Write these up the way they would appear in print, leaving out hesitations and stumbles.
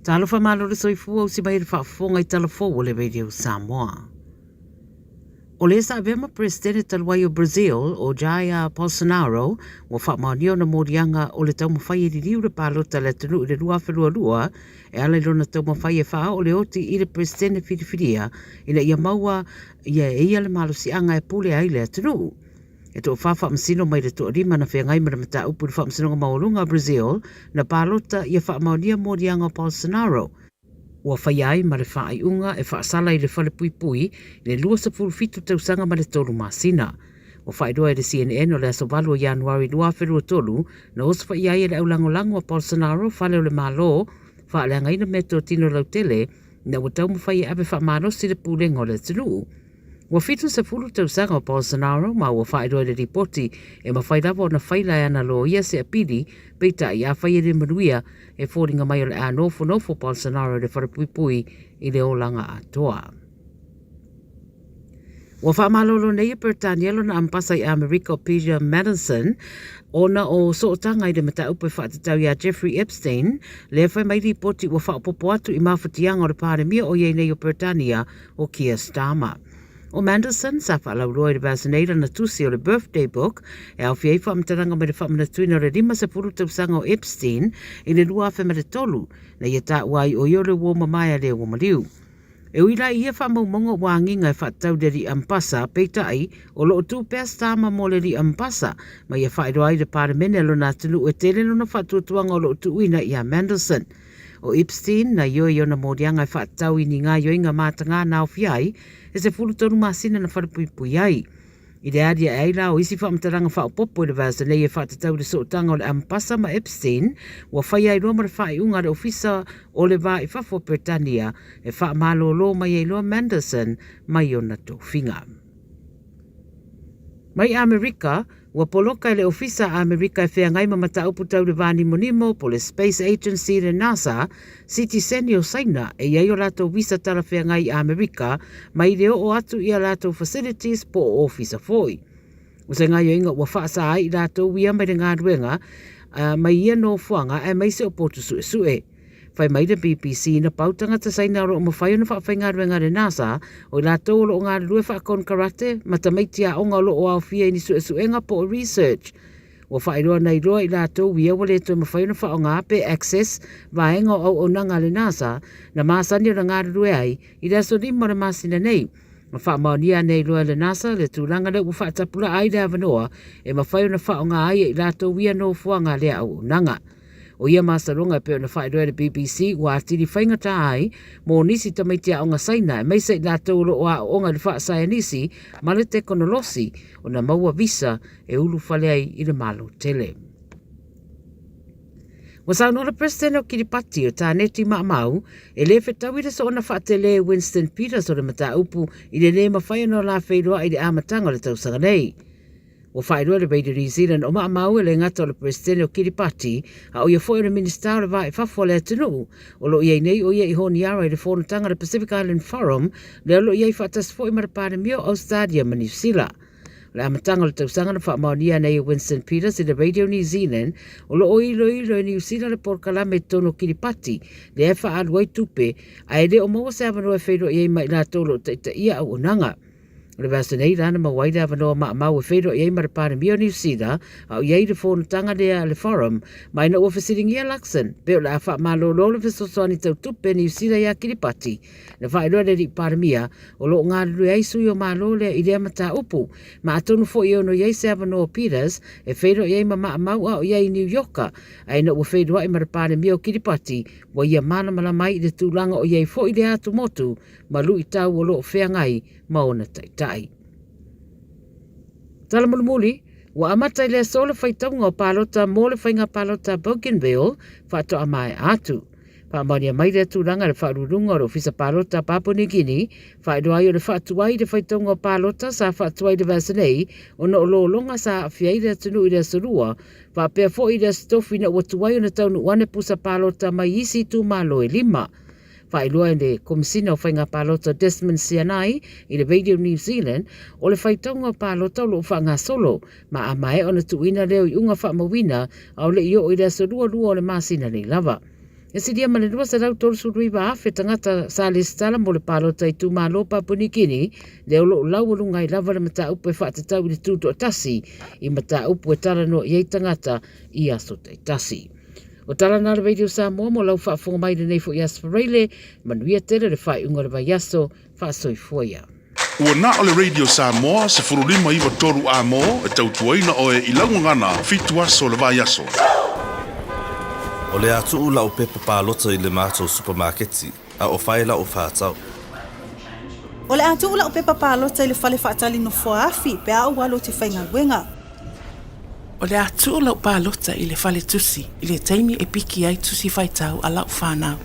Talofa malo le soifua usi mai le faafofoga i tala fou o le Radio Samoa. O le sa avea ma Peresetene talu ai o Brazil, o Jair Bolsonaro, ua faamaonia ona moliaga o le taumafai e liliu le palota a le atunuu i le 2022 e ala i lona taumafai e faaoo le oti i le Peresetene filifilia ina ia maua ia e ia le malosiaga e pule ai le atunuu. E toafa faamasino mai le toalima na feagai ma le mataupu i le Faamasinoga Maualuga o Brazil na palota ia faamaonia moliaga o Bolsonaro, ua faia ai ma le faaiuga e faasala i le falepuipui i le 27 tausaga ma le 3 masina. Ua faailoa e le CNN o le aso 8 o Ianuari 2023 na osofaia ai e le aulagolago a Bolsonaro fale o le Malo faaleagaina meatotino lautele ina ua taumafai e ave faamalosi le pulega o le atunuu. Ua 70 tausaga o Bolsonaro ma ua faailoa i le lipoti e mafai lava ona faila e ana loia se apili, peitai afai e le manuia, e foliga mai o le a nofonofo Bolsonaro i le falepuipui i le olaga atoa. Ua faamalolo nei e Peretania lona amepasa i Amerika o Peter Mandelson ona o sootaga i le mataupu e faatatau iā Jeffrey Epstein, lea fai mai lipoti ua faaopoopo atu i mafatiaga o le Palemia o i ai nei o Peretania o Keir Starmer. O Mandelson sa faalauiloa i le vaiaso nei lana tusi o le Birthday Book e aofia ai faamatalaga mai le faamanatuina o le 50 tausaga o Epstein i le 2003, na ia taua ai o ia o le uo mamae a le ua maliu. E ui la i ia faamaumauga ua agiga e faatatau i le alii Ampasa, peitai, o lo o tu pea Starmer mo le alii Ampasa, ma ia faailoa ai i le Palemene a lona atunuu e tele lona faatuatuaga o lo o tuuina iā Mandelson. O Epstein, na ioe i ona moliaga e faatatau i ni gaoioiga matagā na aofia ai e 13 masina na falepuipui ai. I le aliae ai la o isi faamatalaga faaopoopo i le vaiaso nei e faatatau i le sootaga o le Ampasa ma Epstein, ua faia ai loa ma le faaiuga a le Ofisa o le Va i Fafo o Peretania e faamalolo mai ai loa Mandelson mai ona tofiga. Mai Amerika, ua poloka e le Ofisa a Amerika e feagai ma mataupu tau le va nimonimo po le Space Agency le NASA, sitiseni o Saina e i ai o latou visa talafeagai i Amerika mai le oo atu i a latou facilities po o ofisa foi. O se gaoioiga ua faasa ai i latou ia mai le galuega mai ia nofoaga aemaise o potu suesue. Fai mai le BBC na pau tagata Saina o lo o mafai ona faafaigaluega e le NASA, o i latou o lo o galulue faakonekarate ma tamaiti aoga o lo o aofia i ni suesuega po o research. Ua faailoa nei loa i latou ia ua le toe mafai ona faaaoga pe access vaega o auaunaga a le NASA na masani ona galulue ai i le aso 5 o le masina nei. Na faamaonia nei loa e le NASA le tulaga lea ua faatapulaa ai le avanoa e mafai ona faaaoga ai e i latou ia nofoaga lea auaunaga. O ia masaloga e pei ona faailoa e le BBC ua atili faigata ai mo nisi tamaiti aoga Saina aemaise i latou o lo o aooga i le faasaienisi ma le tekonolosi ona maua visa e ulufale ai i le Malo tele. Ua saunoa le Peresetene o Kiripati o Taneti Maamau e le fetaui le soona faatele Winston Peters o le mataupu i le le mafai ona o la feiloai i le amataga o le tausaga nei. Ua faailoa e le Radio New Zealand o Maamau e le gata o le Peresetene o Kiripati, a o ia foi o le Minisita o le Va i Fafo a le atunuu. O lo o i ai nei o ia i Honiara i le fonotaga a le Pacific Island Forum, lea o lo o i ai faatasi foi ma le Palemia o Ausetalia ma Niu Sila. O le amataga o le tausaga na faamaonia nei e Winston Peters i le Radio New Zealand, o lo o iloilo e Niu Sila le polokalame i totonu o Kiripati, lea e faaalu ai tupe, a e le o maua se avanoa e feiloai ai ma i latou o lo o taitaia auaunaga. O le vaiaso nei la na maua ai le avanoa maamau e feiloai ai ma le Palemia o Niu Sila a o i ai le fonotaga lea a le Forum, ma ina ua fesiligia Luxon pe o le a faamalolo le fesoasoani tau tupe Niu Sila iā Kiripati, na faailoa le alii Palemia o lo o galulue ai sui o Malo lea i lea mataupu, ma atonu foi e ono i ai se avanoa o Peters e feiloai ai ma maamau a o i ai i Niu Ioka, a ina ua feiloai ma le Palemia o Kiripati ua ia malamalama ai i le tulaga o i ai foi lea atumotu ma luitau o lo o feagai ma ona taitai. Tala mulimuli, ua amata i le aso le faitauga o palota mo le faiga palota Bougainville faatoa maea atu. Faamaonia mai lea tulaga i le faauluuluga o le Ofisa Palota Papua New Guinea, faailoa ai o le faatuai i le faitauga o palota sa faatuai i le vaiaso nei ona o lologa sa aafia ai le atunuu i le aso Lua, faapea foi i le aso Tofi ina ua tuai ona taunuu ane pusa palota mai isi itumalo e lima. Faailoa e le Komesina o Faiga Palota Desmond Sianai i le Radio New Zealand, o le faitauga o palota o lo o faagasolo, ma a maea ona tuuina lea o iuga faamauina a o le i oo i le aso 22 o le masina nei lava. E silia ma le 239,000 tagata sa lesitala mo le palota i itumalo Papua New Guinea, lea o lo o laualuga ai lava le mataupu e faatatau i le tutoatasi i mataupu e talanoa i ai tagata i aso taitasi. O tala na le Radio Samoa mo lau faafofoga mai lenei foi Aso Faraile, manuia tele le faaiuga o le vaiaso, faasoifua ia. Ua na o le Radio Samoa 15 93 A mo e tautuaina oe i lau gagana fitu aso o le vaiaso. O le a tuu la'u pepa palota i le matou supamaketi, a o fai la'u faatau. O le a tuu la'u pepa palota i le fale faatali nofoa afi pe a ou alu ou te faigaluega. O le a tuu lau palota i le fale tusi i le taimi e piki ai tusi faitau a lau fanau.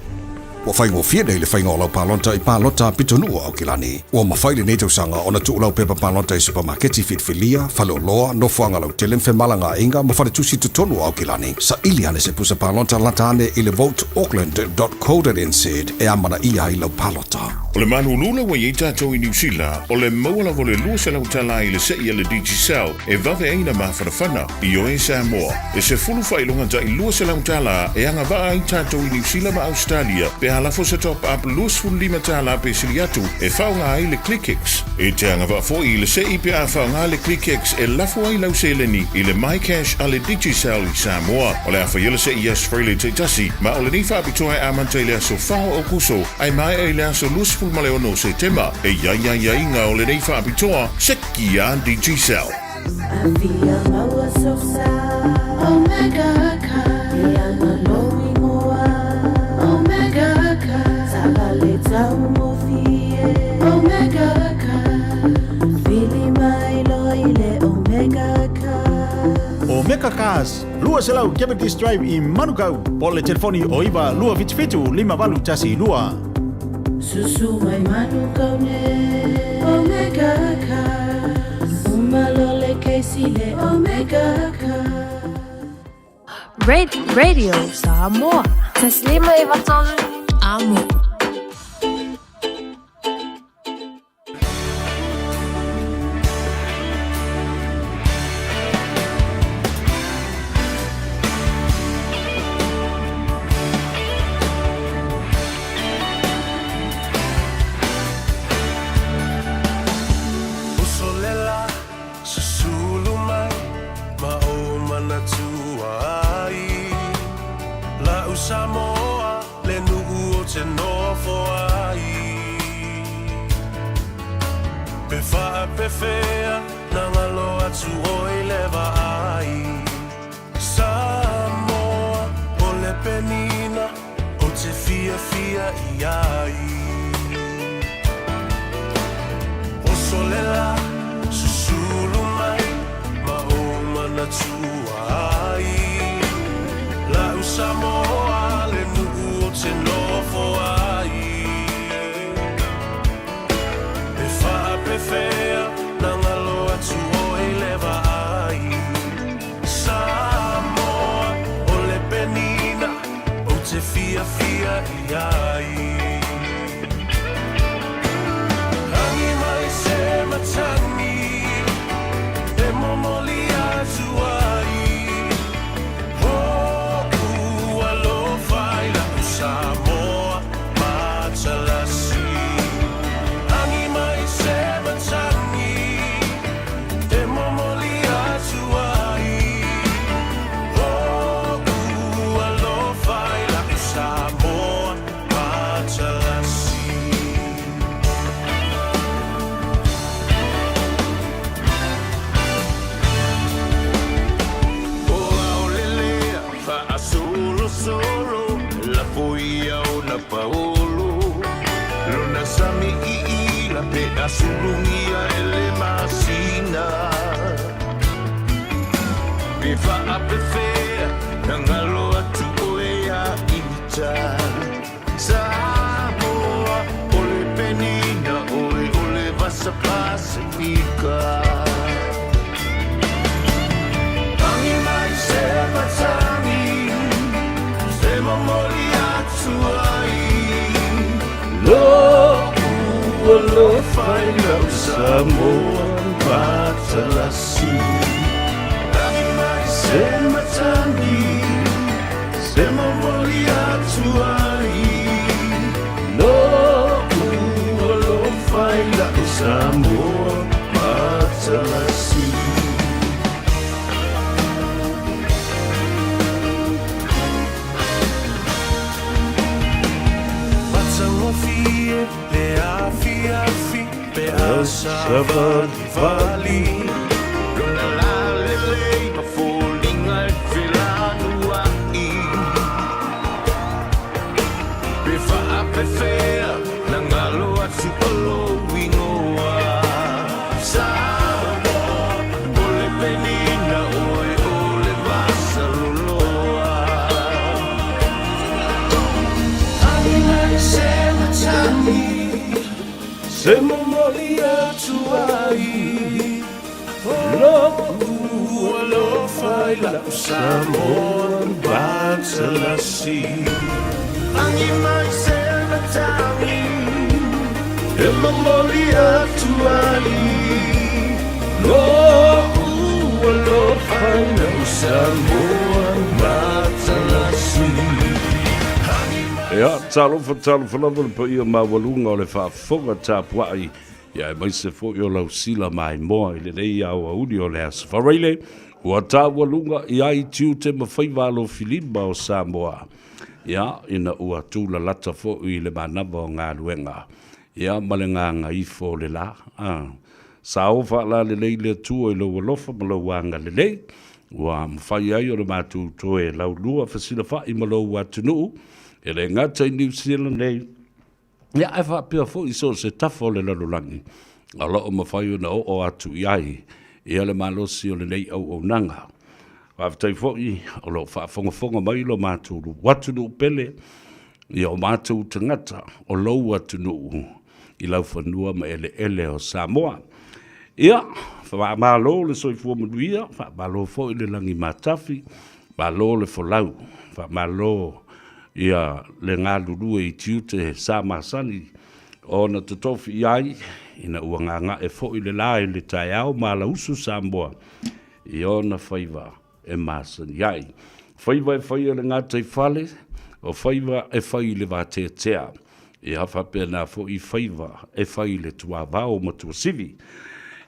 Ua faigofie nei le faiga o lau palota i palota pitonuu o Aukilani. Ua mafai lenei tausaga ona tuu lau pepa palota i supamaketi filifilia, faleoloa, nofoaga lautele ma femalagaaiga ma faletusi i totonu o Aukilani. Saili ane se pusa palota lata ane i le voteauckland.co.nz e amanaia ai lau palota. O le malulu lea ua i ai tatou i Niu Sila, o le maua lava o le $200 i le se'i a le Digicel e vave ai na mafanafana. Ioe Samoa, e sefulu faailoga tai $200 e agavaa ai tatou i Niu Sila ma Ausetalia pe a lafo se top up $25 pe sili atu e faaaoga ai le ClickX. E te agavaa foi i le se'i pe a faaaoga le ClickX e lafo ai lau seleni i le MyCash a le Digicel i Samoa. O le a faia le se'i i Aso Faraile taitasi, ma o lenei faapitoa e amata i le aso 4 o Aokuso ae maea i le aso 26 o Setema. E i ai aiaiga o lenei faapitoa, seki a Digicel. Omega Cars, 200 Cavendish Drive i Manukau, po o le telefoni o 9 277 5812. Susu mai Manukau nei, Omega Cars. Uma loa le kesi le Omega Cars. Radio Samoa. Taslima e vatolu. Amo. Uso lela, susulu mai, ma ou manatua ai. La'u Samoa, le nu'u o te nofo ai. Pe faapefea, na galo atu oi le vaai. Samoa, o le penina, ou te fiafia i ai. Oso le la, susulu mai, ma ou manatua ai. La'u Samoa, le nu'u ou te nofo ai. E faapefea, na galo atu oe le vaai. Samoa, o le penina, ou te fiafia i ai. Agi mai se matagi, e momoli atu ai. Ho'u alofa i la'u Samoa matalasi. Agi mai se matagi, e momoli atu ai. Ho'u alofa i la'u Samoa matalasi. O aolelea faasolosolo lafo ia ona paolo lona sami iila pe a sulugia e le masina pe faapefea na galo atu oe ia ita Samoa o le penina oe o le vasa Pasifika. Agi mai se matagi e momoli atu ai. Lo'u alofa i lau Samoa matalasi. Agi mai se matagi e momoli atu. atu ai Lo'u alofa i la'u Samoa matalasi. Matagofie le afiafi pe a savalivali Lona lalelei ma foliga e felanuai Pe faapefea na galo atu o lou igoa Samoa o le penina oe o le masaloloa Se momoli atu ai Lo'u alofa i la'u Samoa matalasi Agi mai se matagi E momoli atu ai Lo'u alofa i la'u Samoa matalasi. Ia, talofa, talofa lava le paia maualuga o le faafofoga tapuai, ia aemaise foi o lau sila maimoa i lenei aoauli o le Aso Faraile, ua taualuga i ai tiute ma faiva alofilima o Samoa, ia, ina ua tulalata foi i le manava o galuega, ia, ma le gagaifo o le la, a. Sao faalalelei le Atua i lou alofa ma lou agalelei, ua mafai ai ona matou toe laulua fesilafai ma lou atunuu, e le gata i Niu Sila nei, ia ae faapea foi i so o se tafa o le lalolagi, o lo o mafai ona oo atu i ai ia le malosi o lenei auaunaga. Faafetai foi o lo o faafogafoga mai lo matou atunuu pele, ia o matou tagata o lou atunuu i laufanua ma eleele o Samoa. Ia, faamalo le soifua manuia, faamalo foi le lagi matafi, malo le folau, faamalo ia le galulue i tiute sa masani ona totofi i ai, ina ua gaga'e foi le la i le taeao ma alausu Samoa i ona faiva e masani ai. Faiva e fai e le gataifale, o faiva e fai i le vateatea. Ia faapena foi faiva e fai i le tuavao ma tuasivi.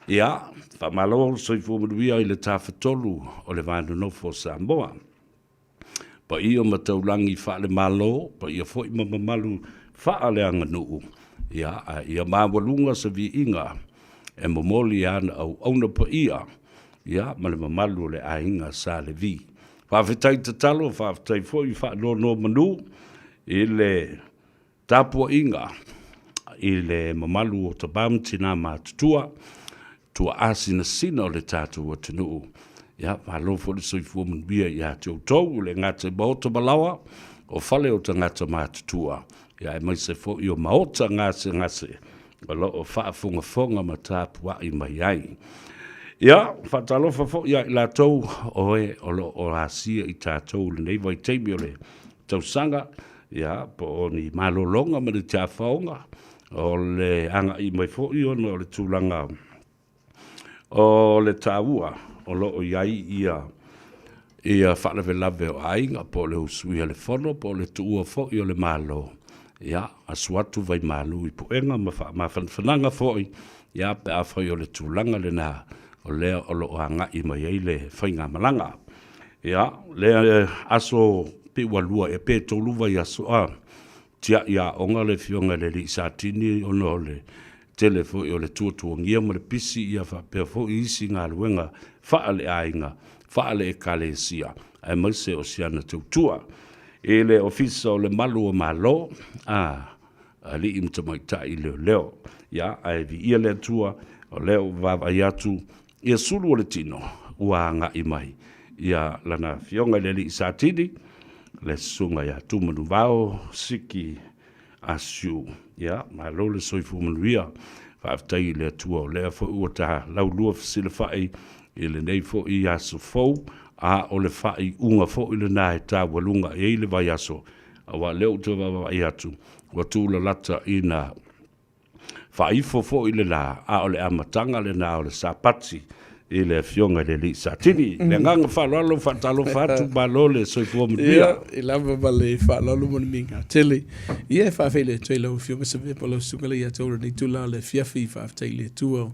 Ia, faamalo le soifua manuia i le Tafatolu o le Va Nonofo o Samoa. Paia ma taulagi faale-Malo, paia foi ma mamalu faaleaganuu, ia, a ia maualuga se viiga e momoli ana auauna paia, ia, ma le mamalu o le aiga Sa Levi. Faafetai tatalo, faafetai foi faanonomanu i le tapuaiga i le mamalu o tama ma tina matutua, tuaa sinasina o le tatou atunuu. Ia, malo foi le soifua manuia ia te outou, le gata i maota ma laoa, o fale o tagata matutua, ia aemaise foi o maota gasegase o lo o faafogafoga ma tapuai mai ai. Ia, faatalofa foi ia i latou o e o lo o asia i tatou i lenei vaitaimi o le tausaga, ia, po o ni malologa ma ni tiafaoga, o le agai mai foi ona o le tulaga o le taua o lo o i ai ia ia faalavelave o aiga po o le usuia o le fono po o le tuua foi o le Malo, ia, asu atu vaimalu i puega ma faamafanafanaga foi, ia, pe afai o le tulaga lena o lea o lo o agai mai ai le faigamalaga. Ia, lea aso pe ua lua ea pe tolu vaiaso a tiai aoga le Afioga i le Alii Satini ona o le tele foi o le tuatuagia ma le pisi ia faapea foi isi galuega faale-aiga, faale-ekalesia aemaise o si ana tautua i le Ofisa o le Malu o Malo a Alii ma Tamaitai Leoleo. Ia, ae viia le Atua o lea ua vaavaai atu ia sulu o le tino ua agai mai ia lana afioga i le Alii Satini, le Susuga ia Tumanuvao Siki Asiu. Ia, malo le soifua manuia. Faafetai i le Atua o lea foi ua ta laulua fesilafai i lenei foi aso fou, a o le faaiuga foi lena e taualuga i ai le vaiaso, aua o lea ou te vaavaai atu ua tulalata ina faaifo foi le la, a o le amataga lena o le Sapati. I le Afioga i le Alii Satini. I le agaga faaaloalo faatalofa atu, malo le soifua manuia. Ia, i lava ma le faaaloalo ma le migao tele. Ia, e faafeiloai atu ai lau Afioga Savea po o lau Susuga le ia te oe lenei itula o le afiafi. Faafetai i le Atua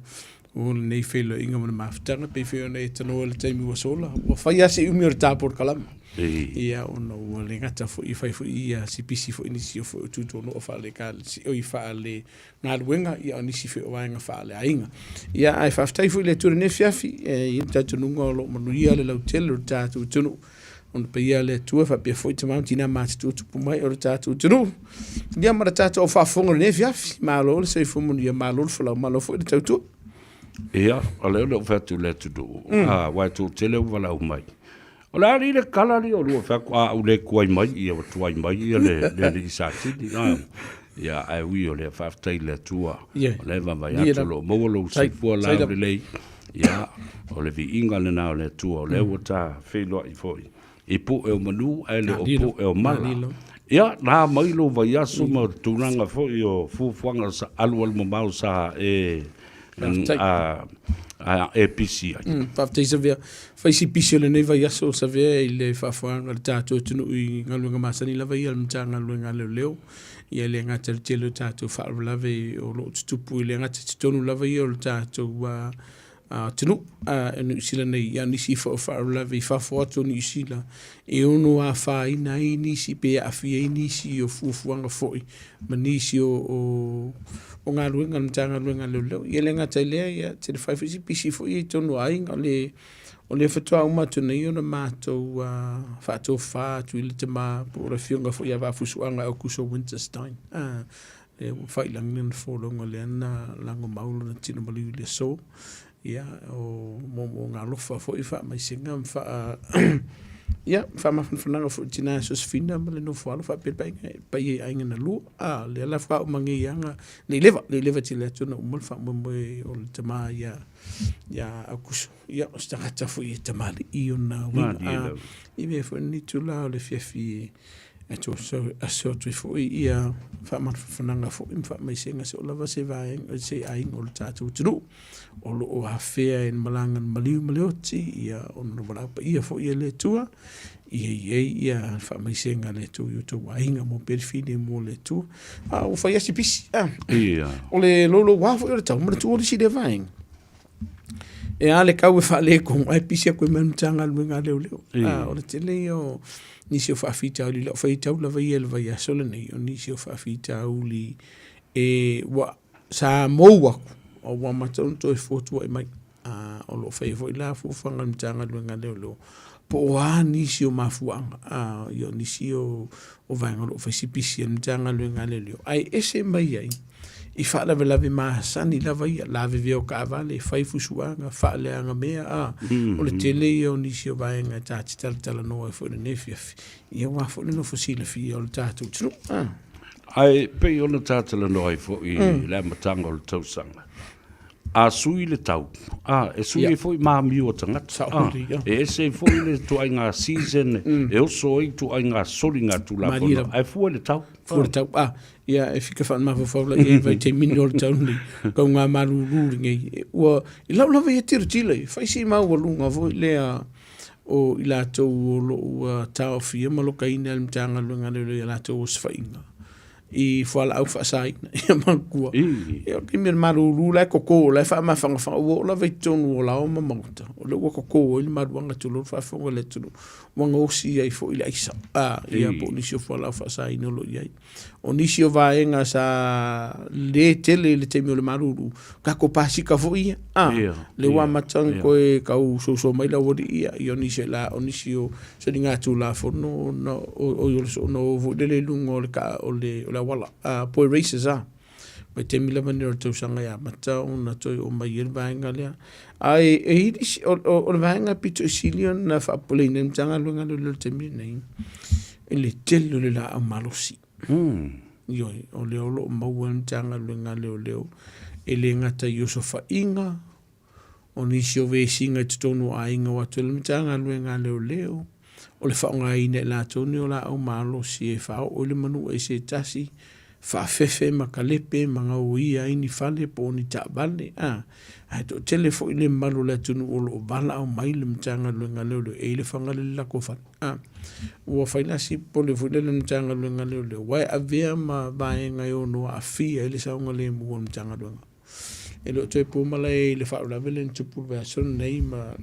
mo lenei feiloaiga ma le mafutaga. E pei foi ona e tanoa i le taimi ua sola, ua fai lava si umi o le ta polokalama. Ia, ona ua le gata foi, fai foi ia si pisi foi nisi o foi o tutonoa faale-ekalesia, oi, faale galuega, ia o nisi foi o vaega faaleaiga. Ia, ae faafetai foi i le Atua i lenei afiafi, e i ai le talitonuga o lo o manuia le lautele o le tatou atunuu. Ona paia le Atua faapea foi tama ma tina matutua tupu mai o le tatou atunuu. Ia ma le tatou au faafofoga i lenei afiafi. Malo le soifua manuia, malo le folau, malo foi le tautua. Ia, o lea o le ou fai atu i le atunuu, aua e toatele ua valaau mai. O le a alii le kala alii o lua fai atu, a ou le tuai mai, ia ua tuai mai ia le le alii Satini. A, ia ae ui o lea faafetai i le Atua. Yeah. O lea e vaavaai atu o lo o maua lou soifua laulelei. Ia, o le viiga lena o le Atua, o lea ua ta feiloai foi i pue o manu ae le o pue o mala. Ia, na mai lou vaiaso ma tulaga foi o fuafuaga sa alualumamao sa e a e pisi ai. Faafetai Savea. Fai si pisi o lenei vaiaso Savea i le faafoeaga a le tatou atunuu i galuega masani lava ia a le Matagaluega a Leoleo. Ia e le gata i le tele o tatou faalavelave o lo o tutupu e le gata i totonu lava ia o le tatou atunuu o Niu Sila nei, a o nisi foi o faalavelave i fafo atu o Niu Sila e ono afaina ai nisi pe aafia ai nisi o fuafuaga foi ma nisi o galuega a le Matagaluega a Leoleo. Ia e le gata i lea, ia tele fai foi si pisi foi ia i totonu o aiga, o lea faatoa uma atu nei ona matou faatofa atu i le tama po o le afioga foi ia Vaafusuaga Aukuso Winterstein, lea ua fai i lagi lana folauga lea na lagomau lona tino maliu i le aso. Ia, o moomooga alofa foi, faamaisega ma faa ia, faamafanafanaga foi i le tina ia Sosefina ma le nofo alo faapea le paia paia i aiga na lua. A, lea la faatoa uma nei lava, le i leva, le i leva tele atu ona uma le faamoemoe o le tama ia ia Aukuso. Ia, o se tagata foi e tamalii ona uiga. A, i mea foi lenei itula o le fiafi e aso atu ai foi ia faamafanafanaga foi ma faamaisega se oo lava se vaega se aiga o le tatou atunuu o lo o afea e le malaga na maliu ma le oti ia ona le valaau paia foi e le Atua ia i ai ia faamaisega a le Atua i o outou aiga mo pea le filemu o le Atua. A ua fai lava si pisi a. Ia. O le louloua foi o le tau manatua le isi lea vaega. E a le kau e faaletonu ae pisi atu ai ma le Matagaluega a Leoleo. A, o le tele ia o nisi o faafitauli i lau faitau lava ia i le vaiaso lenei, o nisi o faafitauli e ua sa mou atu a ua amata ona toe fotuai mai. A, o lo o faia foi la fuafuaga a le Matagaluega a Leoleo po o a nisi o mafuaaga, a, ia o nisi o vaega o lo o fai si pisi a le Matagaluega a Leoleo ae ese mai ai i faalavelave masani lava ia, lavevea o taavale, fai fusuaga, faaleaga mea, a, o le tele ia o nisi o vaega e ta te talatalanoa ai foi i lenei afiafi, ia aua foi le nofo silafia o le tatou atunuu. A. Ae pei ona ta talanoa ai foi i le amataga o le tausaga, a sui le tau, a, e sui ai foi ma amio a tagata, a, e ese ai foi le ituaiga season e oso ai ituaiga soligatulafono, ae fua i le tau. Fua i le tau, a, Ia, e fika faamafaufau la i ai vaitaimi o le tau nei, kau ngā malūlū lenei. Ua, i lau lava ia tilotilo, e fai si maualuga foi lea o i latou o lo o ua taofia ma lokaina e le Matagaluega a Leoleo i a latou osofaiga i fualaau faasaina. Ia manatua, ia o le taimi o le malūlū la e koko, la e faamafanafana, ua oo lava i totonu o laoa ma maota, o lea ua koko ai le maluaga tulou le faafofoga a le atunuu, ua gaosi ai foi le aisa, a, ia po o nisi o fualaau faasaina o lo o i ai. O nisi o vaega sa le tele i le taimi o le malulu, tatou pasika foi ia, a, lea ua amata ona toe tau soso mai le aualii ia, ia o nisi o la, o nisi o soligatulafono ona o ona o foi lele i luga o le kaa o le o le auala, a, po races a. Vaitaimi lava nei o le tausaga e amata ona toe oo mai ai le vaega lea. Ae e i ai nisi, o le vaega pito i sili ona faapopoleina e le Matagaluega a Leoleo i le taimi lenei, i le tele o le laau malosi. Ioe, o lea o lo o maua e le Matagaluega a Leoleo e le gata i osofaiga, o nisi o vesiga i totonu o aiga o atu ai le Matagaluega a Leoleo, o le faaaogaina e latou nei o laau malosi e faaoo i le manua i se tasi. faafefe ma kalepe ma gaoia ai ni fale po o ni taavale, a, ae toatele foi le mamalu o le atunuu o lo o valaau mai le Matagaluega a Leoleo e i le Fagalele le latou fale. A, ua fai la si popole foi lele i le Matagaluega a Leoleo, aua e avea ma vaega e ono aafia ai le saogalemu o le Matagaluega. E le o toe po malae i le faalavelave lea na tupu i le vaiaso lenei ma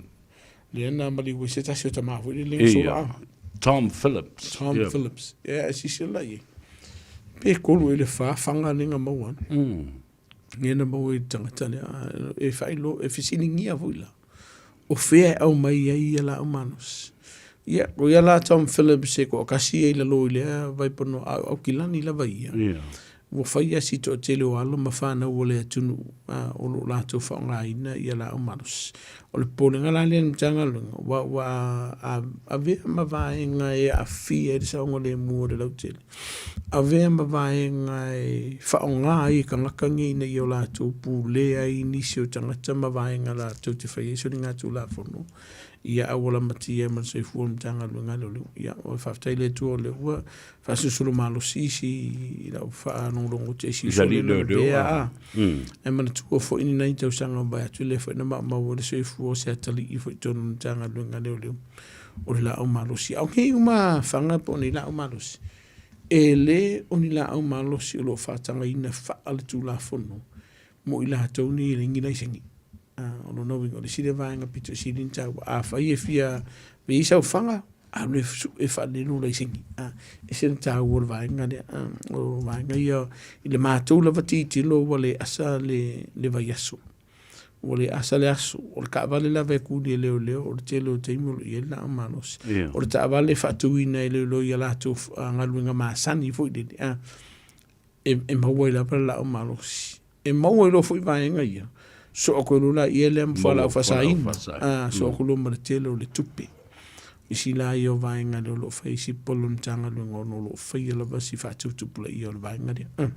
lea na maliu ai se tasi o tama foi lele na sola. Tom Phillips. Tom Phillips. Ia, e silasila i ai. Pe kolu i le fa fanga lea na maua atu. Lea na maua i le tagata lea. E faailoa, e fesiligia foi la. O fea e aumai ai ia laau malosi. Ia, o ia la Tom Phillips e toatasi ia i lalo i lea vaipanoa, a o Aukilani lava ia. Ua fai lava si toatele o alo ma fanau o le atunuu o lo o latou faaaogaina ia laau malosi. O le popolega la lea i le Matagaluega, aua ua avea ma vaega e aafia ai le saogalemu o le lautele, avea ma vaega e faaaoga ai e tagata nei ina ia o latou pulea ai nisi o tagata ma vaega latou te faia ai soligatulafono, ia aua lamatia ai ma le soifua o le Matagaluega a Leoleo. Ia, faafetai i le Atua o lea ua faasolosolo malosi isi i lau faalogologo atu i isi uso lea na lavea, a. Ae manatua foi ni nai tausaga ua mavae atu lea foi na maumau ai le soifua o se atalii foi i totonu o le Matagaluega a Leoleo o le laau malosi. A o nei uma fana po o nei laau malosi, e le o ni laau malosi o lo o faatagaina faaletulafono mo i latou nei e leai ni laisene. O lona uiga, o le isi lea vaega pito i sili ona taua, afai e fia i ai sau fana, alu e sue faalelei lou laisene. E ese le taua o le vaega lea. O vaega ia, i le matou lava tilotilo ua le asa le vaiaso. Ua le asa le aso. O le taavale lava e kuli e leoleo, o le tele o taimi o lo o i ai le laau malosi. O le taavale e faatuina e leoleo i a latou galuega masani foi lele, e maua ai lava le laau malosi. E maua ai loa foi vaega ia, soo atu ai loa laia lea ma fualaau faasaina, soo atu loa ma le tele o le tupe. Isi la ia o vaega lea o lo o fai ai si polo o le Matagaluega ona o lo o faia lava si faatuputupulaia o le vaega lea.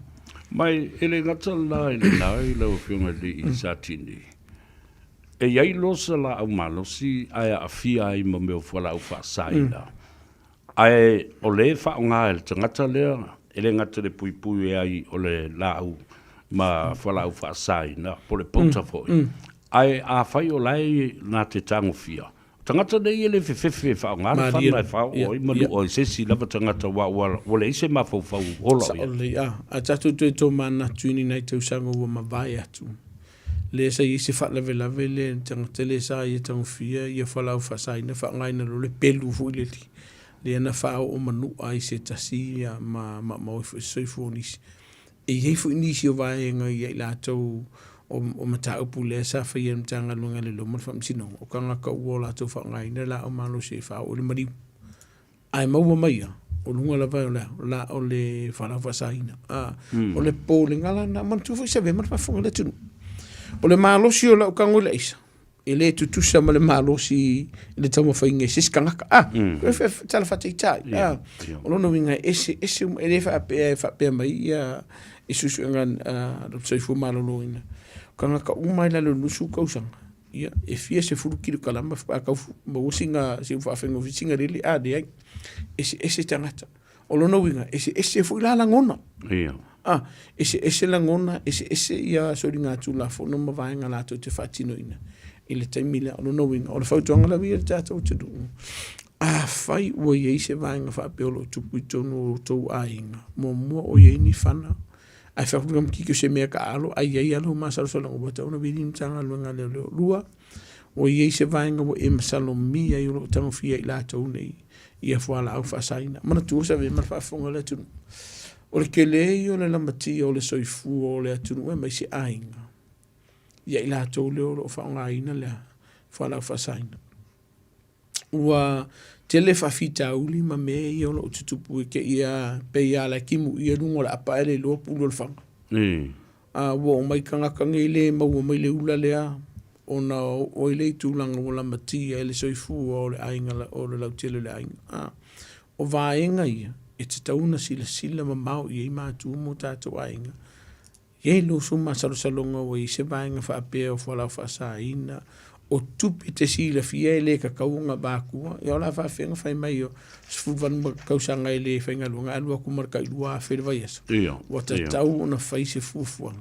Ma e le gata la i lena i lau Afioga i le Satini, e i ai loa se laau malosi ae aafia ai ma mea o fualaau faasaina, Ae o lea e faaaoga e le tagata lea, e le gata i le puipui ai o le laau ma fualaau faasaina po o le pauta foi, ae afai o la e na te tagofia, o tagata nei e le fefefe e faaaoga le fana e faaoo ai ma lua i se isi lava tagata aua ua leai se mafaufau ola o i ai. Sao lelei, a. A tatou toe tomanatu i ni nai tausaga ua mavae atu, lea sa i ai se faalavelave lea i le tagata lea sa ia tagofia ia fualaau faasaina faaaogaina loa le pelu foi lele lea na faaoo manua ai se tasi ia ma maumau ai foi se soifua o nisi. E i ai foi nisi o vaega ia i latou o mataupu lea sa faia e le Matagaluega a Leoleo ma le Faamasinoga, o tagata ua o latou faaaogaina laau malosi e faaoo i le maliu. Ae maua mai ia, o luga lava o le a? La o le fualaau faasaina. A, o le popolega la lena. Manatua foi se avea ma le faafofoga a le atunuu. O le malosi o lau tago i le aisa, e le tutusa ma le malosi i le taumafaiga e se isi tagata. A, e tala faataitai. A, o lona uiga e ese ese uma, e le faapea e faapea mai ia i suesuega a le Soifua Maloloina, o tagata uma i lalo i le 20 tausaga, Ia, e fia sefulu kilokalama faatoa tau maua sina, si ou faafaigofie sina lele, a leai, eseese tagata. O lona uiga, eseese foi la lagona. Ia. A, eseese lagona, eseese ia soligatulafono ma vaega latou te faatinoina i le taimi lea. O lona uiga, o le fautuaga lava ia i le tatou atunuu, afai ua i ai se vaega faapea o lo o tupu i totonu o outou aiga, muamua o i ai ni fana, Ae fai atu tamaititi o se mea taaalo, ai i ai lava lou masalosaloga ua tatau ona vili le Matagaluega a Leoleo. Lua, ua i ai se vaega ua e masalomia ai o lo o tagofia e i latou nei ia fualaau faasaina. Manatua sa avea ma le faafofoga a le atunuu. O le tele ia o le lamatia o le soifua o le atunuu aemaise aiga ia i latou lea o lo o faaaogaina le fualaau faasaina. Ua tele faafitauli ma mea ia o lo o tutupu e te ia pei lava la e timuia i luga o le apa ae le iloa pulu o le faga. A ua oo mai tagata nei le maua mai le ula lea ona oo ai lea i tulaga ua lamatia ai le soifua o le aiga o le lautele o le aiga. A o vaega ia e tatau ona silasila mamao i ai matua ma o tatou aiga E i ai lou sui masalosaloga ua i ai se vaega faapea o fualaau faasaina. O tupe te silafia e le tatau ona avatua, ia o le a faafefea ona fai mai o 18 tausaga e le faigaluega ae alu atu ma le tai 2,000 i le vaiaso? Ua tatau ona fai se fuafuaga,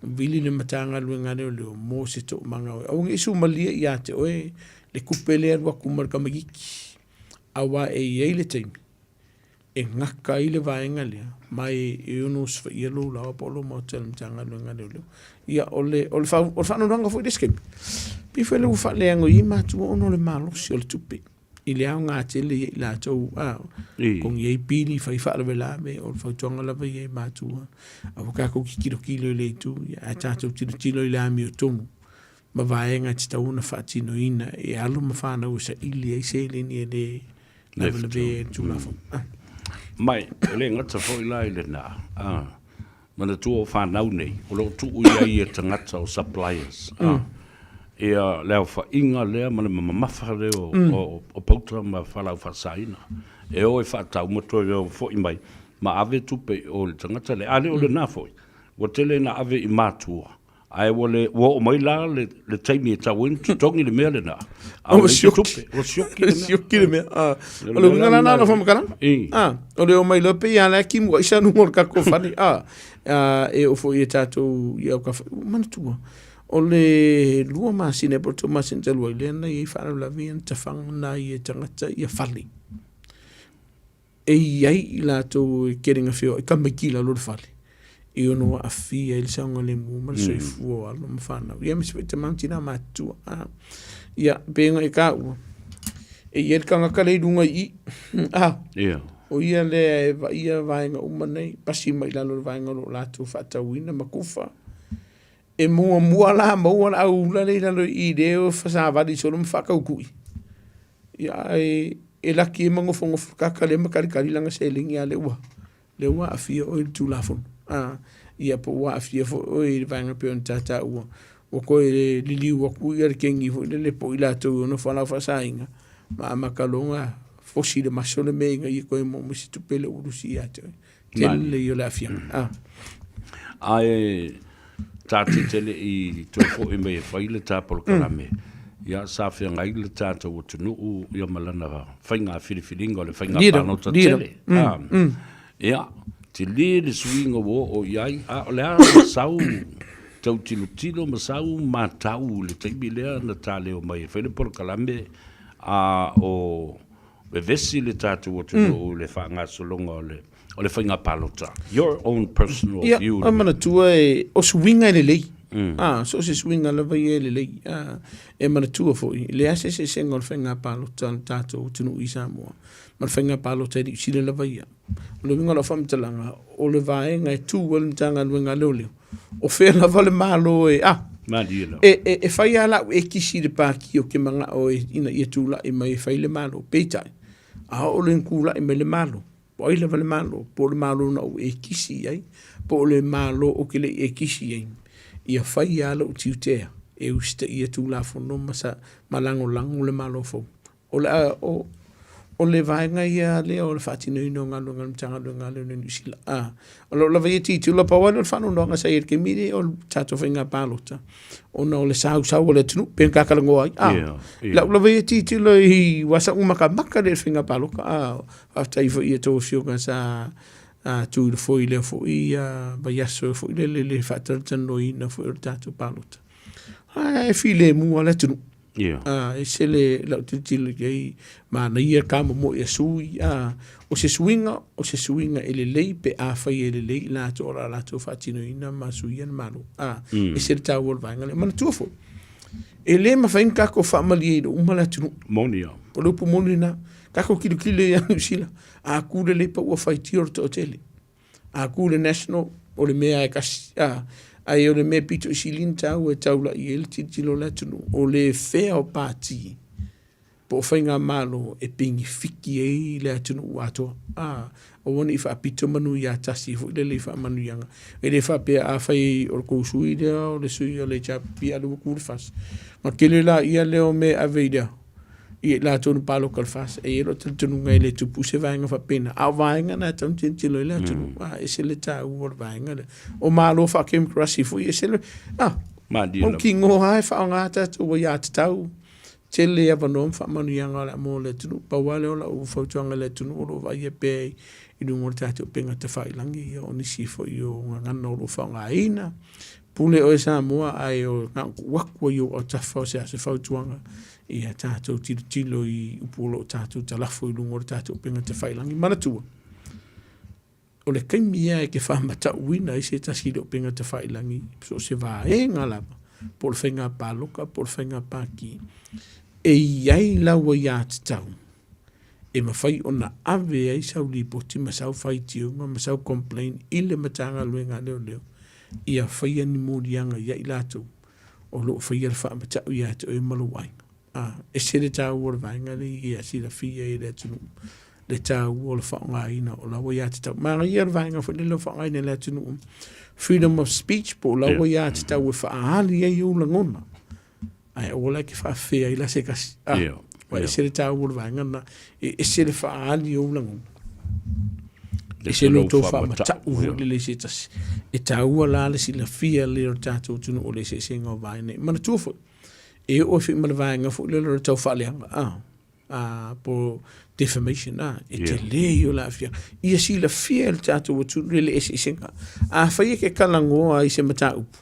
vili le Matagaluega a Leoleo mo se toomaga o oe. Aua ne i sumalia ia te oe le tupe lea e alu atu ma le tamaitiiti, aua e i ai le taimi e gata ai le vaega lea ma e ono osofaia lou laoa po o lou maota i le Matagaluega a Leoleo. Ia, o le, o le, o le faanoanoaga foi i le isi taimi, pei foi lea ua faaleaga i ai matua ona o le malosi o le tupe i le aoga tele ia i latou, a, totogi ai pili, fai faalavelave, o le fautuaga lava ia i matua, aua tatou te tilotilo i le itu, ia, ae tatou tilotilo i le amiotonu ma vaega e tatau ona faatinoina e alo ma fanau e saili ai seleni e le lavelavea ai le Tulafono. Ma e le gata foi la i lena, manatua o fanau nei, o lo o tuu i ai e tagata o suppliers, ia le aofaiga lea ma le mamafa lea o pauta ma fualaau faasaina, e o e faatau ma toe o foi mai ma ave tupe i o i le tagata lea. A le o lena foi, ua tele ina ave i matua Ae ua le, ua oo mai la le, le taimi e tatau ai ona totogi le mea lena. A ua leai se tupe, ua sioki le mea. Sioki le mea. Ah, o le uiga la na o le faamatalaga. Ah, o le o mai loa pei a la e timu ai sa luga o le tatou fale. Ah, ah, e oo foi i tatou i au kafa. Ua manatua, o le 2 masina po o le 3 masina talu ai lea na i ai faalavelave ia na tafaga nai e tagata ia fale. E i ai i latou e kelega feoai tamaiti i lalo o le fale, e ono aafia ai le saogalemu ma le soifua o alo ma fanau, ia aemaise foi tama ma tina matutua. A, ia, pei ona e taua, e i ai le tagata lea i luga i i, a, o ia lea e vaaia vaega uma nei, pasi mai i lalo o le vaega o lo o latou faatauina ma kufa. E muamua la maua le au ula lea i lalo i i lea e savali solo ma faataukui. Ia ae e laki ai ma nofonofo kaka lea ma kalikali lana seleni a lea ua lea ua aafia oe i le Tulafono. A, ia po ua aafia foi oe i le vaega pei ona ta taua, ua toe liliu atu ia le kegi foi lele po o i latou e ono fualaau faasaina ma amata loa ona fosi i le maso le mea ina ia toe maua mai se tupe lea ua lusi ia te oe. Tele ia o le aafiaga. A. Ae ta te le i toe foi mai e fai le ta polokalame, ia sa feagai le tatou atunuu ia ma lana faiga filifiliga o le faiga palota tele. Ia, tele le suiga ua oo i ai, a o le a sau tau tilotilo ma sau matau i le taimi lea na ta leo mai e fai le polokalame, a o vevesi le tatou atunuu i le faagasologa o le o le faiga palota. Your own personal Ia, view. a manatua e, o suiga e lelei. A, so o se suiga lava ia e lelei. A, e manatua foi, e leai se eseesega o le faiga palota a le tatou atunuu i Samoa ma le faiga palota i Niu Sila lava ia. O le uiga o lau faamatalaga, o le vaega e tu ai le Matagaluega a Leoleo, o fea lava le Malo e, a, Malie lava. e, e, e fai lava lau ekisi i le pati ou te manao e, ina ia tulai mai e fai le Malo. Peitai, a oo loa ina tulai mai le Malo, po o ai lava le Malo, po o le Malo na ou ekisi i ai, po o le Malo ou te le i ekisi i ai, ia fai lava lou tiutea e usitaia Tulafono ma, sa, ma lagolago le Malo fou. O le, o, o le vaega ia lea o le faatinoina o galuega a le Matagaluega a Leoleo i Niu Sila. A, o lou lava ia tilotilo, pau lava lea o le faanoanoaga sa i ai i le taimi lenei o le tatou faiga palota, ona o le sausau o le atunuu, pei ona ta talanoa ai. A, Yeah, yeah. lau lava ia tilotilo i aua sa ou makamaka lea i le faiga palota. A, faafetai foi i a outou afioga sa a, tu i le foe i lea foi a, vaiaso foi lele i le faatalatalanoaina foi o le tatou palota. Ae filemu lava le atunuu. Ia. A, ese le lau tilotilo i ai, manaia ka momoe a sui, a, o se suiga, o se suiga e lelei pe afai e lelei i latou o le a latou faatinoina ma suia le Malo. A, ese le taua o le vaega lea. Manatua foi, e le mafai ona tatou faamalieina uma le atunuu. Moni lava. O le upu moni lena. Tatou tilotilo ia Niu Sila, a ku lelei pa ua faitio le toatele. A ku le National, o le mea e kasi, a, ae o le mea pito i sili ona taua e taulai ai le tilotilo o le atunuu, o le fea o pati po o faigamalo e penefiti ai le atunuu atoa. A, aua ne i faapito manu ia tasi foi lele i faamanuiaga. E le faapea afai o le tou sui lea o le sui o le HRPP a o lea ua tu le FAST. Ona tele laia lea o mea e ave i le i latou na paloka i le FAST, e i ai lou talitonuga e le tupu se vaega faapena. A o vaega na e tatau ona tilotilo i ai le atunuu, a, e ese le taua o le vaega lea. O Malo faa-kemokarasi foi, e ese le, a. Malie lava. Mautinoa lava e faaaoga tatou aiatatau, tele avanoa ma faamanuiaga o le a mo le atunuu. Pau lava lea o lau fautuaga i le atunuu o lo o vaaia pea i luga o le tatou upega tafailagi, ia o nisi foi o gagana o lo o faaaogaina. Pule oe Samoa ae na ona tuu atu ai i ou autafa o se a se fautuaga ia tatou tilotilo i upu o lo o tatou talafo i luga o le tatou upega tafailagi. Manatua, o le taimi lava e te faamatauina ai se tasi i le upega tafailagi, so o se vaega lava, po o le faiga palota po o le faiga pati, e i ai lau aiatatau e mafai ona ave ai sau lipoti ma sau faitioga ma sau complain i le Matagaluega a Leoleo ia faia ni moliaga ia i latou o lo o faia le faamatau ia te oe ma lou aiga. A, ese le taua o le vaega lea ia silafia e le atunuu le taua o le faaaogaina o lau aiatatau. Manaia le vaega foi lele o faaaogaina e le atunuu freedom of speech po o lau aiatatau e faaali ai ou lagona ae aua la e te faafefea ai la se tasi. A, ua ese le taua o le vaega lena, e ese le faaali o ou lagona. Ese lo tou faamatau foi lele i se tasi. E taua la le silafia lea o le tatou atunuu o le eseesega o vaega nei. Manatua foi, e oo ai foi ma le vaega foi lele o le tau faaleaga, a, a, po defamation, a, e tele ia o le aafiaga. Ia silafia e le tatou atunuu le eseesega. Afai e te talanoa i se mataupu,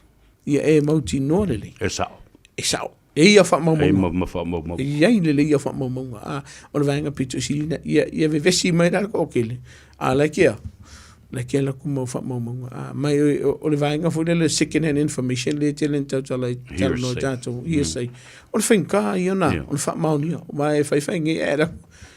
ia e mautinoa lelei. E sao. E sao. E ia faamaumauga. E ma, ma faamaumauga. E i ai lelei ia faamaumauga. A, o le vaega pito sili na, ia, ia vevesi mai la le toatele. A la e kea, la e kea la ku mau faamaumauga. A, mai o, o le vaega foi lele second hand information le tele na tautala i talanoa i tatou, hearsay. O le faigata ia na, o le faamaonia. Aua e faifai nei ae la,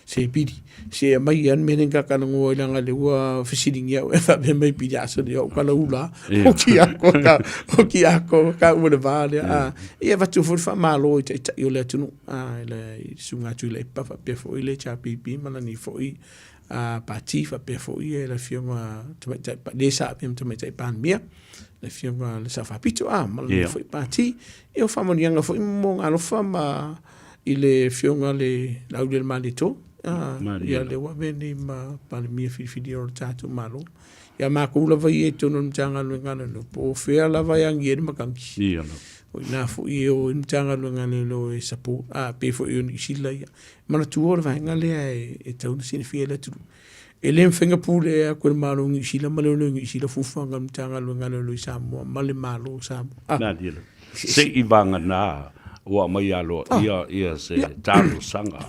se pili, se aumai ia le mea lea na ta talanoa ai leaga o lea ua fesiligia au e faapea mai pili a sole au kala ula o ki ako ka o ki ako ka ua le va lea a ia avatu foi le faamalo i taitai o le atunuu a i le susuga a Tuilaepa faapea foi le HRPP ma lani foi a pati faapea foi le afioga tamaitai le sa avea ma tamaitai Palemia le afioga le Sao Faapito a ma lani foi pati ia o faamanuiaga foi mo alofa ma i le afioga le Laaulialemalietoa, ia lea ua avea nei ma Palemia filifilia o le tatou Malo. Ia matou lava ia i totonu o le Matagaluega a Leoleo, po o fea lava e agi ai le matagi. O i ina foi e o ai le Matagaluega a Leoleo e support, a pei foi o Niu Sila ia. Manatua o le vaega lea e tatau ona silafia e le atunuu. E le mafai ona pulea atu e le Malo o Niu Sila ma Leoleo o Niu Sila fuafuaga a le Matagaluega a Leoleo i Samoa ma le Malo o Samoa. Se i vagana ua aumai aloaia ia se talosaga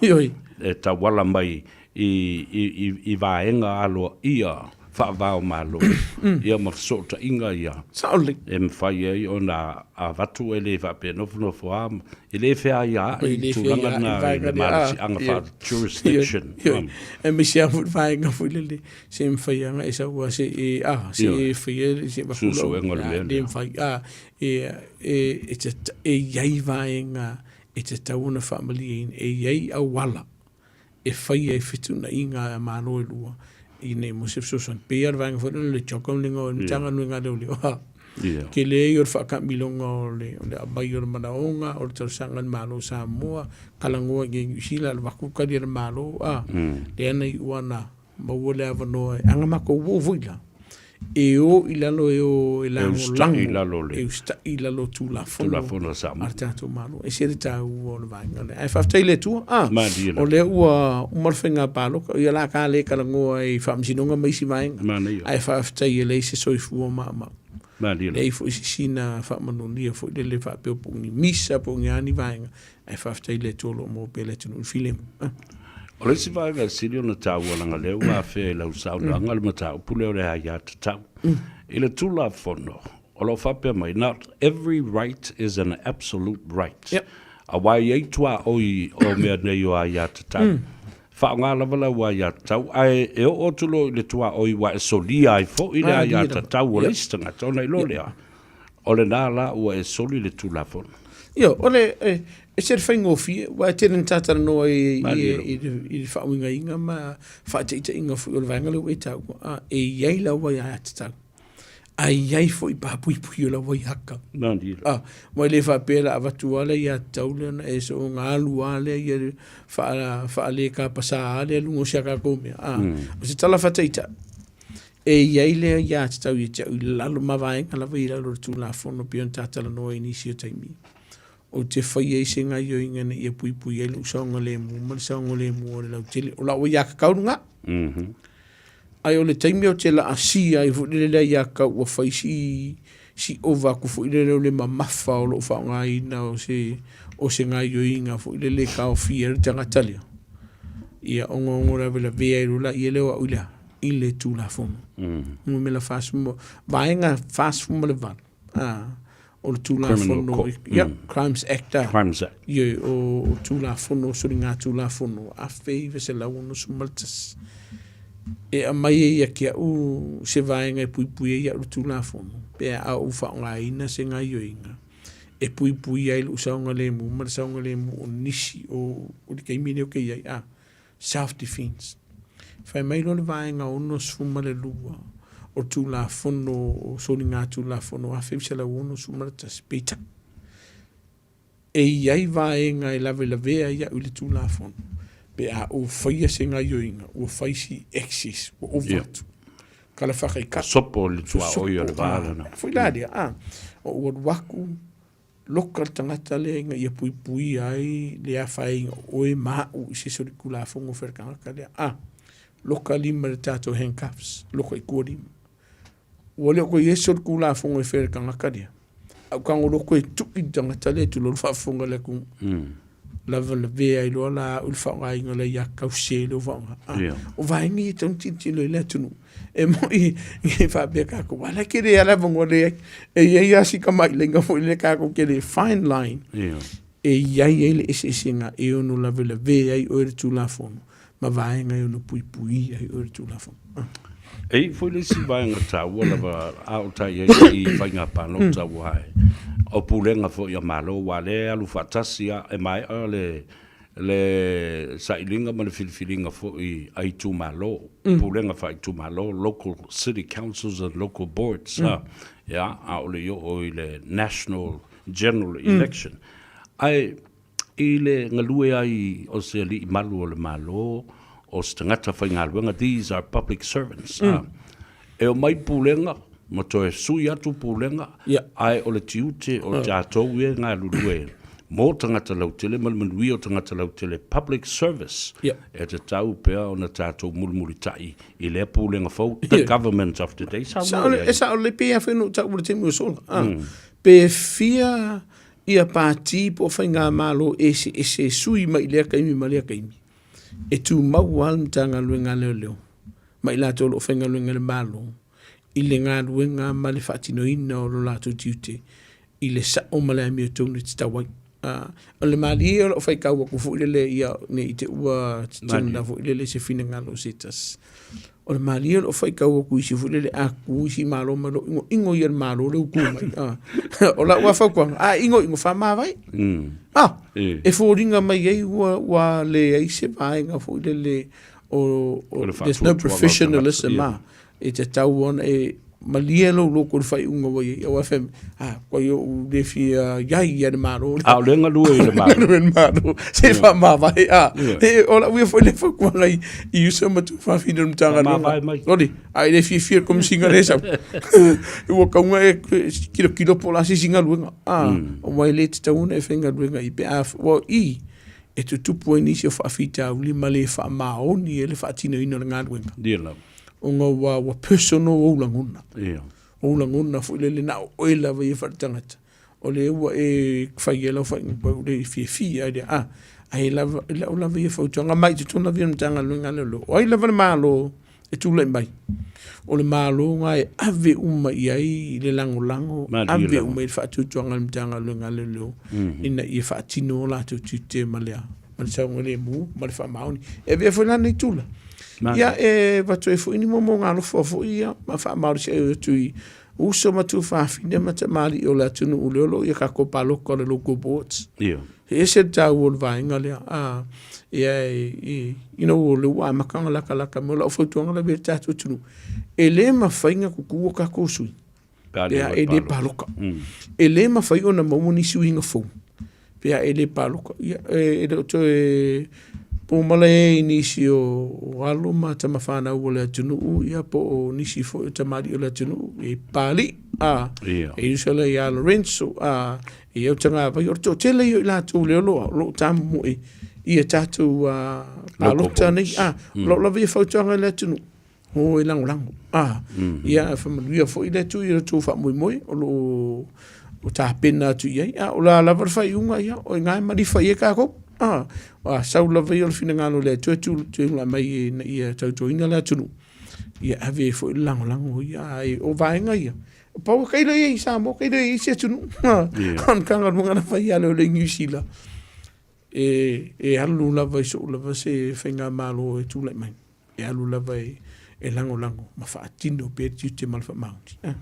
e tauala mai i vaega aloaia faava o Malo ia ma fesootaiga ia e mafai ai ona avatu e le faapea nofonofo lava, e le feaiaai i tulaga na i le malosiaga faa-jurisdiction. Aemaise lava foi le vaega foi lele se mafai lava ona e sau lava se i se i faia se suesuega o le mea lea. Le mafai, e, e, e, e i ai vaega e tatau ona faamalieina, e i ai auala e fai ai fetuunaiga a Malo e lua ina ia maua se fesoasoani. Pei lava o le vaega foi lea o le CHOGM le igoa o le Matagaluega a Leoleo, ha. Tele ai o le faataamiloga o le, o le aumai o le manaoga, o le talosaga a le Malo o Samoa, talanoa i inei i Niu Sila, alu atu tali a le Malo, a, lea na iu ana maua le avanoa e ana matou uo foi la, e o i lalo e o e lagolago, e usitai i lalo o Tulafono Tulafono a Samoa. a le tatou Malo. E ese le taua o le vaega lea. Ae faafetai i le Atua, a, o lea ua uma le faiga palota, ia la ka le talanoa i faamasinoga ma isi vaega. Manaia. Ae faafetai e leai se soifua maumau. Malie. Leai foi se sina faamanunia foi lele faapea po o ni misa po o ni a ni vaega. Ae faafetai i le Atua o lo o maua pea le atunuu i le filemu. O le isi vaega e sili ona taua leaga o lea ua afea i lau saunoaga le mataupu lea o le aiatatau. I le Tulafono, o lo o faapea mai, not every right is an absolute right. Aua e i ai tuaoi o mea nei o aiatatau. Faaaoga lava lau aiatatau, ae e oo atu loa i le tuaoi ua e solia ai foi le aiatatau o le isi tagata ona iloa lea, O lena la ua e soli le Tulafono. Ioe, o le, e ese le faigofie, aua e tele ina ta talanoa i, i, i, i le faauigaina ma faataitaiga foi o le vaega lea ua e taua, a, e i ai lau aiatatau, ae i ai foi papuipui o lau aiatatau. A, aua e le faapea o le a avatu lava le aiatatau lea ona e soona alu lava lea ia faa, faalekapasa lava lea i luga o si a tatou mea. A, o se tala faataitai. E i ai le aiatatau ia te au i lalo ma vaega lava i lalo o le Tulafono pei ona ta talanoa i nisi o taimi. Ou te faia i se gaioiga ina ia puipui ai lou saogalemu ma le saogalemu o le lautele. O lau aiatatau lena. Mm -hmm. Ae o le taimi ou te laasia ai foi lele le aiatatau ua fai si si ova atu foi lele o le mamafa o lou faaaogaina o se o se gaioiga foi lele e taofia ai le tagata lea. Ia onoono lavelavea ai loa laia lea o au i le a? I le Tulafono. Numera 40, vaega 48, a, o le Tulafono, ia, Crimes Act, a. Crimes Act. Ia, o Tulafono, soligatulafono, 1961. E aumai ai ia te au se vaega e puipui ai au i le Tulafono, pe a ou faaaogaina se gaioiga e puipui ai lou saogalemu ma le saogalemu o nisi o le taimi lea ou te i ai, a. Self defence. Fai mai loa le vaega 62 o Tulafono o Soligatulafono 1961, peitai, e i ai vaega e lavelavea ai au i le Tulafono pe a ou faia se gaioiga ua fai si excess, ua ova atu. Kala whakaika. Sopo le tuaoi o le vā lena. Foi la lea, a, o ua alu aku, Loka le tagata lea ina ia puipuia ai le afaina o oe ma a'u i se isi o le Tulafono fai a le tagata lea. A, loka lima i le tatou handcuffs, loka i tua lima. Ua le o toe i ai se o le Tulafono e fai a le tagata lea, a ua tago loa toe tui le tagata lea tulou le faafofoga a le atunuu. Lavelavea ai loa la au i le faaaogaina o le aiatatau sese lea ua faaaoga. A, o vaega ia e tatau ona tilotilo i ai le atunuu. E moni e faapea tatou, a la e tele lava le avanoa lea e i ai lava si tamailaina foi lea tatou te le fine line e i ai ai le eseesega e ono lavelavea ai oe i le Tulafono ma vaega e ono puipuia ai oe i le Tulafono. E i ai foi le isi vaega taua lava a o ta i ai i faiga palota aua o pulega foi a Malo aua o lea e alu faatasi a e maea le le sailiga ma le filifiliga foi a itumalo, pulega faaitumalo, local city councils and local boards, ia, a o le i oo i le national general election. Ae i le galue ai o se alii malu o le Malo, o se tagata faigaluega, these are public servants, E omai pulega ma toe sui atu pulega, ae o le tiute o tatou ia e galulue mo tagata lautele ma le manuia o tagata lautele, public service, e tatau pea ona tatou mulimulitai i lea pulega fou, the government of the day. Saunoa i ai. E sao lelei, pei lava foi ona ou taua i le taimi ua sola, pe fia ia pati po o faigamalo eseese e sui mai i lea taimi ma lea taimi, e tumau lava le Matagaluega a Leoleo ma i latou o lo o faigaluega i le Malo i le galuega ma le faatinoina o lo latou tiute i le sao ma le amiotonu e tatau ai. O le malie o lau faitau atu foi lele ia ne i te ua tetena foi lele se finagalo o se tasi. O le malie o lau faitau atu i isi foi lele a tu isi Malo ma lo ingoingo ia le Malo lea ua tu mai. O lau lava fautuaga, a ingoingo faamavae. E foliga mai ai ua leai se vaega foi lele o, o there's no professionalism a e tatau ona e malie lou loto i le faaiuga ua i ai aua e fai mai a koe ou le fia i ai ia le Malo A o lea galue i le Malo. Galue i le Malo se faamavae a e o lau ia foi lea fautuaga i i uso ma tuafafine o le Matagaluega Faamavae mai. Oli a e le fiafia i le Komesina lea e sau ua tatau ona e tilotilo po o le a se isi galuega a aua e le tatau ona e faigaluega i pe a ua i e tutupu ai nisi o faafitauli ma le faamaoni ai le faatinoina o le galuega. Ia lava. Ona ua, ua personal ou lagona. Ia. Ou lagona foi lele na o oe lava ia faaletagata. O lea ua e fai ai lau faaiuga ua le fiafia ai lea. Ah, ae lava, i lau lava ia fautuaga mai i totonu lava ia o le Matagaluega a Leoleo. O ai lava le Malo e tulai mai, o le Malo lena e ave uma i ai le lagolago, ave uma i ai le faatuatuaga a le Matagaluega a Leoleo ina ia faatino o latou tiute ma le ma le saogalemu ma le faamaoni. E avea foi la lenei tula, ia e avatu ai foi ni moomooga alofa foi ia ma faamalosi atu i uso ma tuafafine ma tamalii o le atunuu lea o lo o i a tatou palota o le local boards. Ia. E ese le taua o le vaega lea. A, ia, e, you know, o lea ua amata ona latalata mai. O lau fautuaga lava i le tatou atunuu, e le mafai ona tutu o tatou sui Pe a pe a e le paloka. E le mafai ona maua ni suiga fou pe a e le paloka. Ia, e le o toe... Po malae i nisi o alo ma tama whanau o le atunuu, ia po o nisi foi o tamalii o le atunuu, e Papalii, a, e usa lea ia Lorenzo, a, e Autagavai, o le toatele ia o i latou lea o lo o lo o tamomoe i a tatou palota nei, a, o lau lava ia fautuaga i le atunuu, o e lagolago, a, ia faamanuia foi le Atua i lo outou faamoemoe o lo o tapena atu i ai, a o le a lava le faaiuga, ia, o i ina e malifa i ai tatou, a, a sau lava ia o le finagalo o le Atua e tulai mai ina ia tautuaina le atunuu, ia ave ai foi le lagolago ia, a o vaega ia, pau e tailo i ai i Samoa, tailo i ai i isi atunuu, a, o le Matagaluega na fai a le Niu Sila, e alu lava i sou lava se faigamalo e tulai mai. e alu lava e lagolago ma faatino pea le tiute ma le faamaoni.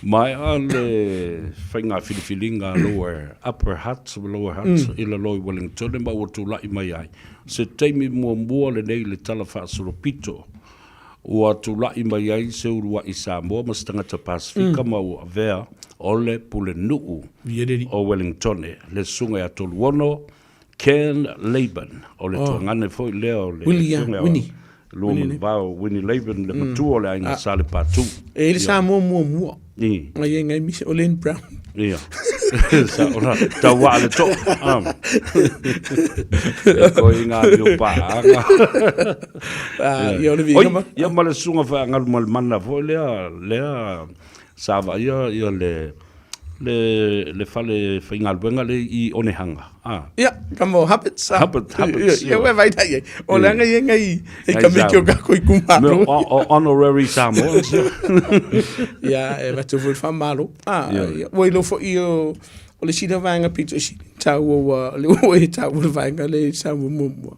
Maea le faiga filifiliga a Lower Upper Hutt ma Lower Hutt i lalo i Wellingtone ma ua tulai mai ai se taimi muamua lenei i le Tala Faasolopito ua tulai mai ai se uluai Samoa ma se tagata Pasefika ma ua avea o le Pulenuu o Wellingtone, le Susuga ia Toluono Ken Laban, o le tuagane foi lea o le Afioga ia Luamanuvao Winnie Laban, le matua o le aiga Salepatu. E i le Samoa muamua. Na i ai ngai misi o Len Brown. Ia. Sa ona tau waa le too. E koe i ngā mio paaga. Ia o le viga ma. Ia ma le susuga Faagalumalemana foi lea, lea sa vaaia ia le le, le fale faigaluega le i Onehanga. Ah. Ia, ka mo Hubbard's. Ah. Hubbard, Hubbard's. Ia, ua vai dai ai. O le anga ia ngai e ka miki o ka koi kumalo. Honorary Samoans. Ia, e vatu foi whamalo. Ah, ia, ua ilo foi o o le sina vaenga pito i sini. Tau ua, le ua e tau le vaenga le sa mua mua.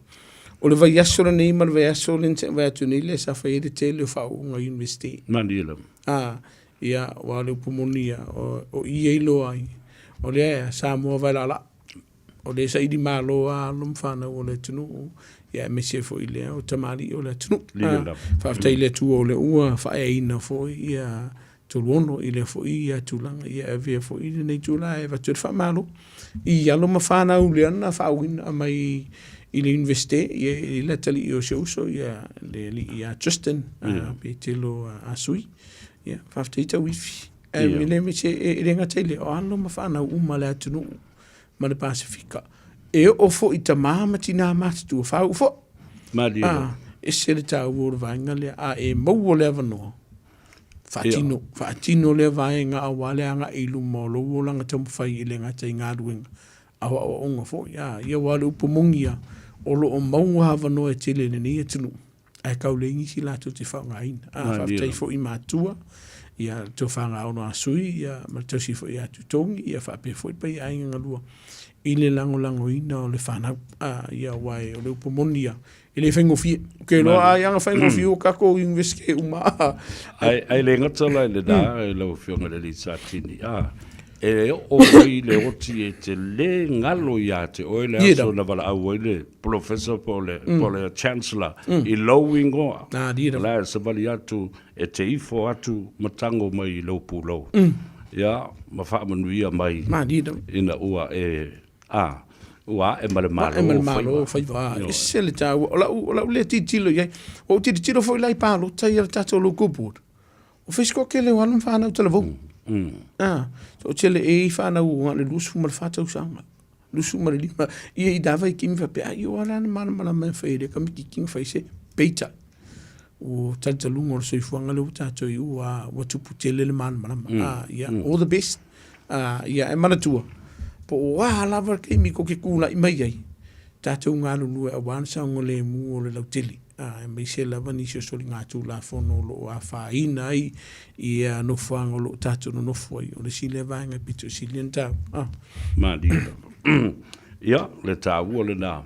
O le vaiaso lenei ma le vaiaso le nse vai atu nei le sa whai e te tele o whaonga university. Mani le. Ah, Ia, aua o le upu moni ia, o i e iloa ai, o lea e Samoa vaelaalaa, o lea e saili malo lava alo ma fanau o le atunuu, ia aemaise foi lea o tamalii o le atunuu. Faafetai i le Atua o lea ua faaeaina foi ia Toluono i lea foi ia tulaga, ia e avea foi lenei itula e avatu ai le faamalo i alo ma fanau lea na faauuina mai i le Iunivesite, ia e i ai le atalii o si ou uso, ia le alii ia Tristan Petelo Asui. Ia, faafetai tauifi. Ae yeah. le me se e le gata i lea, o alo ma whanau uma le atunuu ma le Pasifika. E oo foi i tamā ma tinā matutua, whāu foi. Malie. Ah, ese le tāua o le vaenga lea, a e maua le avanoa, faatino, yeah. faatino lea vaenga aua le agai i luma o lou olaga taumafai e le gata i galuega, aoaoga foi. Ah, ia aua o le upu moni ia, o lo o maua avanoa e tele i lenei atunuu. ae kau leai nisi latou te faaaogaina. A, faafetai foi i matua, ia le tofaga ono a sui, ia ma le tausi foi ia Tutogi, ia faapea foi le paia aiga galua i le lagolagoina o le fanau. A, ia aua o le upu moni ia, e le faigofie. Ou te iloa ai ana faigofie o tatou Universite uma. Ae, ae le gata la i lena, lau Afioga i le alii Satini, a, E oo mai le oti e te lē galo iā te oe le aso na valaau ai le Polofesa po o le, po o le Chancellor i lou ingoa. O la e savali atu e te ifo atu ma tago mai i lou pulou. Ia, ma faamanuia mai ina ua e, a, ua ae ma le Malo o faiva. Malo o faiva. Ese le taua. O lau, o lau lea tilotilo i ai. Ua ou tilotilo foi la i palota ia le tatou local board. O Facebook tele o alo ma fanau talavou. Ah, so tele e i fanau o le 24 tausaga. 25 ia i dava i kimi faapea ai o ala na malamalama e fai le kamikiki na fai se peita. O talitaluga o le soifuaga lea ua tatou i ua ua tupu tele le malamalama. Ah, ia all the best. Ah, ia e manatua po o a lava le taimi tou te tulai mai ai, tatou galulue aua le saogalemu o le lautele. aemaise lava nisi o soligatulafono o lo o afaina ai ia nofoaga o lo o tatou nonofo ai. O le isi lea vaega e pito sili ona taua. Malie lava. Ia, le taua lena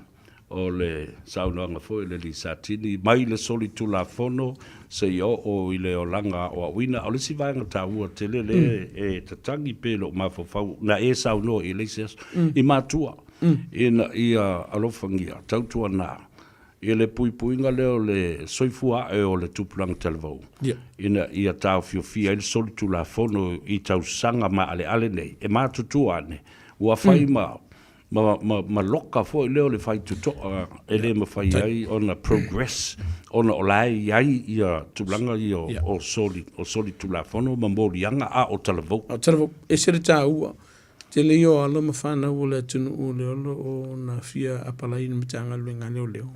o le saunoaga foi a le alii Satini, mai le solitulafono seia oo i le olaga aoaoina. O le isi vaega taua tele lea e tatagi pea i lou mafaufau, na e saunoa i le isi aso, i matua, ina ia alofagia, tautuana I le puipuiga lea o le soifua ae o le tupulaga talavou, ina ia taofiofia ai le solitulafono i tausaga maaleale nei, e matutua ane, ua fai ma Ma, ma, ma loka foi lea o le faitotoa e le mafai ai ona progress ona o la e i ai ia tulaga ia o, o soli, o soli tulafono ma moliaga a o talavou. A o talavou, ese le taua. Tele ia o alo ma fanau o le atunuu o lea o lo o na fia apalai i le Matagaluega a Leoleo.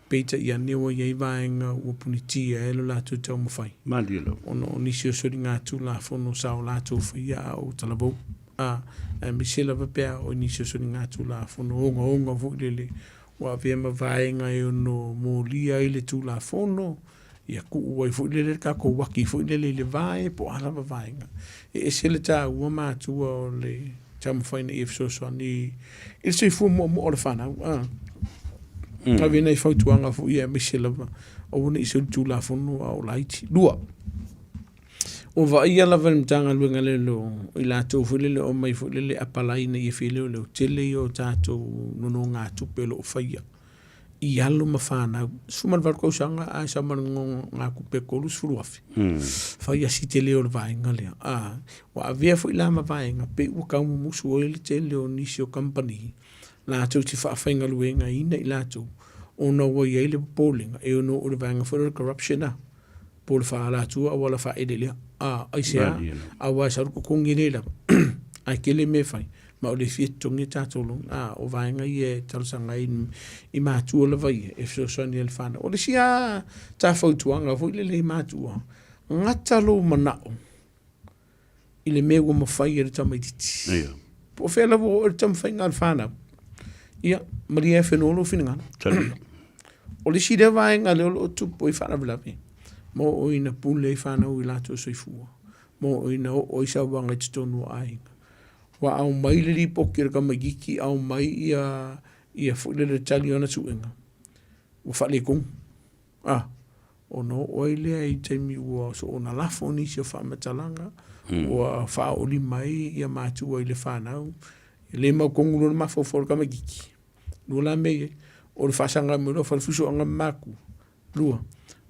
Peitai ane ua i ai vaega ua punitia ai lo latou taumafai. Malie lava. Ona o nisi o soligatulafono sa o latou faia a o talavou, a, aemaise lava pe a oo i nisi o soligatulafono ogaoga foi lele ua avea ma vaega e ono molia ai le Tulafono, ia tuu ai foi lele le tatou uaki foi lele i le vae po o a lava vaega. E ese le taua matua o le taumafai ina ia fesoasoani i le soifua muamua o le fanau. A. Ave nai fautuaga foi ia aemaise lava aua ne i solitulafono a o laiti. 2. Ua vaaia lava e le Matagaluega lele o i latou foi lele o aumai foi lele apalai ina ia fia leoleo, tele ia o tatou nonogatupe o lo o faia i alo ma fanau, 18 tausaga ae sau ma le nonogatupe e 30,000. Fai asi tele o le vaega lea. A, ua avea foi la ma vaega pei ua tau mumusu ai le tele o nisi o kamupani latou te faafaigaluegaina i latou ona ua i ai le popolega e ono oo i le vaega foi lea o le corruption a. po o le faaalatua auala faaeleelea. A, aisea? Aua e sau le totogi e le lava, ae tele mea e fai, ma o le fia totogi a tatou loan. A, o vaega ia e talosaga ai i matua lava ia e fesoasoani ai i le fanau. O le isi lava ta fautuaga foi lele i matua, gata lou manao i le mea ua mafai e le tamaitiiti. Ia. Po o fea lava ua oo i le taumafaiga a le fanau, ia, malie e whenua lou finagalo. Talia. O le isi lea vaega lea o lo o tupu ai faalavelave, ma oo ina pule ai fanau i latou soifua, ma oo ina oo ai sauaga i totonu o aiga. Ua aumai le lipoti a le tamaitiiti, aumai ia, ia foi lele le tali o ana suega, ua faaletonu. A, ona oo ai lea i taimi ua soona lafo nisi o faamatalaga, ua faaoolima ai ia matua i le fanau, e le mautonu loa le mafaufau o le tamaitiiti. Lua la mea ia, o le faasaga mai loa falefusoaga ma matua. Lua,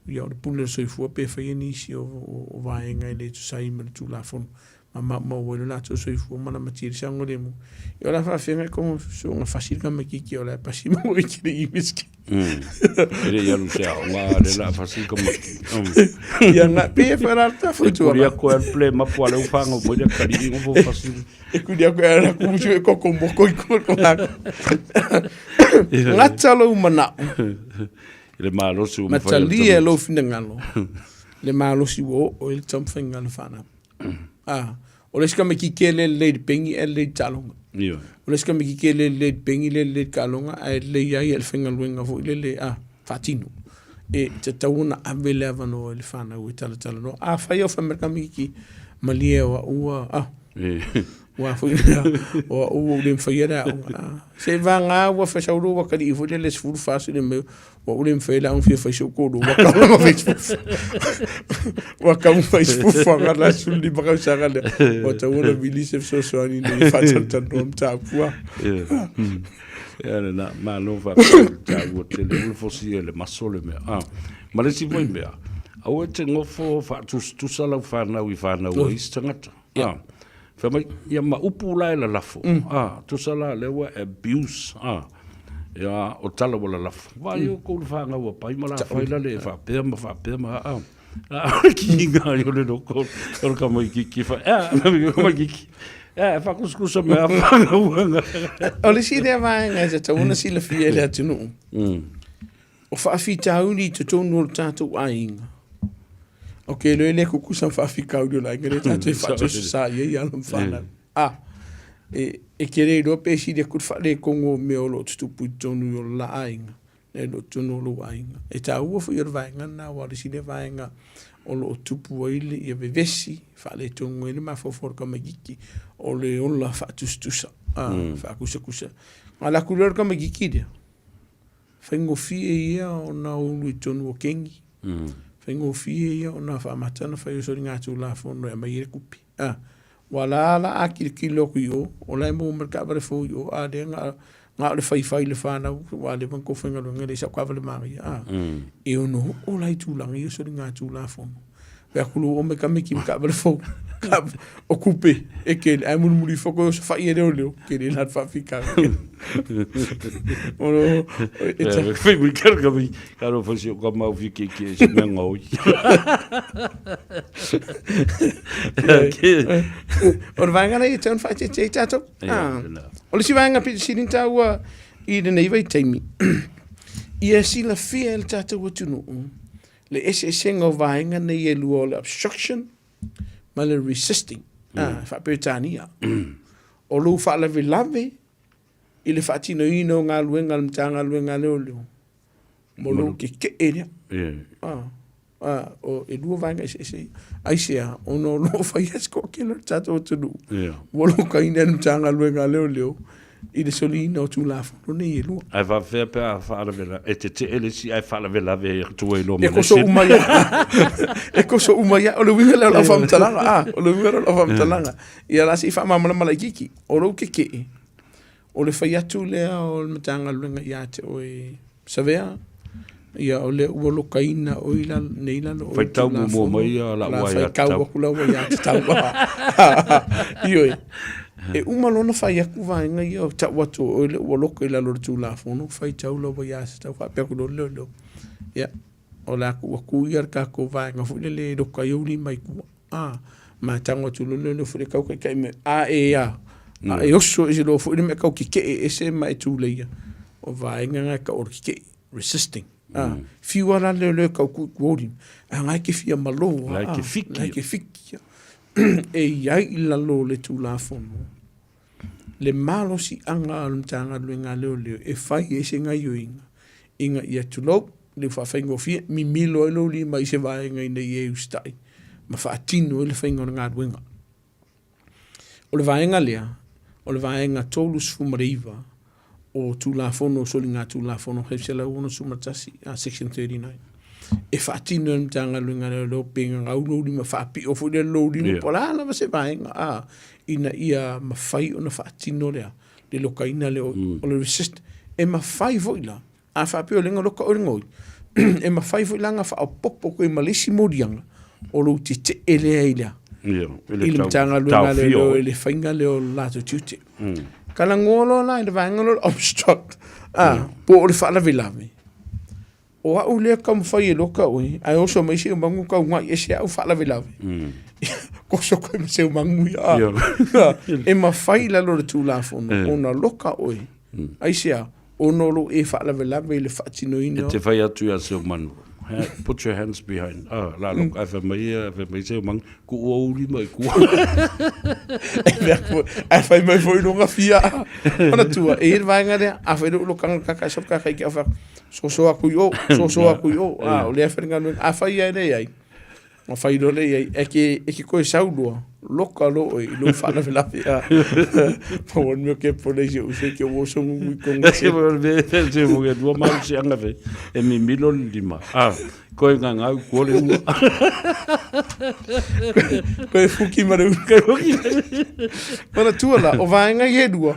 ia o le pule o le soifua pe faia nisi o, o, o vaega e le tusa ai ma le Tulafono ma maumau ai lo latou soifua ma lamatia i le saogalemu. Ia o le a faafefea e kogo soona fasi le tamaitiiti o la e pasi ma ua iti le i E le i alu se aoga a le la fasi ka maki. Ia nga pe e whara ta E kuri aku e ple mapu a leu whango mo ia kari i ngofo fasi. E kuri aku e ara kumusu e koko moko i ko ko hako. Ngata lou manao. I le malosi ua mawhai. Matalia e lou finagalo. Le malosi ua oo i le taumafaiga a le fanau. Ah, o le isi tamaitiiti e le lelei i le pegi ae lelei i le taaloga. Ioe. O le isi tamaitiiti e le lelei i le pegi le lelei i le taaloga ae lelei lava ia i le faigaluega foi lele a faatino. E tatau ona ave le avanoa i le fanau e talatalanoa. Afai o fai mai le tamaitiiti, malie o au ua a ua foi o au ua ou le mafaia le aoga. Seiavagā ua fai sau loa ua atalii foi lele 14 sene mai Ua ou le mafai la ona fia fai sou toalua, ua tau ma fai sifufu. Ua tau ma fai sifufu aga la 15 tausaga lea. Ua tau ona vili se fesoasoani ina ia faatalatalanoa mataupu a. Ia lena, malo faafetai i le taua tele, aua le fosia i le maso le mea. Ah, ma le isi foi mea, aua e te nofo faatusatusa lau fanau i fanau a isi tagata. Ah, fai mai, ia ma upu la e lalafo, ah, tusa la lea ua abuse, ah, ia, o tala ua lalafo. Vaai mm. o kou le whangau a pai ma la whai la le e whapea ma whapea ma a. A, o le kihinga ai o le loko, o le kamai kiki, wha, a, kamai kiki. E, whakuskusa me a whangau anga. O le isi lea vaega e tatau ona silafia e le atunuu. O faafitauli i totonu o le tatou aiga. Ok, loe le kukusa ma faafitauli o le aiga lea tatou e faatososa i ai alo ma fanau. A, e, e te le iloa pe sili atu le faaletonu o mea o lo o tutupu i totonu i o le la aiga, nai lo totonu o lou aiga. E taua foi o le vaega lena, aua o le isi lea vaega o lo o tupu ai le ia vevesi, faaletonu ai le mafaufau o le tamaitiiti, o le ola faatusatusa, a, faakusakusa. Na alu atu loa le tamaitiiti lea, Faigofie ia ona ulu i totonu o kengi. Faigofie ia ona faamata ona fai o soligatulafono e aumai ai le tupe. A, ua la la a tilotilo atu i o, o la e maua mai le taavale fou i o, a lea na, na o le faifai i le fanau, ua leva ona tou faigaluega e leai sau taavale manaia. A, e ono oo la i tulaga ia o soligatulafono. Pe aku lu o me ka miki ka vale fou. Ka o kupe e ke ai mulimuli ifo koe o safa'i e leoleo ke le la faafika. O lo e ta fai mui ka ka mi ka ro fai si o ka mau fi ke ke se mea ngoi. O le vaega lea e tau ona faaeteete ai tatou. O le isi vaega pito sili ona taua i lenei vaitaimi, ia silafia e le tatou atunuu le eseesega o vaega nei e lua o le obstruction ma le resisting, faa-Peretania. O lou faalavelave i le faatinoina o galuega a le Matagaluega a Leoleo, mo lou keke'e lea. E lua vaega eseese ia. Aisea? Ona o lo o faia se toatele o le tatou atunuu ua lokaina e le Matagaluega a Leoleo i le soliina o Tulafono nei e lua. Ae faapefea pe a faalavelave, e tetee le isi ae faalavelave atu ai loa ma le isi. E koso uma ia. E koso uma ia. O le uiga lea o lau faamatalaga. A, o le uiga lea o lau faamatalaga. Ia la se i faamalamalama laitiiti. O lou tetee, o le fai atu lea o le Matagaluega ia te oe Savea, ia o lea ua lokaina oe i lalo, nei lalo o Faitau muamua mai ia lau aiatatau. Faitau aku lau aiatatau. Ioe. E uma loa ona fai atu vaega ia o tau atu o oe lea ua loka i lalo o le Tulafono, faitau lau aiatatau faapea atu loa le leoleo. Ia, o le a tuu atu ia le tatou vaega foi lele e loka ai ou lima i tua. A, ma tago atu loa le foi le tau taitai mai, a e a, a e oso ese loa foi le mea tau keke'e ese ma e tuleia, o vaega na e tau o le keke'e, resisting. A, fiu lava la le leoleo e tau tuu i tua o lima, a na e te fia malo lava, a, la e te fiki. E i ai i lalo o le Tulafono le malosiaga o le Matagaluega a Leoleo e fai ai se gaioiga ina ia tulou le faafaigofie, mimilo ai lou lima i se vaega ina ia e usitai ma faatino ai le faiga o le galuega. O le vaega lea, o le vaega 39 o Tulafono o Soligatulafono 1961, Section 39, e faatino e le Matagaluega a Leoleo pe gagau lou lima faapio foi lea lou lima po o le a lava se vaega a, ina ia mafai ona faatino lea le lokaina lea o le resist. E mafai foi la, a faapea o lea na loka oe i le gaoi, e mafai foi la ona faaopoopo atu ai ma le isi moliaga o lou tetee lea i le i le Matagaluega a Leoleo i le faiga lea o le latou tiute. Talanoa loa la i le vaega lea o le obstruct, a, po o le faalavelave. O au lea taumafai e loka oe, ae oso mai Seumanu tauna'i ese au faalavelave. Koso koe ma Seumanu ia. E mafai i lalo o le Tulafono ona loka oe. Aisea? Ona o lou e faalavelave i le faatinoina. E te fai atu ia Seumanu, put your hands behind. Ah, la loka, ae fai mai ia, fai mai Seumanu, Kuu ou lima i kua. Ae fai mai foi luga fia. Manatua, e i ai le vaega lea, a fai lou lokaga kaka e sau kaka i ke au whak, soso aku i o, soso aku i o, a, o lea whai galuega. A fai ia e leai, ma fai loa lea i ai, e ke, e ke koe sau loa, loka loa oe i lou faalavelave, a. Ma ua mea ke pole i se uso i ke ua oso ngungu i konga se. Se mo ke dua mau se anga fe, e mimilo le lima. A, Koe ngangau, kua le ua. Koe fuki ma le ua. Koe fuki. Manatua la, o vaega i e lua,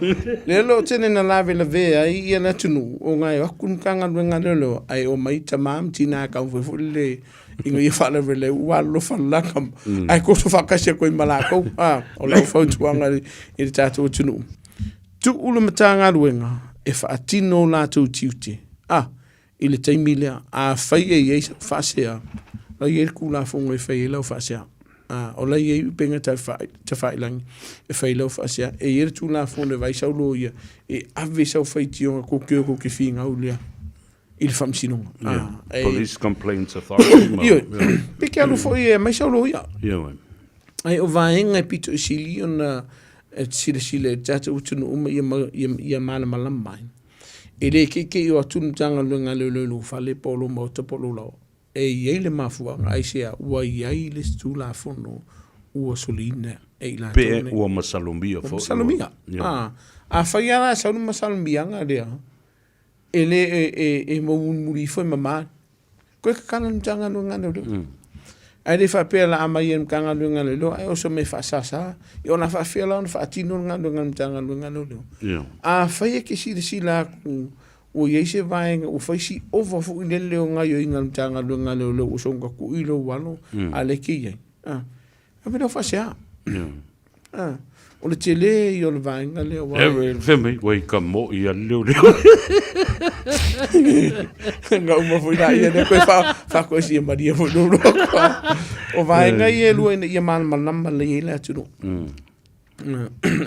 lea lo o tele na lavelavea ai ia le atunuu, o ngai o aku le Matagaluega a Leoleo, ae omai tama ma tina e taumafai foi lele ina ia faalavelave ua alolofa le la tama, ae toso faatasi atu ai ma latou. A, o lau fautuaga i le tatou atunuu, tuu le Matagaluega e faatino o latou tiute. A, I le taimi lea, afai e i ai sau faasea, o la e i ai le Tulafono e fai ai lau faasea. A, o la e i ai upega tafailagi e fai ai lau faasea. E i ai le Tulafono e vaai sau loia e ave sau faitioga tou te o tou te finau lea i le faamasinoga. A, e... Police Complaints Authority. Ma, Ioe, pe te alu foi e aumai sau loia. Ioe. Ae o vaega e pito i sili ona silasila i le tatou atunuu ma ia malamalama ai. E le keikei o atu le Matagaluega a Leoleo i lou fale po o lou maota po o lou laoa. E i ai le mafuaaga, aisea ua i ai le isi Tulafono ua soliina e i latou nei. Pe ua masalomia foi. Ua masalomia. A, afai lava la e sau le masalomiaga lea, e le, e, e, e maumunimuli ifo e mama. Koe kakala le Matagaluega a Leoleo. Ae le faapea la aumai e le Matagaluega a Leoleo ae oso mai e faasasa. Ia ona faafefea la ona faatino le galuega a le Matagaluega a Leoleo. Afai e te silasila atu Ua i ai se vaega ua fai si ova foi lele o gaioiga a le Matagaluega a Leoleo ua soona taku'i lou alo a lea e te i ai. A, ave lea o faasea. A, o le tele ia o le vaega lea aua e fai mai ua i ka mo'i a le leoleo. Na uma foi la ia lea koe faatoese ia malie foi lou loto. O vaega ia e lua ina ia malamalama lelei ai le atunuu.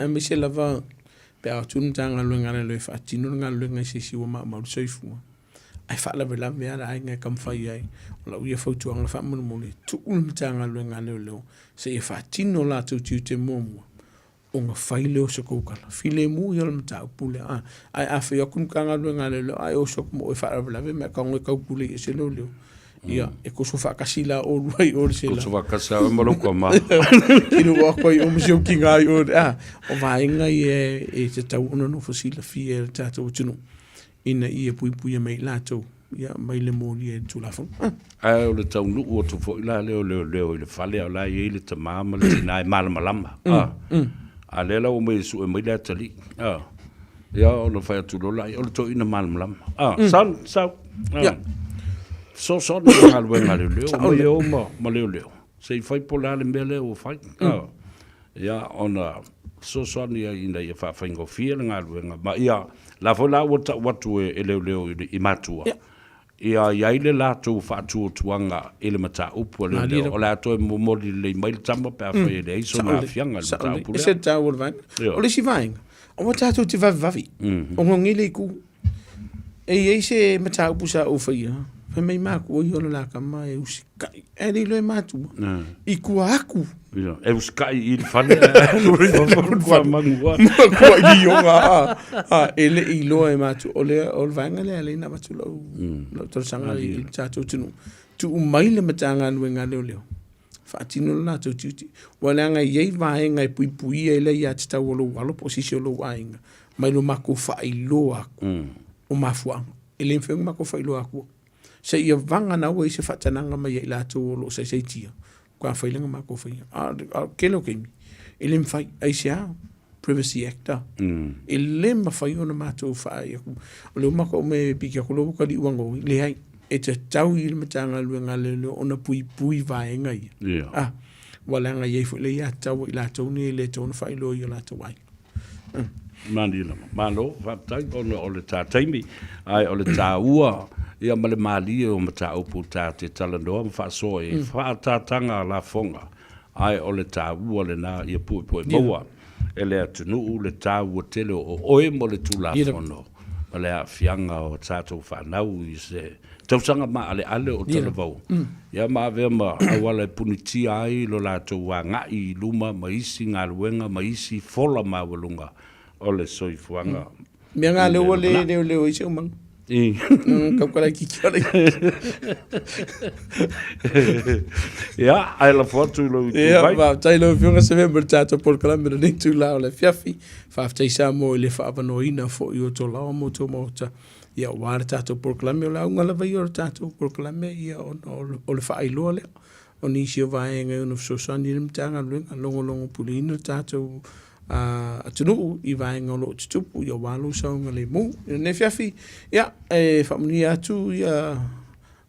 Aemaise lava pe a o atu le Matagaluega a Leoleo e faatino le galuega i se isi ua maumau le soifua, ae faalavelave lava le aiga e taumafai ai. O lau ia fautuaga faamolemole, tuu le Matagaluega a Leoleo seia faatino latou tiute muamua ona fai lea o se tou tala. Filemu ia o le mataupu lea. A, ae a fai atu le Matagaluega a Leoleo ae oso atu ma oe e faalavelave ma e tago e taupulei ese leoleo, Ia, e toso faatasi la oulua i o i le sela. Toso faatasi lava ma lou tama. Kino ua atu ai o ma si ou tina i o. A, o vaega ia e tatau ona nofo silafia e le tatou atunuu ina ia puipuia mai i latou ia, mai le molia e le Tulafono. Ah. Ae o le taunuu atu foi la lea o leoleo i le fale a o la e i ai le tama ma le tina e malamalama. A lea la ua omai e sue mai le atalii. A. Ia ona fai atu loa lea, o le toeaina malamalama. Ah, son, sau. Ia. Fesoasoani i le galuega a leoleo, omai e o ma leoleo. Se i fai po o le a le mea lea ua fai. Ah. Ia, ona fesoasoani ai ina ia faafaigofie le galuega. Ma ia, la foi la ua tau atu e leoleo i matua. Ia i ai le latou faatuatuaga i le mataupu a leoleo, o le a toe momoli lelei mai le tama pe afai e leai sona aafiaga i le mataupu lea. Ese le taua o le vaega. O le isi vaega, aua tatou te vavevave, ona o nei le itu. E i ai se mataupu sa ou faia, fai mai matua ia o le la tama e usitai, ae le iloa e matua, i tua atu. Ia, e usitai i le fale ae alu i fafo i le kuamanu. Matua i lioga, e le i iloa e matua. O le, o le vaega lea e ala ai ona avatu lau, lau talosaga i le tatou atunuu, tuu mai le Matagaluega a Leoleo, faatino le latou tiute. Ua leaga e i ai vaega e puipuia ai le aiatatau a lou alo po o se isi o lou aiga mai lo matou faailoa atu o mafuaaga. E le mafai ona matou faailoa atua. Seia vagana ua i ai se faatanaga mai ia i latou o lo o saisaitia, faatoa fai lea ona matou faia. A o le tele o taimi, e le mafai. Aisea? Privacy Act a. E le mafai ona matou faaai atu, o lea ua matou aumai e piki atu lea ua tali ua gaoi. Leai, e tatau i le Matagaluega a Leoleo ona puipui vaega ia. A, ua leaga e i ai foi le aiatatau a i latou nei e le tatau ona faailoa i o latou aiga. Malie lava. Malo, faafetai ona o le ta taimi, ae o le taua ia ma le malie o mataupu ta te talanoa ma faasoa i ai, faaataataga lafoga, ae o le taua lena ia puepue maua e le atunuu le taua tele o oe mo le Tulafono ma le aafiaga o tatou fanau i se tausaga maaleale o talavou, ia ma avea ma auala e punitia ai lo latou agai i luma ma isi galuega ma isi fola maualuga o le soifuaga. Mea nga lea ua le leoleo ai se umaga. I. Kau laitiiti o le. Ia, ae lafo atu i lou itu Ia, mai. faafetai lau Afioga Savea mo le tatou polokalame i lenei itula o le afiafi. Faafetai Samoa i le faaavanoaina foi o Tolaoa ma outou maota Ia, aua le tatou polokalame, o le auga lava ia o le tatou polokalame, ia, ona o le faailoa lea o nisi o vaega e ono fesoasoani ai le Matagaluega, logologo puleina le tatou atunuu i vaega o lo o tutupu, ia, aua lou saogalemu. I lenei afiafi, ia, e faamanuia atu ia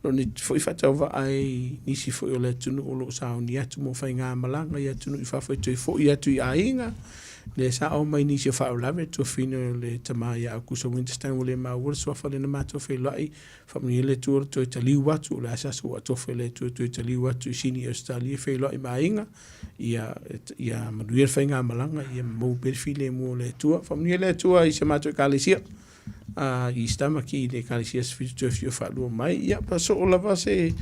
lou nei foi faatauvaa i nisi foi o le atunuu o lo o sauni atu mo faigamalaga i atunuu i fafo e toe foi atu i aiga, lea sa oo mai nisi o faalavelave, le tuafafine o le tama ia Aukuso Winterstein ua le maua le suafa lea na matou feiloai, faamanuia le Atua le toe taliu atu, o le a se aso ua atofa e le Atua e toe taliu atu i Sini i Ausetalia e feiloai ma aiga, ia, ia manuia le faigamalaga, ia maua pea le filemu o le Atua. Faamanuia le Atua i si a matou Ekalesia. a i Tamaki i le Ekalesia Aso Fitu toe afio faalua mai. Ia, pa soo lava se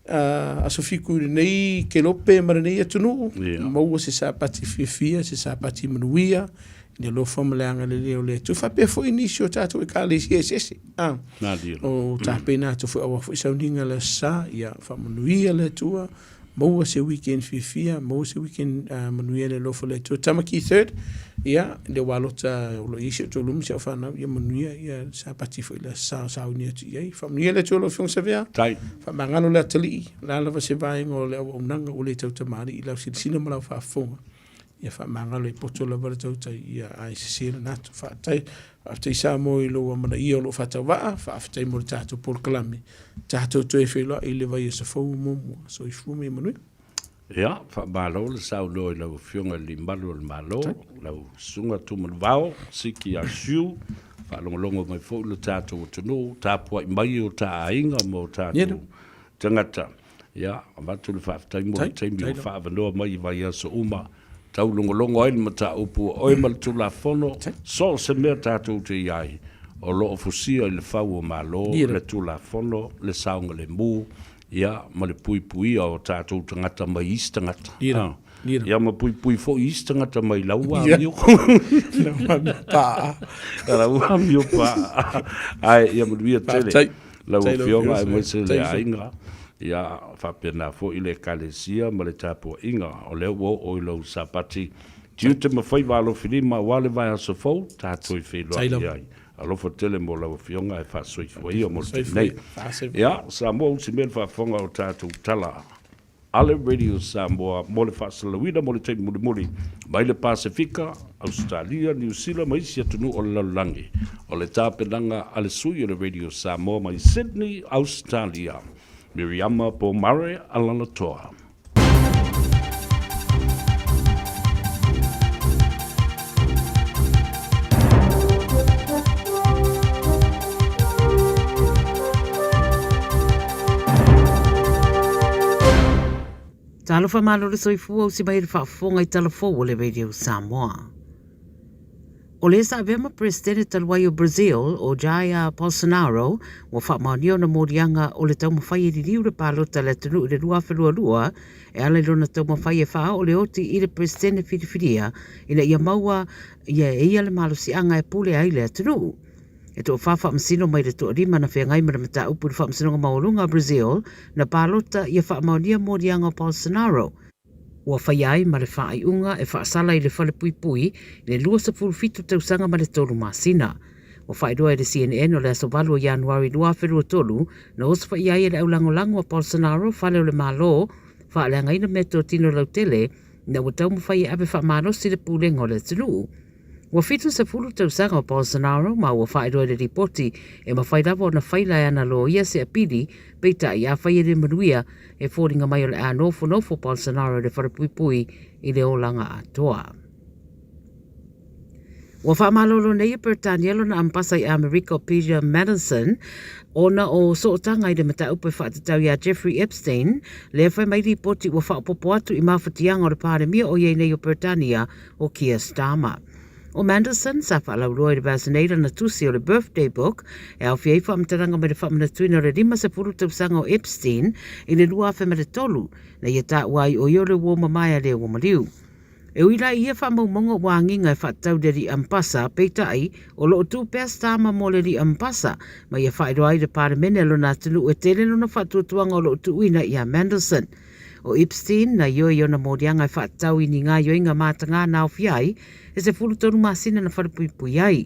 aso fitu i lenei kelope ma lenei atunuu, yeah. maua se sapati fiafia, se sapati manuia, i le alofa ma le agalelei o le Atua. Faapea foi nisi o tatou ekalesia eseese. Ah, o tapena atu foi aua foi sauniga le aso Sa, ia faamanuia le Atua, maua se weekend fiafia, maua se weekend manuia le alofa o le Atua. Tamaki Third, ia, le ualota o lo o i ai si ou toalua ma si au fanau, ia manuia ia Sapati foi le aso Sa o sauni atu i ai. Faamanuia le Atua lau Afioga Savea. Tai. Faamagalo le atalii, o le a lava se vaega o le auaunaga ua le tautamalii i lau silasila ma lau faafofoga. Ia faamagalo e poto lava le tautai, ia ae sese lana atu. Faafetai, faafetai Samoa i lou amanaia o lou faatauvaa, faafetai mo le tatou polokalame, tatou toe feiloai i le vaiaso fou o muamua. Soifua ma ia manuia. Ia, faamalo le saunoa i lau Afioga i le Alii Malu o le Malo, lau Susuga Tumanuvao Siki Asiu, faalogologo mai foi lo tatou atunuu, tapuai mai o ta aiga ma o tatou tagata. Ia, avatu le faafetai mo le taimi ua faaavanoa mai i vaiaso uma, taulogologo ai le mataupu o oe ma le Tulafono, so o se mea tatou te i ai, o lo o fusia i le fau o Malo, le Tulafono, le saogalemu, ia, ma le puipuia o tatou tagata mai isi tagata. Ia ma puipui foi isi tagata mai lau amio. Lau amio paa. Lau amio paa. Ae ia manuia tele. Lau Afioga aemaise le aiga, ia faapena foi le Ekalesia ma le tapuaiga o lea ua oo i lou Sapati tiute ma faiva alofilima aua le vaiaso fou tatou feiloai ai. Alofa tele mo lau Afioga ae faasoifua ia mo le taimi nei. Ia, Samoa usi mea le faafofoga o tatou tala a le Radio Samoa mo le faasalalauina mo le taimi mulimuli mai le Pasefika, Ausetalia, Niu Sila ma isi atunuu o le lalolagi. O le tapenaga a le sui o le Radio Samoa mai Sydney, Ausetalia, Miriama Pomare Alalatoa. Talofa malo le soifua usi mai le faafofoga i tala fou o le Radio Samoa. O le sa avea ma Peresetene talu ai o Brazil, o Jair Bolsonaro, ua faamaonia ona moliaga o le taumafai e liliu le palota a le atunuu i le 2022 e ala i lona taumafai e faaoo le oti i le Peresetene filifilia ina ia maua ia e ia le malosiaga e pule ai le atunuu. E toafa faamasino mai le toalima na feagai ma le mataupu i le Faamasinoga Maualuga a Brazil na palota ia faamaonia moliaga o Bolsonaro, ua faia ai ma le faaiuga e faasala i le falepuipui i le 27 tausaga ma le tolu masina. Ua faailoa e le CNN o le aso 8 o Ianuari 2023 na osofaia ai e le aulagolago a Bolsonaro fale o le Malo faaleagaina meatotino lautele ina ua taumafai e ave faamalosi le pulega o le atunuu. Ua 70 tausaga o Bolsonaro ma ua faailoa i le lipoti e mafai lava ona faila e ana loia se apili, peitai afai e le manuia, e foliga mai o le a nofonofo Bolsonaro i le falepuipui i le olaga atoa. Ua faamalolo nei e Peretania lona ambasa i Amerika o Peter Mandelson ona o sootaga i le mataupu e faatatau iā Jeffrey Epstein, lea fai mai lipoti ua faaopoopo atu i mafatiaga o le Palemia o i ai nei o Peretania o Keir Starmer. O Mandelson sa faalauiloa i le vaiaso nei lana tusi o le Birthday Book e aofia ai faamatalaga mai le faamanatuina o le 50 tausaga o Epstein i le 2003 na ia taua ai o ia o le uo mamae a le ua maliu. E ui la i ia faamaumauga ua agiga e faatatau i le alii Ambasa, peitai, o lo o tu pea Starmer mo le alii Ambasa ma ia faailoa ai le Palemene a lona atunuu e tele lona faatuatuaga o lo o tuuina iā Mandelson. O Epstein, na ioe i ona moliaga e faatatau i ni gaoioiga matagā na aofia ai e 13 masina na falepuipui ai.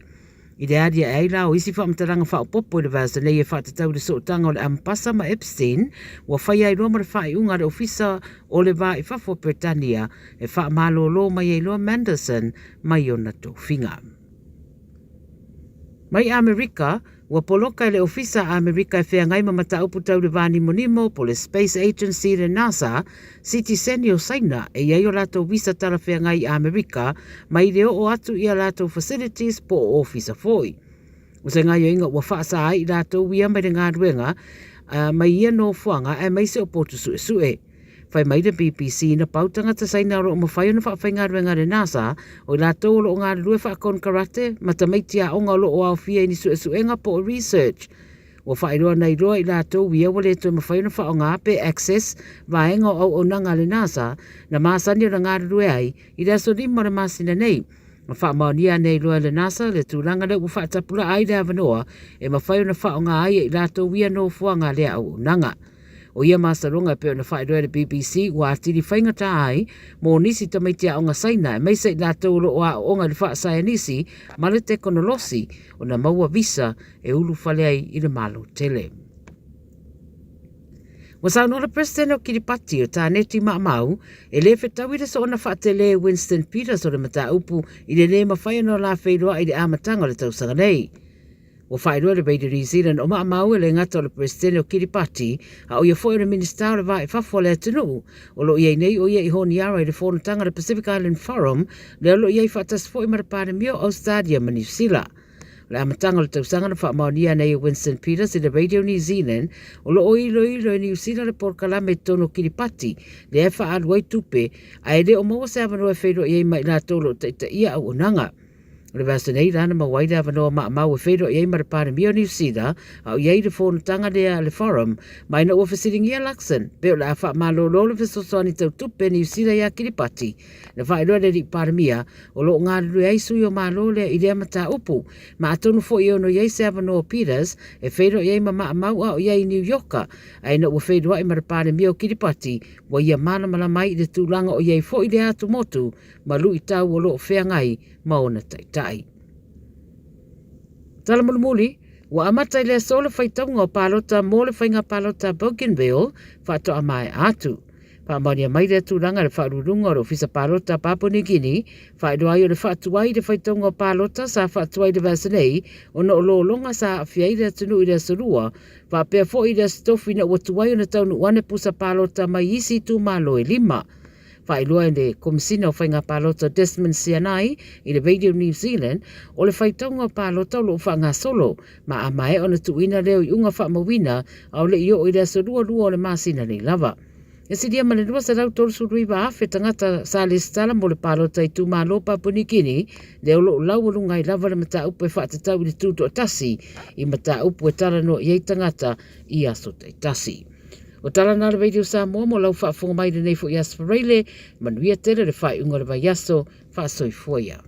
I le aliae ai la o isi faamatalaga faaopoopo i le vaiaso nei e faatatau i le sootaga o le Ambasa ma Epstein, ua faia ai loa ma le faaiuga a le Ofisa o le Va i Fafo o Peretania e faamalolo mai ai loa Mandelson mai ona tofiga. Mai Amerika, ua poloka e le Ofisa a Amerika e feagai ma mataupu tau le va nimonimo po le Space Agency le NASA, sitiseni o Saina e i ai o latou visa talafeagai i Amerika mai le oo atu i a latou facilities po o ofisa foi. O se gaioiga ua faasa ai i latou ia mai le galuega mai ia nofoaga aemaise o potu suesue. Fai mai le BBC, na pau tagata Saina o lo o mafai ona faafaigaluega e le NASA, o i latou o lo o galulue faakonekarate ma tamaiti aoga o lo o aofia i ni suesuega po o research. Ua faailoa nei loa i latou ia ua le toe mafai ona faaaoga pe access vaega o auaunaga a le NASA na masani ona galulue ai i le aso 5 o le masina nei. Na faamaonia nei loa e le NASA le tulaga lea ua faatapulaa ai le avanoa e mafai ona faaaoga ai e i latou ia nofoaga lea auaunaga. O ia masaloga e pei ona faailoa e le BBC ua atili faigata ai mo nisi tamaiti aoga Saina aemaise i latou o lo o aooga i le faasaienisi ma le tekonolosi ona maua visa e ulufale ai i le Malo tele. Ua saunoa le Peresetene o Kiripati, o Taneti Maamau, e le fetaui le soona faatele Winston Peters o le mataupu i le lē mafai ona o la feiloai i le amataga o le tausaga nei. Ua faailoa e le Radio New Zealand o Maamau e le gata o le Peresetene o Kiripati, a o ia foi o le Minisita o le Va i Fafo a le atunuu. O lo o i ai nei o ia i Honiara i le fonotaga a le Pacific Island Forum, lea o lo o i ai faatasi foi ma le Palemia o Ausetalia ma Niu Sila. O le amataga o le tausaga na faamaonia nei e Winston Peters i le Radio New Zealand, o lo o iloilo e Niu Sila le polokalame i totonu o Kiripati, lea e faaalu ai tupe, a e le o maua se avanoa e feiloai ai ma i latou o lo o taitaia auaunaga. O le vaiaso nei la na maua ai le avanoa maamau e feiloai ai ma le Palemia o Niu Sila, a o i ai le fonotaga lea a le Forum, ma ina ua fesiligia Luxon pe o le a faamalolo le fesoasoani tau tupe a Niu Sila iā Kiripati, Na faailoa e le Alii Palemia, o lo o galulue ai sui o Malo lea i lea mataupu, ma atonu foi e ono i ai se avanoa o Peters e feiloai ai ma Maamau a o i ai i Niu Ioka, a ina ua feiloai ma le Palemia o Kiripati, ua ia malamalama ai i le tulaga o i ai foi lea atumotu ma luitau o lo o feagai ma ona taitai. Tala mulimuli, ua amata i le aso le faitauga o palota mo le faiga palota Bougainville faatoa maea atu. Faamaonia mai lea tulaga e le Faauluuluga o le Ofisa Palota Papua New Guinea, faailoa ai o le faatuai i le faitauga o palota sa faatuai i le vaiaso nei ona o lologa sa aafia ai le atunuu i le Aso Lua, faapea foi i le Aso Tofi ina ua tuai ona taunuu ane pusa palota mai isi itumalo e lima. Faailoa e le Komesina o Faiga Palota Desmond Sianai i le Radio New Zealand, o le faitauga o palota o lo o faagasolo, ma a maea ona tuuina lea o iuga faamauina a o le i oo i le aso 22 o le masina nei lava. E silia ma le 239,000 tagata sa lesitala mo le palota itumalo Papua New Guinea, lea o lo o laualuga ai lava le mataupu e faatatau i le tutoatasi i mataupu e talanoa i ai tagata i aso taitasi. O tala na le Radio Samoa mo lau faafofoga mai i lenei foi aso Faraile, manuia tele le faaiuga o le vaiaso, faasoifua ia.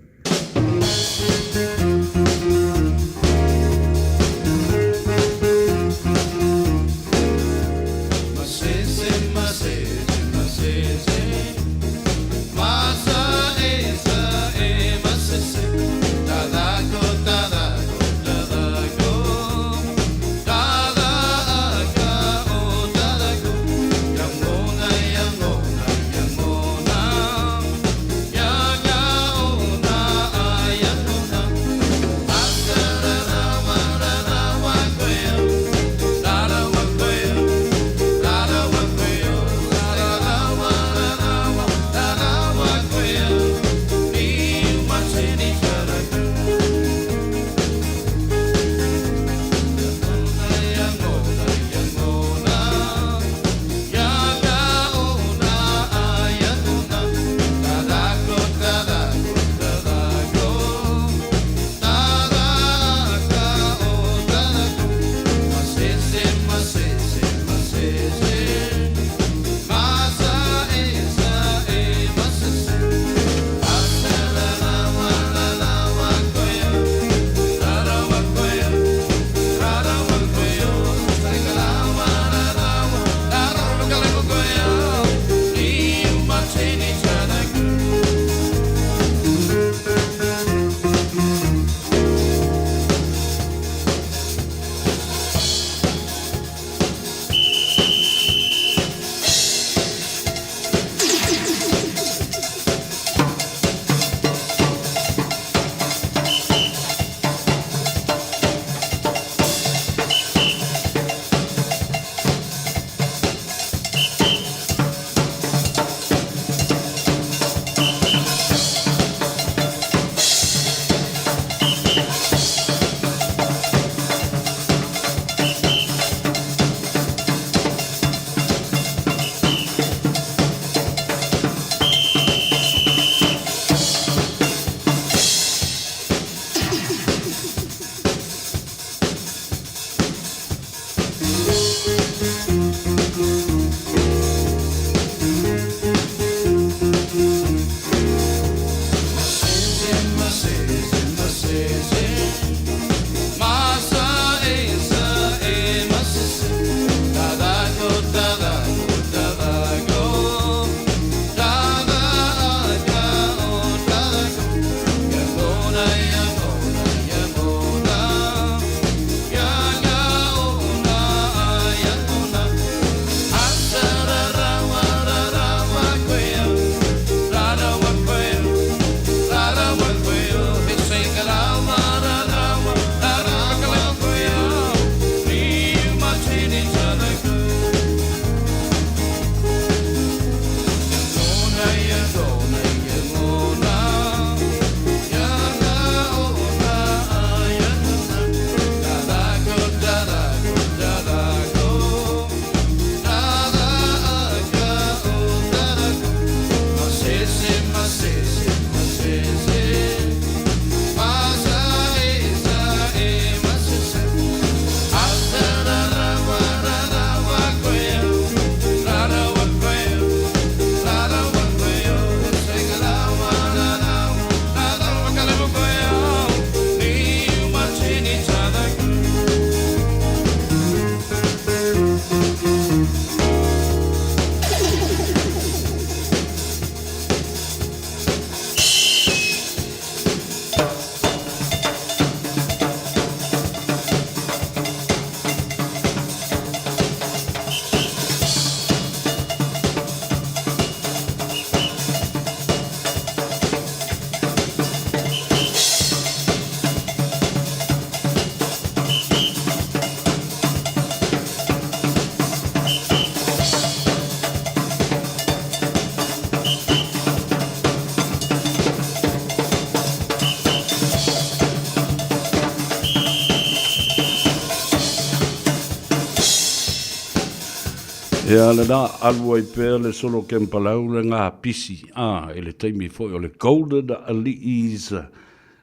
Ia lena, alu ai pea le solo kempalau le ngā pisi, a, i le taimi foi o le Golden Ali'is,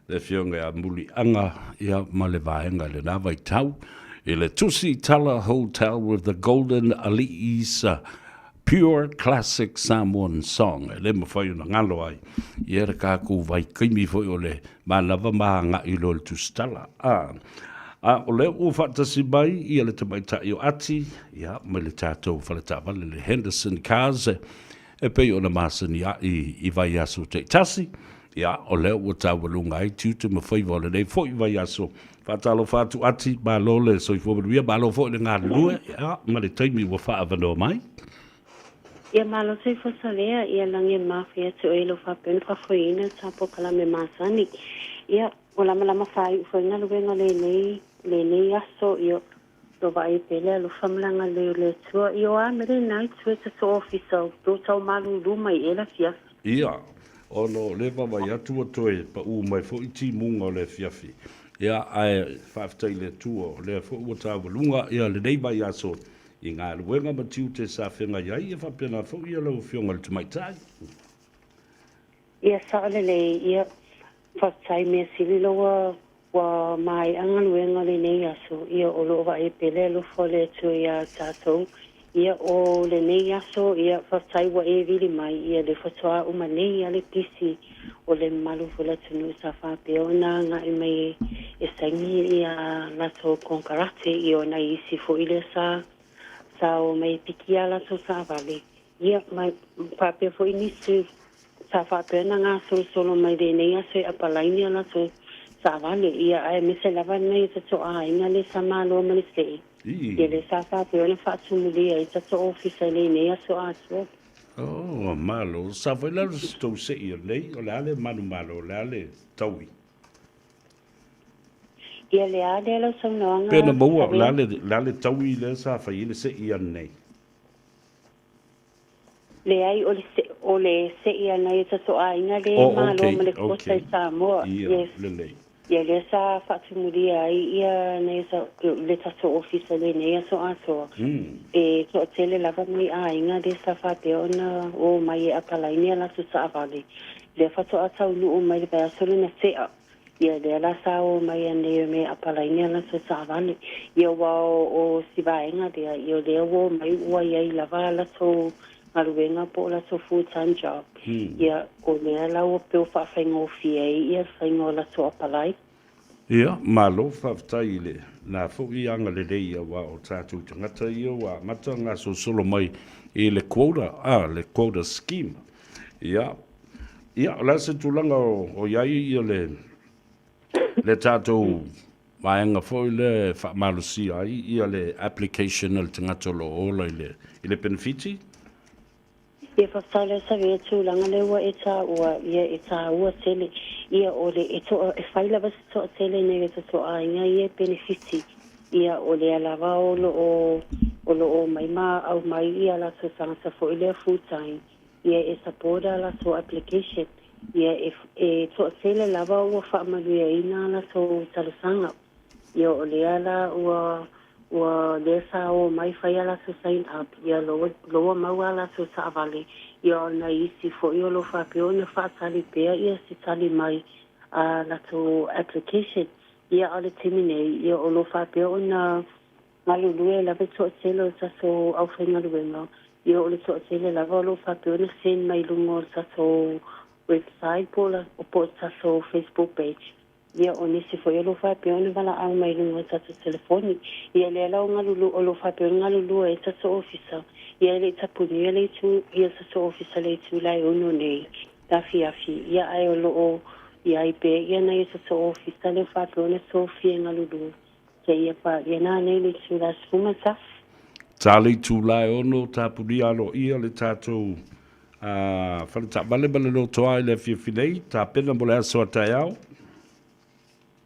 le afioga ia Muliaga, ia, ma le vaega i lena vaitau, i le Tusitala Hotel with the Golden Ali'is Pure Classic Samoan Song, e le mafai ona galo ai, ia le tatou vaitaimi foi o le manava ma agai loa i le Tusitala. A, a o lea ua faatasi mai ia le tamaitai o Ati, ia, mai le tatou faletaavale le Henderson Cars, e pei ona masani ai i vaiaso taitasi, ia, o lea ua taualuga ai tiute ma faiva o lenei foi vaiaso. Faatalofa atu Ati, malo le soifua manuia, malo foi le galulue, ia, ma le taimi ua faaavanoa mai. Ia malo soifua Savea, ia lagi e mafai atu oe i lou faapea ona faafoeina sa polokalame masani. Ia, ua lamalama faaiu foi galuega o lenei, lenei aso, ia, lo vaai pea le alofa ma le agalelei o le Atua. Ia o a mea lena i tua i tatou ofisa o lo tau malūlū mai ea le afiafi. Ia, ona o lea vaavaai atu ua toe paū mai foi timuga o le afiafi. Ia, ae faafetai i le Atua o lea foi ua taualuga ia lenei vaiaso i galuega ma tiute sa feagai ai, ia faapena foi ia lau Afioga i le Tamaitai. Ia sao lelei, ia faafetai mea sili loa ua maea galuega lenei aso, ia o loo vaai pea le alofa o le Atua ia tatou, ia o lenei aso, ia faafetai ua e vili mai, ia le faatoa uma nei a le pisi o le mamalu foi o le atunuu sa faapea ona agai mai e saini ia latou konekarate, ia o nai isi foi lea sa sa o mai e piki a latou taavale. Ia, ma faapea foi nisi sa faapea ona gasolosolo mai lenei aso e apalaini a latou taavale, ia, aemaise lava nai o tatou aiga lea sa malo ma le se'i, ia lea sa faapea ona faatumulia ai tatou ofisa i lenei aso atoa. Oh, malo. Sa foi la le tou se'i o nei, o le a le manumalo, o le a le taui? Ia, le a lea lau saunoaga? Pe na maua, o le a le, le a le taui lea sa fai ai le se'i ananei? Leai, o le, o le se'i a nai o tatou aiga lea e malo ma le quota i Samoa. Yes. Lelei. Ia, lea sa faatumulia ai ia nai o le tatou ofisa i lenei aso atoa. E toatele lava nai aiga lea sa faapea ona o mai e apalaini a latou taavale. Lea faatoa taunuu mai le vaiaso lena tea. Ia lea la sa o mai anei o mea apalaini a latou taavale. Ia aua o si vaega lea, ia o lea ua o mai ua i ai lava a latou galuega po o latou full time job. Ia o lea la ua pei ua faafaigofie ai ia le faiga o latou apalai. Ia, malo faafetai i le na foi agalelei aua o tatou tagata ia ua amata gasolosolo mai i le quota, a, le quota scheme. Ia, Ia, o le a se tulaga o i ai ia le, le tatou vaega foi lea e faamalosia ai ia le application a le tagata o lo o ola i le, i le penefiti? Ia faafetai lea Savea tulaga lea ua e taua ia e taua tele ia o le e toa e fai lava se toatele nei o tatou aiga ia e penefiti ia o lea lava o lo o o lo o omai ma aumai ia latou tagata foi lea full time Ia e support a latou application, ia e e toatele lava ua faamanuiaina a latou talosaga. Ia o lea la ua ua lea sa o mai fai a latou sign up, ia loa loa maua a latou taavale, ia o nai isi foi o lo o faapea ona faatali pea ia se tali mai a latou application. Ia a o le taimi nei, ia o lo o faapea ona Galulue lava le toatele o le tatou aufaigaluega, ia o le toatele lava o lo o faapea ona send mai i luga o le tatou website po o po o le tatou Facebook page. Ia o nisi foi o lo o faapea ona valaau mai i luga o tatou telefoni. Ia lea la o galulu o lo o faapea ona galulue ai le tatou ofisa, ia e le i tapunia le itu ia le tatou ofisa i le itula e 6 nei le afiafi, ia ae o lo o i ai pea ia nai o tatou ofisa lea ua faapea ona tofia e galulue. Seia paia nanei le itula 11. Ta le itula e 6 tapunia aloaia le tatou fale taavale ma le lotoa i le afiafi nei, tapena mo le aso a taeao.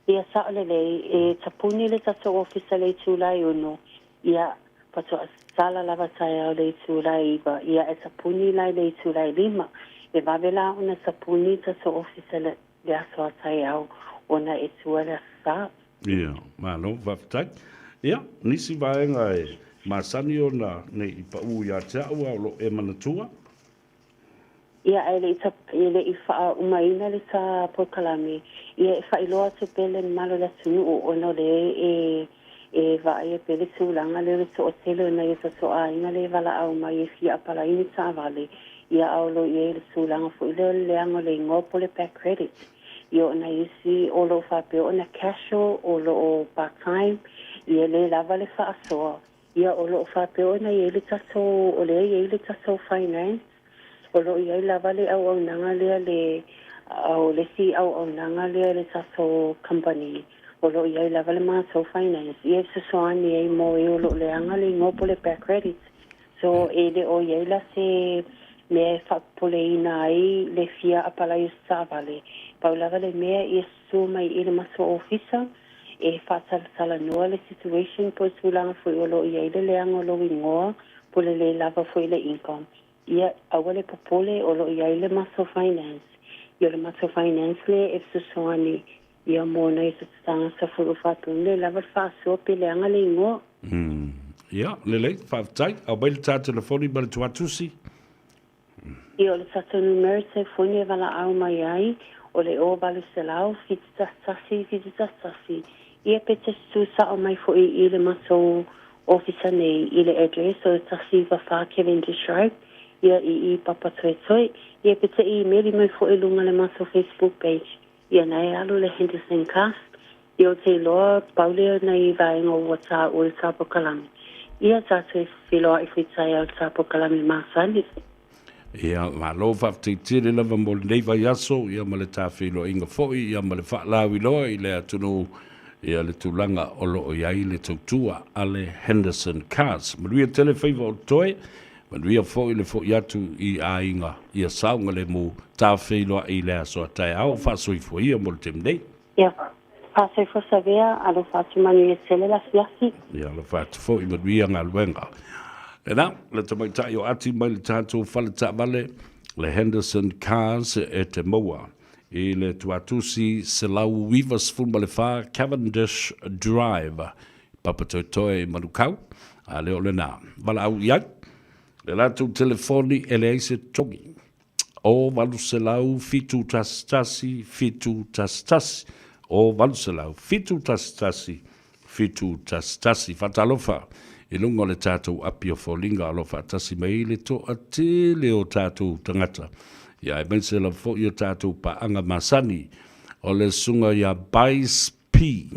Ia sao lelei, e tapuni le tatou ofisa i le itula e 6, ia faatoa sala lava taeao i le itula e 9, ia e tapuni la i le itula e 5. E vave la ona tapuni tatou ofisa i le aso a taeao ona e tua le Aso Sa. Ia, malo, faafetai. Ia, nisi vaega e masani ona ne i paʻū iā te a'u a o lo e manatua. Ia, ae le i e le i faaumaina le ta polokalame, ia e faailoa atu pea le mamalu o le atunuu ona o lea e e vaaia pea le tulaga lea o le toatele o nai o tatou aiga lea e valaau mai e fia apalai ni taavale, ia a o lo o i ai le tulaga foi lea o le leaga o le igoa po o le back credit. Ia o nai isi o lo o faapea ona casual, o lo o part time, ia e le lava le faasoa. Ia o lo o faapea ona i ai le tatou, o lea e i ai le tatou finance, o lo o i ai lava le auaunaga lea le, o le isi auaunaga lea le tatou company, o lo o i ai lava le matou finance, ia e fesoasoani ai mo e o lo o leaga le igoa po o le back credit. So e le o i ai la se mea e faapopoleina ai le fia apalai o se taavale, pau lava le mea ia susu mai i le matou ofisa, e faatalatalanoa le situation po o le tulaga foi o lo o i ai le leaga o lou igoa po o le le lava foi le income, ia, aua le popole o lo o i ai le matou finance. Ia o le matou finance lea e fesoasoani ia mo nai tagata foi o faapea le lava le faasoa pe leaga le igoa. Ia, lelei, faafetai. Aumai le ta telefoni ma le tuatusi. Ia, o le tatou numera telefoni e valaau mai ai, o le 0800 711 711. Ia, pe te tu sao mai foi i le matou ofisa nei i le address o le 194 Cavendish Drive, ia i i Papatoetoe. Ia, pe te imeli mai foi i luga le matou Facebook page. Ia na e alu le Henderson Cast, ia ou te iloa pau lea o nai vaega ua taua i le ta polokalame. Ia tatou e feiloai foi taeao i le ta polokalame masani. Ia, malo faafetai tele lava mo lenei vaiaso, ia ma le ta feiloaiga foi, ia ma le faalauiloa i le atunuu, ia le tulaga o lo o i ai le tautua a le Henderson Cars. Manuia tele faiva o totoe, Manuia foi le foi atu i aiga ia saogalemu ta feiloai i le aso a taeao. Faasoifua ia mo le taimi nei. Ia, faasoifua Savea, alofa atu manuia tele le afiafi. Ia, alofa atu foi, manuia galuega. Lena, le tamaitai o Ati mai le tatou fale taavale, le Henderson Cars e te maua i le tuatusi 194 Cavendish Drive Papatoetoe i Manukau, a lea o lena. Valaau i ai le latou telefoni e leai se togi. O 800 711 711 O 800 711 711. Faatalofa i luga o le tatou api o foliga o lo o faatasi mai ai le toatele o tatou tagata, ia aemaise lava foi o tatou paaga masani. O le susuga ia Bice P.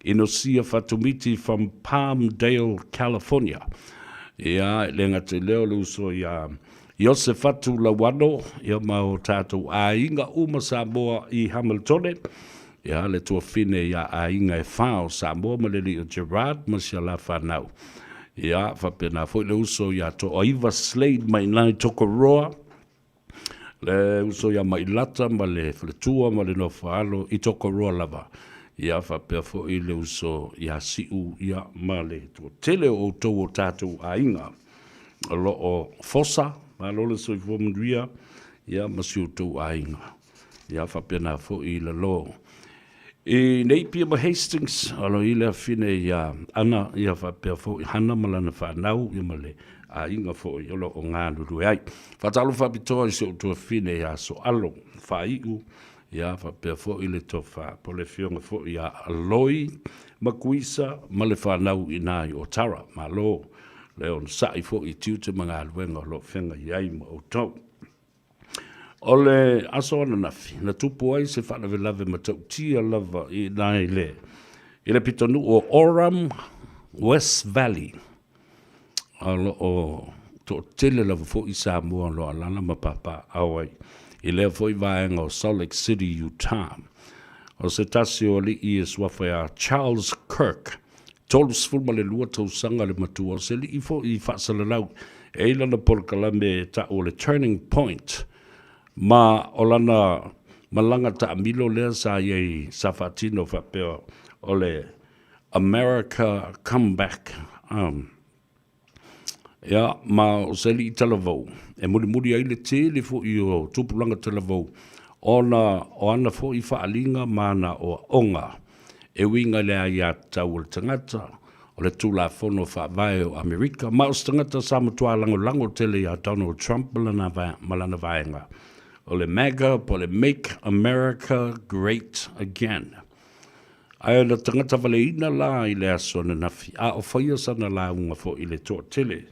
Inosia Fatumiti from Palmdale, California. Ia, e le gata i lea o le uso ia Iosefatu Lauano, ia ma o tatou aiga uma Samoa i Hamiltone, ia le tuafine ia aiga e wha o Samoa ma le alii o Gerard ma si a la whanau. Ia, faapena foi le uso ia Toaiva Slade mai nai Tokoroa, Le uso ia Mailata ma le faletua ma le nofoaalo i Tokoroa lava. Ia faapea foi le uso ia Siu ia ma le toatele o outou o tatou aiga o lo o fosa, malo le soifua manuia ia ma si outou aiga. Ia faapena foi i lalo I Napier ma Hastings, alo i le afine ia Ana, ia faapea foi Hana ma lana whanau, ia ma le aiga foi o lo o galulue ai. Faatalofa faapitoa i si ou tuafine ia Soalo Faaiu, ia faapea foi le tofa po le afioga foi ia Aloi Makuisa ma le whanau i nā i Otara. Malo le onosai foi i tiute ma galuega o lo o feagai ai ma outou. O le aso ananafi, na tupu ai se faalavelave matautia lava i ina i le, i le pitonuu o Oram West Valley. O lo o toatele lava foi Samoa o lo o alaala ma papaaao ai i lea foi vaega o Salt Lake City, Utah. O se tasi o alii e suafa ia Charles Kirk, 32 tausaga le matua, o se alii foi i faasalalau e i lana polokalame e ta'u o le Turning Point, ma o lana malaga taamilo lea sa i ai sa faatino faapea o le America Comeback. Ia, ma o se alii talavou, e mulimuli ai le tele foi o tupulaga talavou, ona o ana foi faaaliga ma ana oaoga e uiga i le aiatatau a le tagata, o le Tulafono Faavae o Amerika, ma o se tagata sa matua lagolago tele iā Donald Trump ma lana vaega o le MAGA po o le Make America Great Again. Ae na tagata valeina la i le aso ananafi, a o faia sana lauga foi i le toatele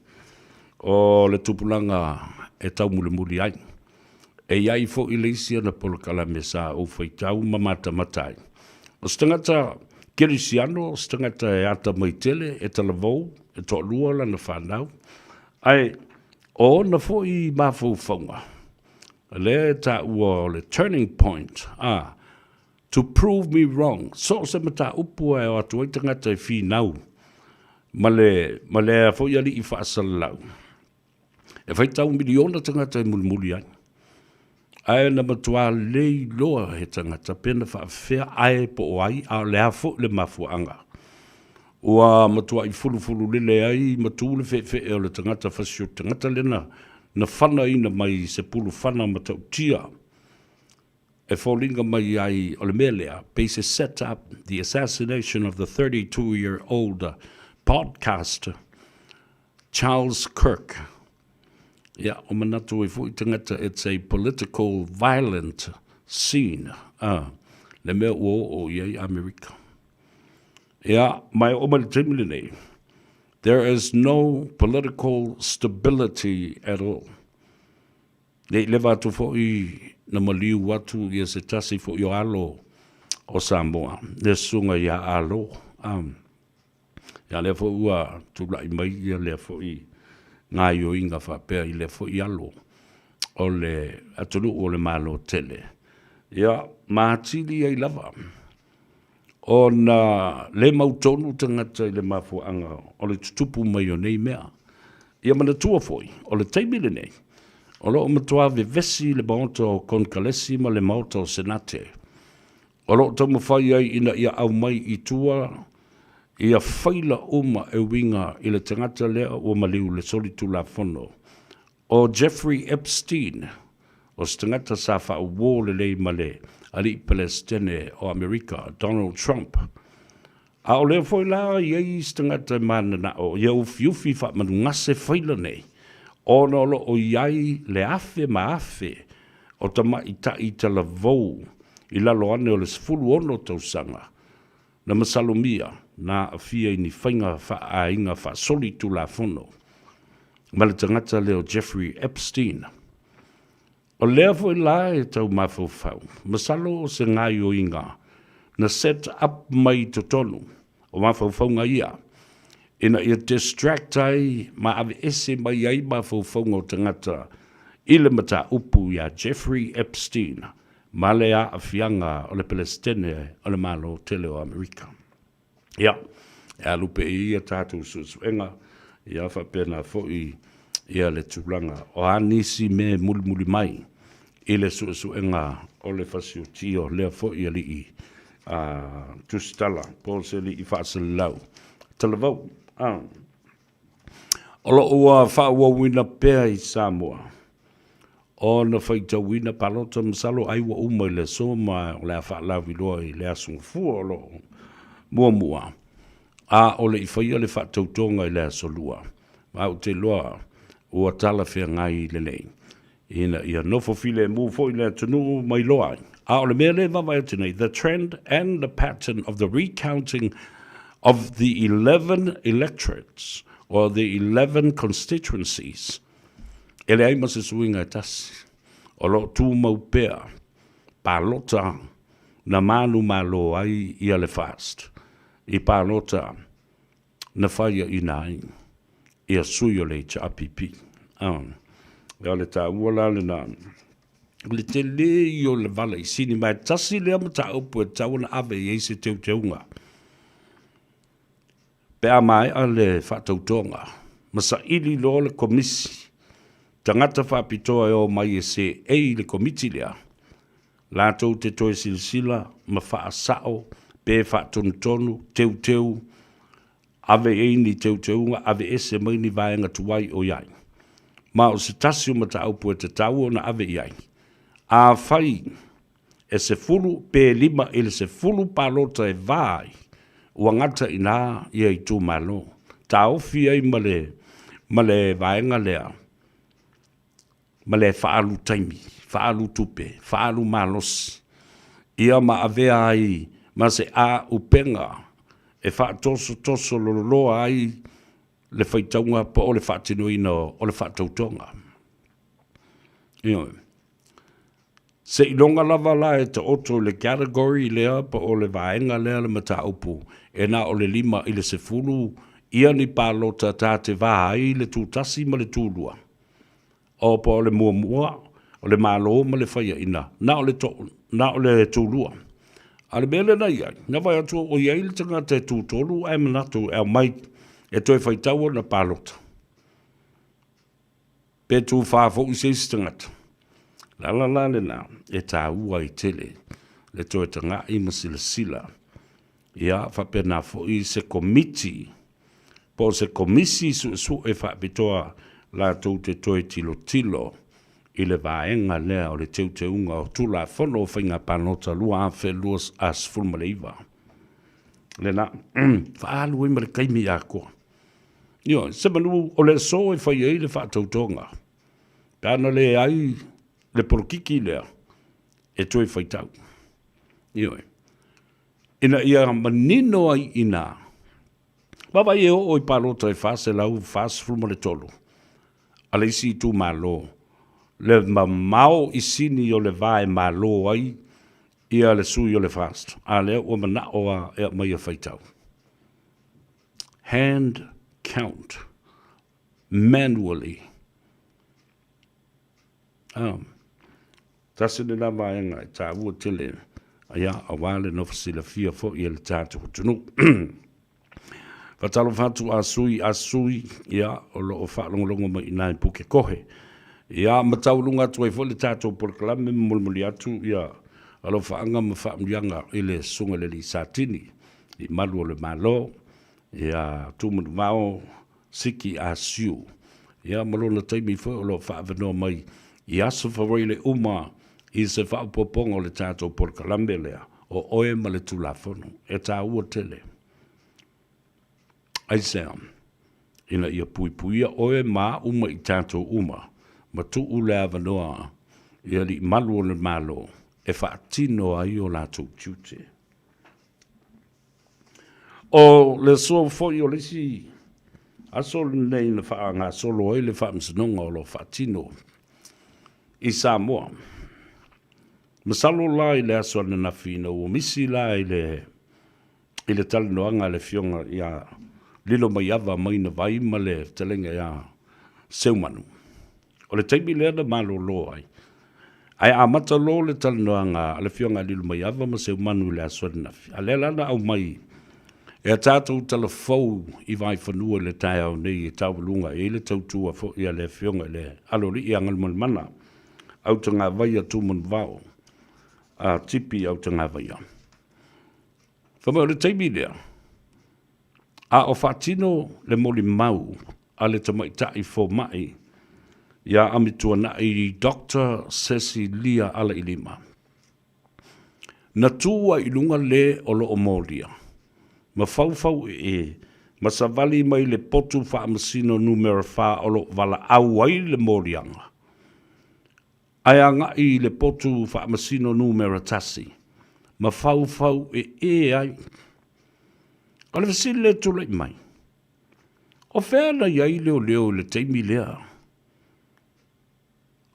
o le tupulaga e taumulimuli ai. E i ai foi le isi ana polokalame sa ou faitau ma matamata ai. O se tagata kerisiano, o se tagata e atamai tele, e talavou, e toalua lana fanau, ae o ona foi mafaufauga, lea e taua o le turning point, a, to prove me wrong, so o se mataupu e o atu ai tagata e finau ma le, ma lea foi alii faasalalau. E faitau miliona tagata e mulimuli ai. Ae na matua le iloa he tagata pena faafefea ae po o ai a o le a foi le mafuaaga. Ua matuai fulufulu lele ai ma tu le feefee o le tagata fasioti tagata lena na fanaina mai i se pulufana matautia e foliga mai ai o le mea lea pei se set up the assassination of the 32 year old podcaster Charles Kirk, Ia, o manatu ai foi tagata it's a political violent scene, a, le mea ua oo i ai Amerika. Ia, ma e oo mai le taimi lenei, there is no political stability at all. Ne i leva atu foi na maliu atu ia se tasi foi o alo o Samoa, le susuga ia Alo, a, Ia lea foi ua tulai mai ia lea foi gaoioiga faapea i lea foi alo o le atunuu o le Malo tele. Ia ma atili ai lava ona le mautonu tagata i le mafuaaga o le tutupu mai o nei mea. Ia manatua foi, o le taimi lenei, o lo o matua vevesi le Maota o Konekalesi ma le Maota o Senate O lo o taumafai ai ina ia aumai i tua ia faila uma e uiga i le tagata lea ua maliu le solitulafono. ʻO Jeffrey Epstein, o se tagata sa faauō lelei ma le Alii Pelesitene o Amerika, Donald Trump. A o lea foi la i ai se tagata e mananao ia ufiufi faamanugase faila nei, ona o lo o i ai le afe ma afe o tamaitaʻi talavou i lalo ane o le 16 tausaga na masalomia na aafia i ni faiga faaaiga faasolitulafono ma le tagata lea o Jeffrey Epstein. O lea foi la e tau mafaufau, masalo o se gaoioiga na set up mai i totonu o mafaufauga ia, ina ia distract ai ma aveese mai ai mafaufauga o tagata i le mataupu iā Jeffrey Epstein ma le aafiaga o le Pelesitene o le Malo tele o Amerika. Ia, e alu pea i ia tatou suesuega, ia faapena foi ia le tulaga o a nisi mea e mulimuli mai i le suesuega o le fasioti o lea foi alii a tusitala po o se alii faasalalau talavou. A. O lo o ua faaauauina pea i Samoa ona faitauina palota masalo ai ua uma i le aso ma o le a faalauiloa i le aso Gafua o lo o muamua, a o le i faia le faatautoga i le aso Lua. Ma ou te iloa ua talafeagai lelei ina ia nofo filemu foi le atunuu ma iloa ai. A o le mea lea e vaavaai atu nei, the trend and the pattern of the recounting of the 11 electorates or the 11 constituencies, e leai ma se suiga e tasi. O lo o tumau pea palota na manumalo ai ia le FAST i palota na faiaina ai ia sui o le HRPP. O le taua la lena, o le tele ia o le vala i sini, ma e tasi lea mataupu e tatau ona ave i ai se teuteuga pe a maea le faatautoga ma saili loa le komisi tagata faapitoa e o mai e seei le komiti lea, latou te toe silasila ma faasao pe faatonutonu, teuteu, ave i ai ni teuteuga, aveese mai ni vaega tuai o i ai. Ma o se tasi o mataupu e tatau ona ave i ai, afai e 10 pe 5 i le 10 palota e va ai, Ua gata i ina ia itumalo. Taofi ai ma le, ma le vaega lea, ma le faaalu taimi, faaalu tupe, faaalu malosi, ia ma avea ai ma se aupega e faatosotoso lololoa ai le faitauga po o le faatinoina o le faatautoga. Ioe. Seiloga lava la e taoto i le category lea po o le vaega lea le mataupu e na o le 5 i le 10 ia ni palota ta te va ai le tutasi ma le tulua. O po o le muamua o le Malo ma le faiaina, na o le to, na o le tulua. A o le mea lea na i ai, na vaai atu o i ai le tagata e tutolu ae manatu e aumai e toe faitau ona palota. Pe tufa foi se isi tagata. O le ala la lena e taua ai tele le toe taga'i ma silasila, ia faapena foi se komiti po o se komisi suesue faapitoa latou te toe tilotilo i le vaega lea o le teuteuga o Tulafono o Faiga Palota 2019. Lena, faaalu ai ma le taimi atoa. Ioe, semanu o le aso e fai ai le faatautoga, pe ana leai le polokiki lea e toe faitau. Ioe, ina ia manino ai i ina, vaavaai e oo i palota e 443 a le isi itumalo, le mamao i sini o le va e malo ai ia le sui o le FAST, a lea ua manao lava e aumai e faitau. Hand count manually. Ah, tasi lena vaega e taua tele, ia, aua le nofo silafia foi e le tatou atunuu. Faatalofa atu a sui a sui, ia, o lo o faalogologo mai i ina i Pukekohe. Ia, ma taualuga atu ai foi le tatou polokalame ma molimoli atu ia alofaaga ma faamanuiaga i le Susuga i le Alii Satini i malu o le Malo, ia Tumanuvao Siki Ah Siu. Ia ma lona taimi foi o lo o faaavanoa mai i aso Faraile uma i se faaopoopoga o le tatou polokalame lea, o Oe ma le Tulafono. E taua tele. Aisea? Ina ia puipuia oe ma au ma i tatou uma, ma tuu le avanoa i alii malu o le Malo e faatino ai o latou tiute. O le aso foi o le isi aso lenei na faagasolo ai le faamasinoga o lo o faatino i Samoa. Masalo la i le aso ananafi ina ua misi la i le i le talanoaga a le Afioga ia Lilomaiava Mainavai ma le fetalaiga ia Seumanu. O le taimi lea na malolo ai, ae amata loa le talanoaga a le Afioga ia Lilomaiava ma Seumanu i le aso ananafi, a lea la na aumai e a tatou tala fou i Vaifanua i le taeao nei e taualuga i ai le tautua foi a le Afioga i le Aloalii ia Galumalemana Autagavaia Tumanuvao a Tipi Autagavaia. Fai mai o le taimi lea, a o faatino le molimau a le tamaitai fomai ia Amituanai Doctor Cecilia Alailima, na tu ai i luga le o lo o molia, ma faufauee ma savali mai le potu faamasino numera 4 o lo o valaau ai le moliaga, ae agai i le potu faamasino numera 1 ma faufauee ai. O le fesili lea e tulai mai, O fea na i ai leoleo i le taimi lea?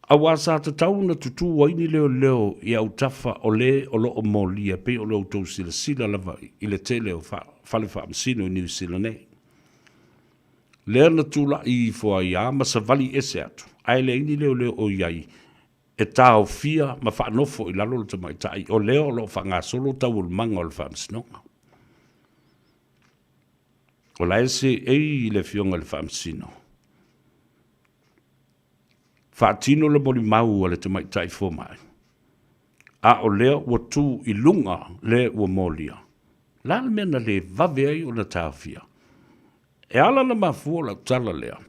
Aua sa tatau ona tutū ai ni leoleo i autafa o le o lo o molia pei o lo outou silasila lava i le tele o fale faamasino i Niu Sila nei. Lea na tulai ifo ai a ma savali ese atu, ae leai ni leoleo o i ai e taofia ma faanofo i lalo le tamaitai o lea o lo o faagasolo taualumaga o le faamasinoga. O la e seei le Afioga i le Faamasino. Faatino le molimau a le tamaitai fomai, a o lea ua tu i luga le ua molia. O le a le mea na le vave ai ona taofia? E ala ona mafua lau tala lea.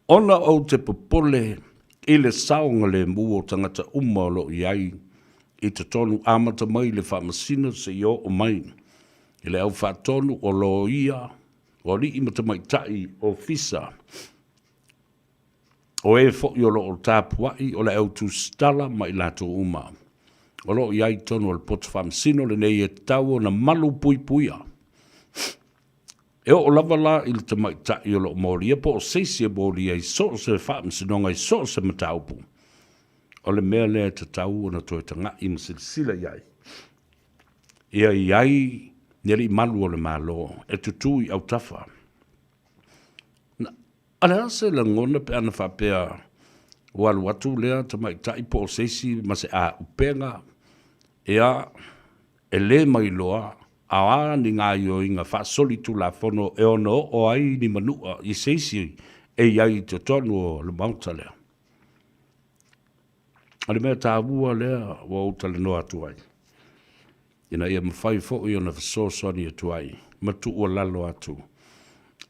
Ona ou te popole i le saogalemu o tagata uma o lo o i ai i totonu amata mai i le Faamasino seia oo mai i le au faatonu o loia, o alii ma tamaitai ofisa, o e foi o lo o tapuai, o le au tusitala ma i latou uma o lo o i ai i totonu o le poto faamasino lenei e tatau ona malu puipuia. E oo lava la i le tamaitai o lo o molia po o se isi e molia i so o se faamasinoga i so o se mataupu, o le mea lea e tatau ona toe taga'i ma silasila i ai, ia i ai ni alii malu o le Malo e tutū i autafa. Na, o le a se lagona pe ana faapea ua alu atu lea tamaitai po o se isi ma se auupega, ia, e lē mailoa a o a ni gaoioiga faasolitulafono e ono oo ai ni manua i se isi e i ai i totonu o le Maota lea. O le mea taua lea ua ou talanoa atu ai, ina ia mafai foi ona fesoasoani atu ai ma tuualalo atu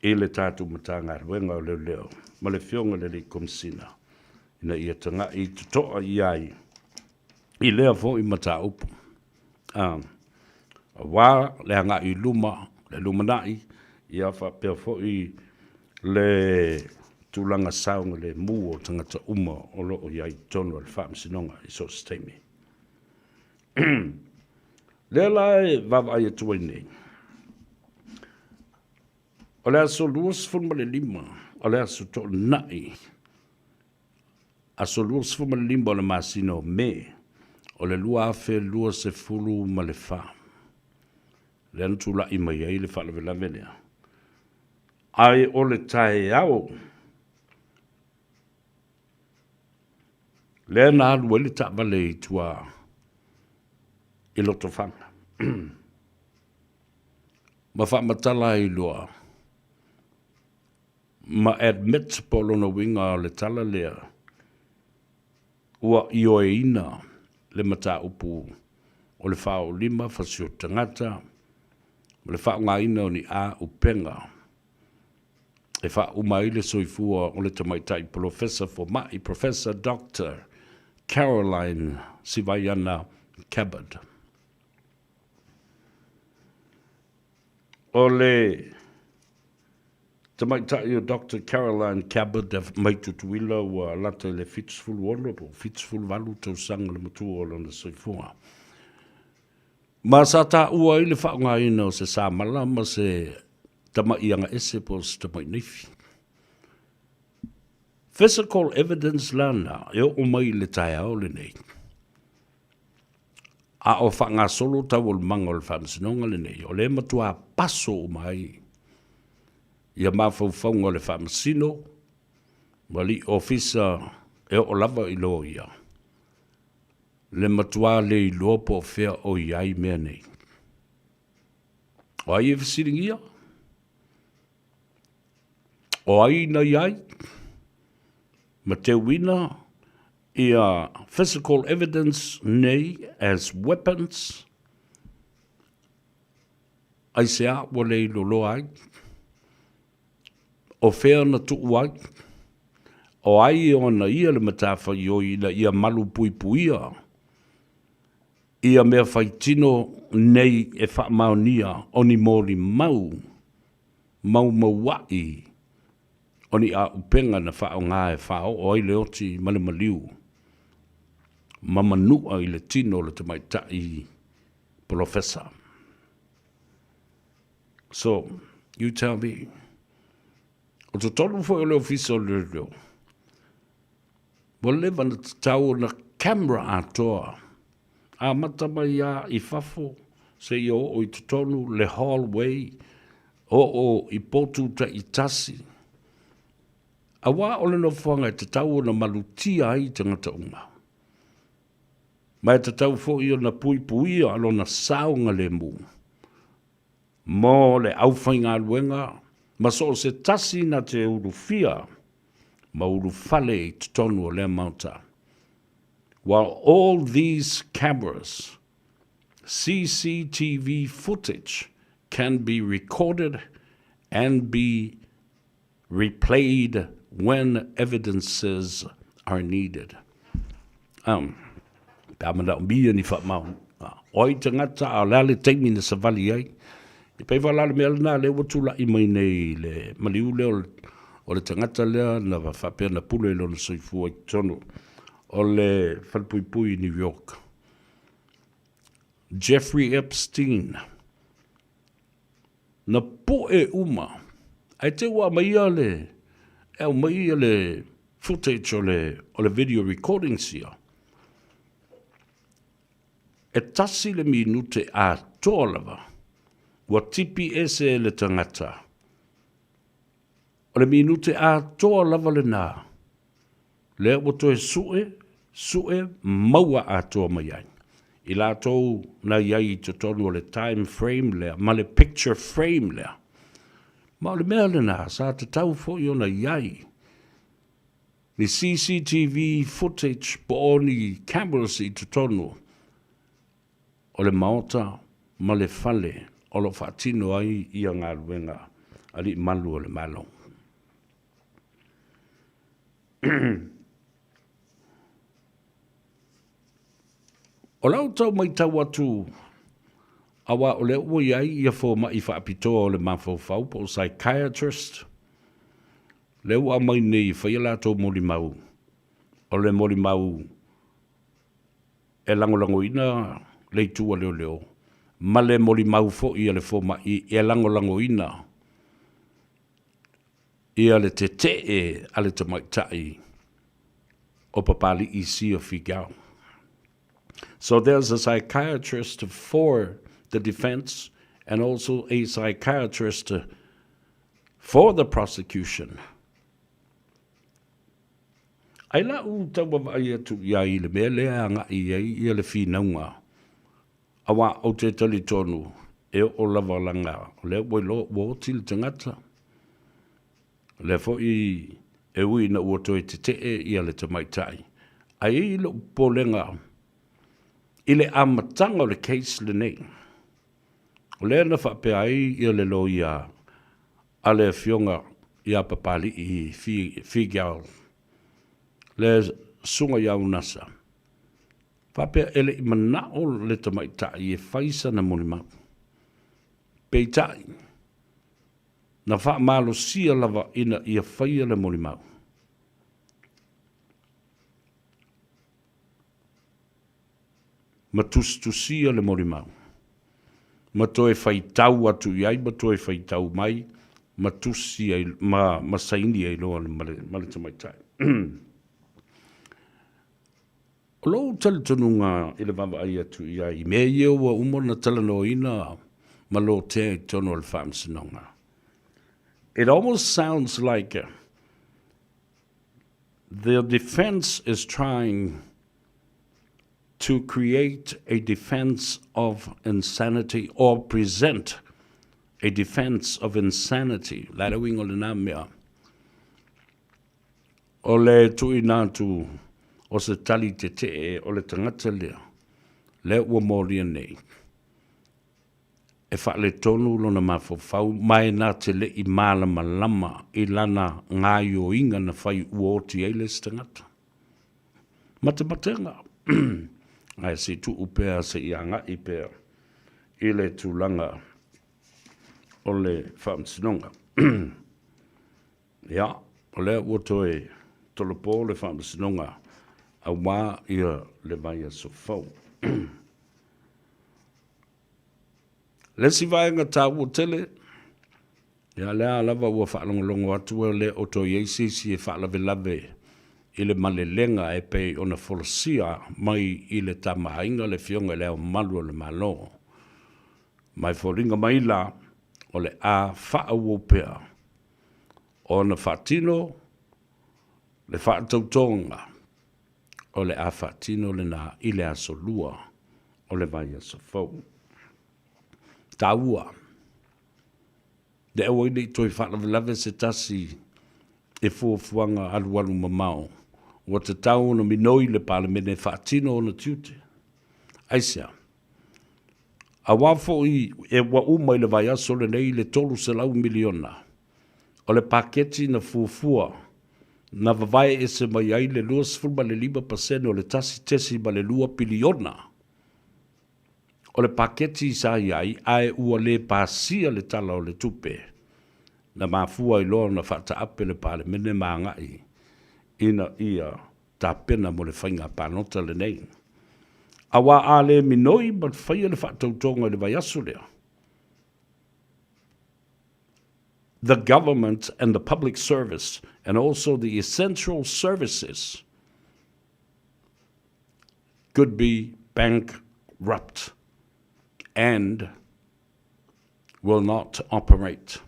i le tatou Matagaluega o Leoleo ma le Afioga i le Alii Komesina ina ia tagai totoa i ai i lea foi mataupu, aua le agai i luma, le lumanai, ia faapea foi le tulaga saogalemu o tagata uma o lo o i ai i totonu o le Faamasinoga i so o se taimi. Lea la e vaavaai atu ai nei, o le aso 25 o le aso Toonai, aso 25 o le masina o Me o le 2024, lea na tulai mai ai le faalavelave lea. Ae o le taeao lea na alu ai le taavale i tua i Lotofaga ma faamatala ai loa ma admit po o lona uiga o le tala lea ua ioeina le mataupu o le faaoolima fasioti tagata ma le faaaogaina o ni auupega e faauma ai le soifua o le tamaitai polofesa fomai, Professor Doctor Caroline Sivaiana Cabot. O le tamaitai o Doctor Caroline Cabot mai Tutuila ua lata i le 76 po o 78 tausaga le matua o lona soifua. Ma sa taua ai le faaaogaina o se samala ma se tama'i agaese po o se tama'i naifi. Physical evidence lana e oo mai i le taeao lenei. A o faagasolo taualumaga o le Faamasinoga lenei, o lea e matua paso uma ai ia mafaufauga o le Faamasino ma alii ofisa e oo lava i loia, le matua le iloa po o fea o i ai mea nei. O ai e fesiligia? O ai na i ai? Ma teuina ia physical evidence nei as weapons, aisea ua le iloloa ai? O fea na tuu ai? O ai e ona ia le matafaioi ina ia malupuipuia ia mea faitino nei e faamaonia o ni molimau maumauaʻi o ni ʻaʻupega na faaaoga e faaoo ai le oti ma le maliu ma manua i le tino o le tamaitai polofesa. So, you tell me. O totonu foi o le Ofisa o Leoleo, ua leva ona tatau ona camera atoa, amata mai lava i fafo seia oo i totonu le hallway, oo i potu taitasi, aua o le nofoaga e tatau ona malutia ai tagata uma. Ma e tatau foi ona puipuia lona saogalemu mo le aufaigaluega ma so o se tasi na te ulufia ma ulufale i totonu o lea Maota. While all these cameras, CCTV footage can be recorded and be replayed when evidences are needed. Um, pe a manaomia ni faamaoniga. O ai tagata a o le a le taimi na savali ai. E pei foi la le mea lena lea ua tulai mai nei i le maliu lea o le, o le tagata lea na faapea na pule i lona soifua i totonu o le falepuipui i New York. Jeffrey Epstein. Na poe uma. Ae te ua aumaia le, e aumai le footage o le, o le video recordings ia. E tasi le minute atoa lava ua tipi ese e le tagata. O le minute atoa lava lena lea ua toe sue, sue, maua atoa mai ai. I latou na i ai i totonu o le time frame lea ma le picture frame lea. Ma o le mea lena sa tatau foi ona i ai ni CCTV footage po o ni cameras i totonu o le maota ma le fale o lo o faatino ai ia galuega a alii malu o le Malo. O lau tau matau atu aua o lea ua i ai ia fomai faapitoa o le mafaufau po o psychiatrist, lea ua aumai nei e fai a latou molimau, o le molimau e lagolagoina le itu a leoleo ma le molimau foi a le fomai e lagolagoina ia le tetee a le tamaitai o Papali'i Sia Figiao. So there's a psychiatrist for the defense and also a psychiatrist for the prosecution. Ai la'u tau vaavaai atu i ai i le mea lea e agai i ai ia le finauga, aua ou te talitonu e oo lava laga o lea ua iloa ua oti le tagata. O lea foi e ui ina ua toe tetee ia le tamaitai, ae i ai lou popolega i le amataga o le case lenei. O lea na faapea ai ia le loia a le afioga ia Papali'i Figiao, le susuga ia Unasa, faapea e le i manao le tamaitai e fai sana molimau. Peitai, na faamalosia lava ina ia faia le molimau. Ma tusitusia le molimau, ma toe faitau atu i ai ma toe faitau mai, ma tusi ai, ma, ma saini ai loa ma le, ma le tamaitai. O lou talitonuga i le vaavaai atu i ai i mea ia ua uma ona talanoaina ma lotea i totonu o le Faamasinoga, it almost sounds like the defense is trying to create a defense of insanity or present a defense of insanity. Le a le uiga o lena mea? O le tuuina atu o se tali tetee o le tagata lea, lea ua molia nei, e faaletonu lona mafaufau ma e na te le i malamalama i lana gaoioiga na fai ua oti ai le isi tagata. Matematega, ae se i tuu pea se i agai pea i le tulaga o le faamasinoga. Ia, o lea ua toe tolopo le faamasinoga aua ia le vaiaso fou. Le isi vaega taua tele, ia lea lava ua faalogologo atu e le o toe i ai se isi e faalavelave i le malelega e pei ona folasia mai i le Tama a Aiga le Afioga i Le Ao Mamalu o le Malo. Ma e foliga mai la, o le a faaauau pea ona faatino le faatautoga o le a faatino lena i le aso Lua o le vaiaso fou. Taua, le aua ai ne i toe faalavelave se tasi i fuafuaga alualu mamao ua tatau ona minoi le Palemene e faatino ona tiute. Aisea? Aua foi e ua uma i le vaiaso lenei le $300 miliona o le paketi na fuafua. na vavae ese mai ai le 25 pasene o le 1.2 piliona o le paketi sa i ai ae ua le pasia le Tala o le Tupe na mafua ai loa ona faataape le Palemene ma agai ina ia tapena mo le faiga palota lenei. Aua a le minoi ma faia le faatautoga i le vaiaso lea, the government and the public service and also the essential services could be bankrupt and will not operate.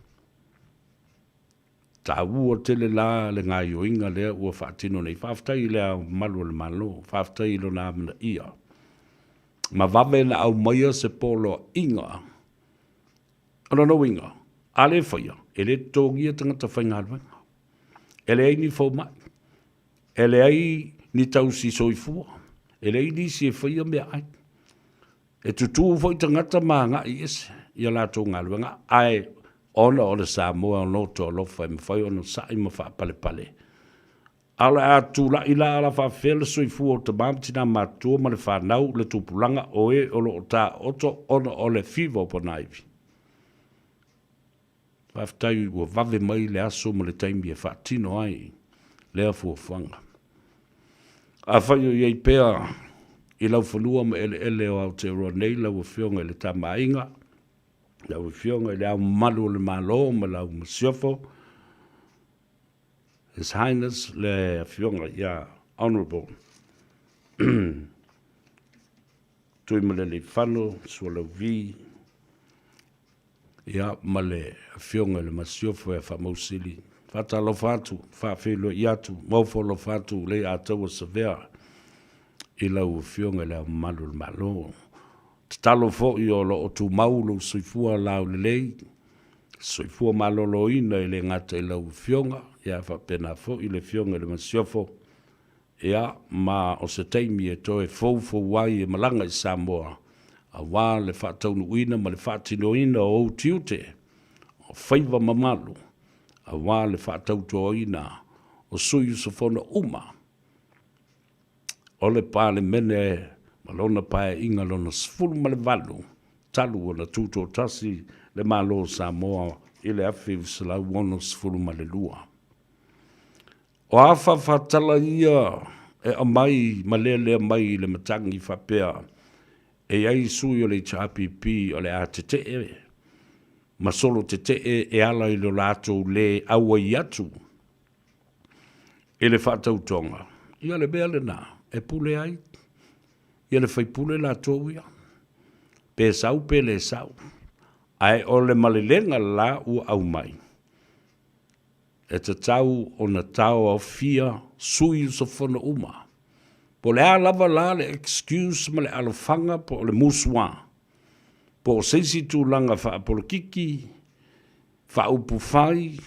Taua tele la le gaoioiga lea ua faatino nei. Faafetai i le Ao Mamalu o le Malo, faafetai i lona amanaia. Ma vave na aumaia se poloaiga. O lona uiga, a le faia, e le totogia tagata faigaluega. E leai ni fomai, e leai ni tausi soifua, e leai nisi e faia meaai. E tutū foi tagata ma agai ese i a latou galuega, ae ona o le Samoa e loto alofa e mafai ona sa'i ma faapalepale. A o le a tulai la ala faafefea le soifua o tama ma tinā matutua ma le fanau, le tupulaga o e o lo o taooto ona o le fiva o Ponaivi. Faafetai ua vave mai le aso ma le taimi e faatino ai lea fuafuaga. Afai o i ai pea i laufanua ma eleele o Aotearoa nei lau Afioga i le Tama a Aiga, lau Afioga i Le Ao Mamalu o le Malo ma lau Masiofo, His Highness le Afioga ia Honourable Tuimalealiifano Sualauvi, Ia, ma le Afioga i le Masiofo ia Faamausili. Faatalofa atu, faafeiloai atu, maofo alofa atu lei Ataua Savea i lau Afioga i Le Ao Mamalu o le Malo. Tatalo foi o lo o tumau lou soifua laulelei, soifua maloloina e le gata i lau Afioga, ia faapena foi le Afioga i le Masiofo, Ia, ma o se taimi e toe foufou ai e malaga i Samoa aua le faataunuuina ma le faatinoina o ou tiute, o faiva mamalu, aua le faatautoaina o sui usufono uma o le Palemene ma lona Paeaiga lona 18 talu ona tutoatasi le Malo o Samoa i le 1962. O a faafatala ia e aumai ma lelea mai i le matagi faapea e i ai sui o le HRPP o le a tetee ma solo tetee e ala i lo latou le auai atu i le faatautoga, ia le mea lena e pule ai ia le faipule latou ia, pe sau pe le sau. Ae o le malelega la ua aumai, E tatau ona taoaofia sui usufono uma. Po o le a lava la le excuse ma le alofaga po o le musuā, po o se isi tulaga faapolokiki, faaupufai,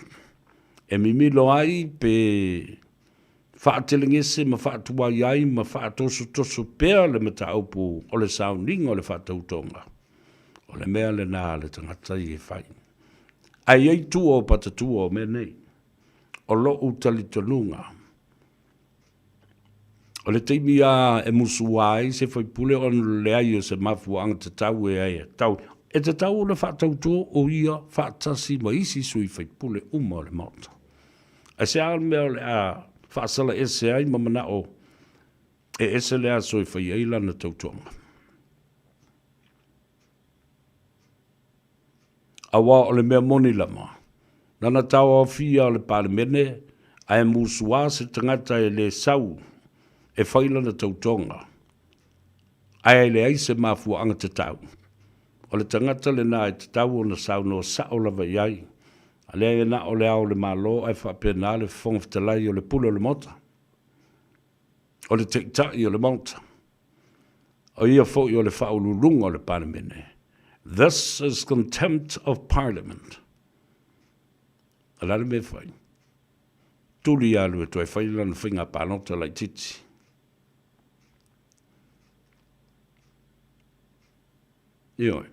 e mimilo ai pe faatelegese ma faatuai ai ma faatosotoso pea le mataupu o le sauniga o le faatautoga, o le mea lena a le tagata ia e fai. Ae i ai tua o patatua o mea nei. O lou talitonuga, o le taimi lava e musua ai se faipule ona o le leai o se mafuaaga tatau e ai tau, e tatau ona faatauto o ia faatasi ma isi sui faipule uma o le Maota. Ae se a le mea o le a faasala ese ai ma manao e ese le aso e fai ai lana tautoga. Aua o le mea moni lava, nana taoaofia o le Palemene ae musuā se tagata e le sau e fai lana tautoga, ae leai se mafuaaga tatau. O le tagata lena e tatau ona saunoa sao lava i ai, a leai e na o le Ao o le Malo ae faapena le Fofoga Fetalai o le Pule o le Maota, o le Taitai o le Maota. O ia foi o le Faauluuluga o le Palemene. This is contempt of Parliament. O le a le mea e fai? Tuli alu e toe fai lana faiga palota laitiiti. Ioe.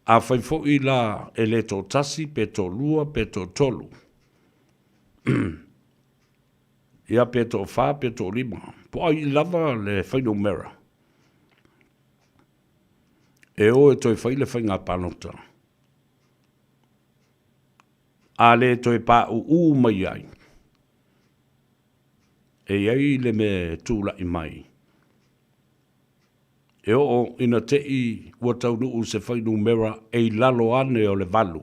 Afai foi la e le toatasi pe toalua pe toatolu. Ia pe toafa pe toalima. Po o ai lava le fuainumera e o e toe fai le faiga palota. A le toe pauu mai ai, e i ai le mea e tulai mai, e oo ina te i ua taunuu se fuainumera e i lalo ane o le 8,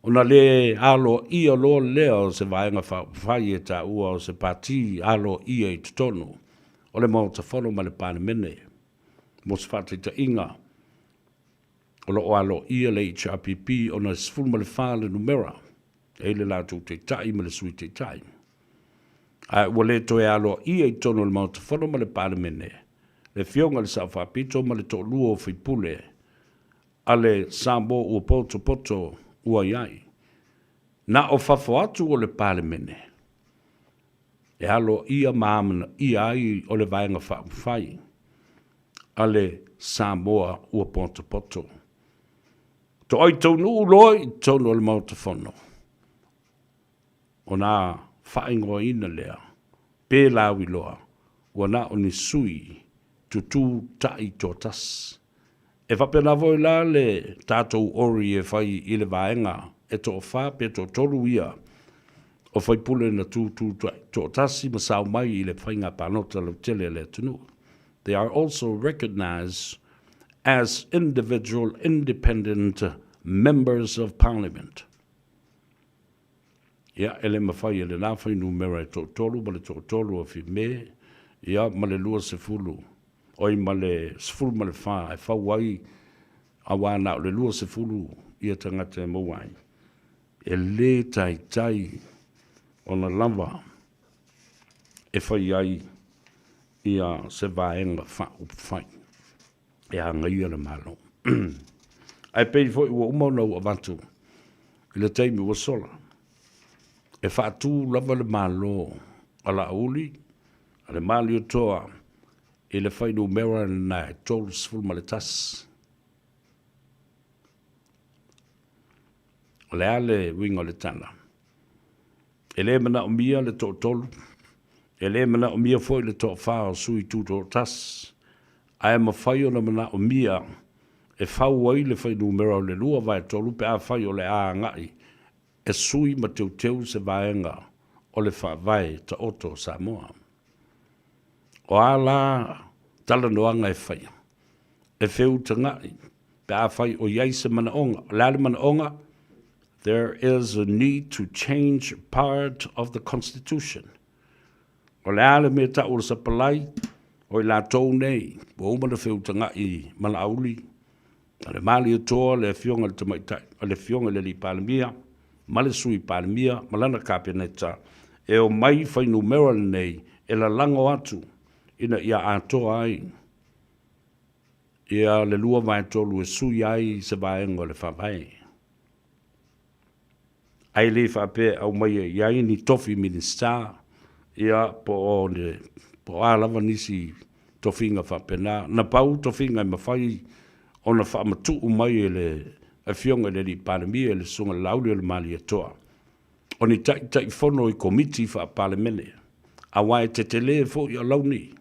ona le aloaia loa lea o se Vaega Faaupufai e taua o se pati aloaia i totonu o le Maota Fono ma le Palemene. Mo se faataitaiga, o lo o aloaia le HRPP ona e 14 le numera e i le latou Taitai ma le Sui Taitai. Ae ua le toe aloaia i totonu o le Maota Fono ma le Palemene le Afioga i le Sao Faapito ma le toalua o faipule a le Samoa ua potopoto ua i ai. Na o fafo atu o le Palemene e aloaia ma amanaia ai o le Vaega Faaupufai a le Samoa ua potopoto. Toai taunuu loa i totonu o le Maota Fono, ona faaigoaina lea pe lauiloa ua na o ni sui tutū taʻi toatasi. E faapena foi la le tatou ori e fai i le vaega e toafa pe toatolu ia o faipule na tutū toatasi ma sao mai i le faiga palota lautele a le atunuu. They are also recognised as individual independent members of parliament. Ia, e le mafai e lena fuainumera e toatolu ma le toatolu o Fime, ia, ma le 20, oi, ma le 14 e fau ai, auā na o le 20 ia tagata e maua ai. E lē taitai ona lava e fai ai ia se vaega faaupufai e agaia le Malo. Ae pei foi ua uma ona ou avatu i le taimi ua sola, e faatu lava le Malo a Laauli, a le Malietoa i le fuainumera lena e 31. O le a le uiga o le tala? E le manaomia le toatolu, e le manaomia foi le toafa o sui tutoatasi, ae mafai ona manaomia e fau ai le fuainumera o le 2/3 pe afai o le a agai e sui ma teuteu se vaega o le Faavae taoto o Samoa. O a la talanoaga e faia? E feutagaʻi pe afai o i ai se manaoga. O le a le manaoga? There is a need to change part of the constitution. O le a le mea tau o le sapalai o i latou nei ua uma ona feutagaʻi ma Laauli, a le Malietoa, le Afioga i le Tamaitai, le Afioga i le Alii Palemia ma le Sui Palemia ma lana Kapeneta e omai fuainumera lenei e lalago atu ina ia atoa ai ia le 2/3 e sui ai se vaega o le Faavae. Ae le faapea e aumaia i ai ni tofi Minisita, ia, po o le, po o a lava nisi tofiga faapena. Na pau tofiga e mafai ona faamatuu mai e le Afioga i le Alii Palemia, le Susuga i le Laauli o le Malietoa, o ni Taitaifono i Komiti Faa-Palemene, aua e tetele foi alauni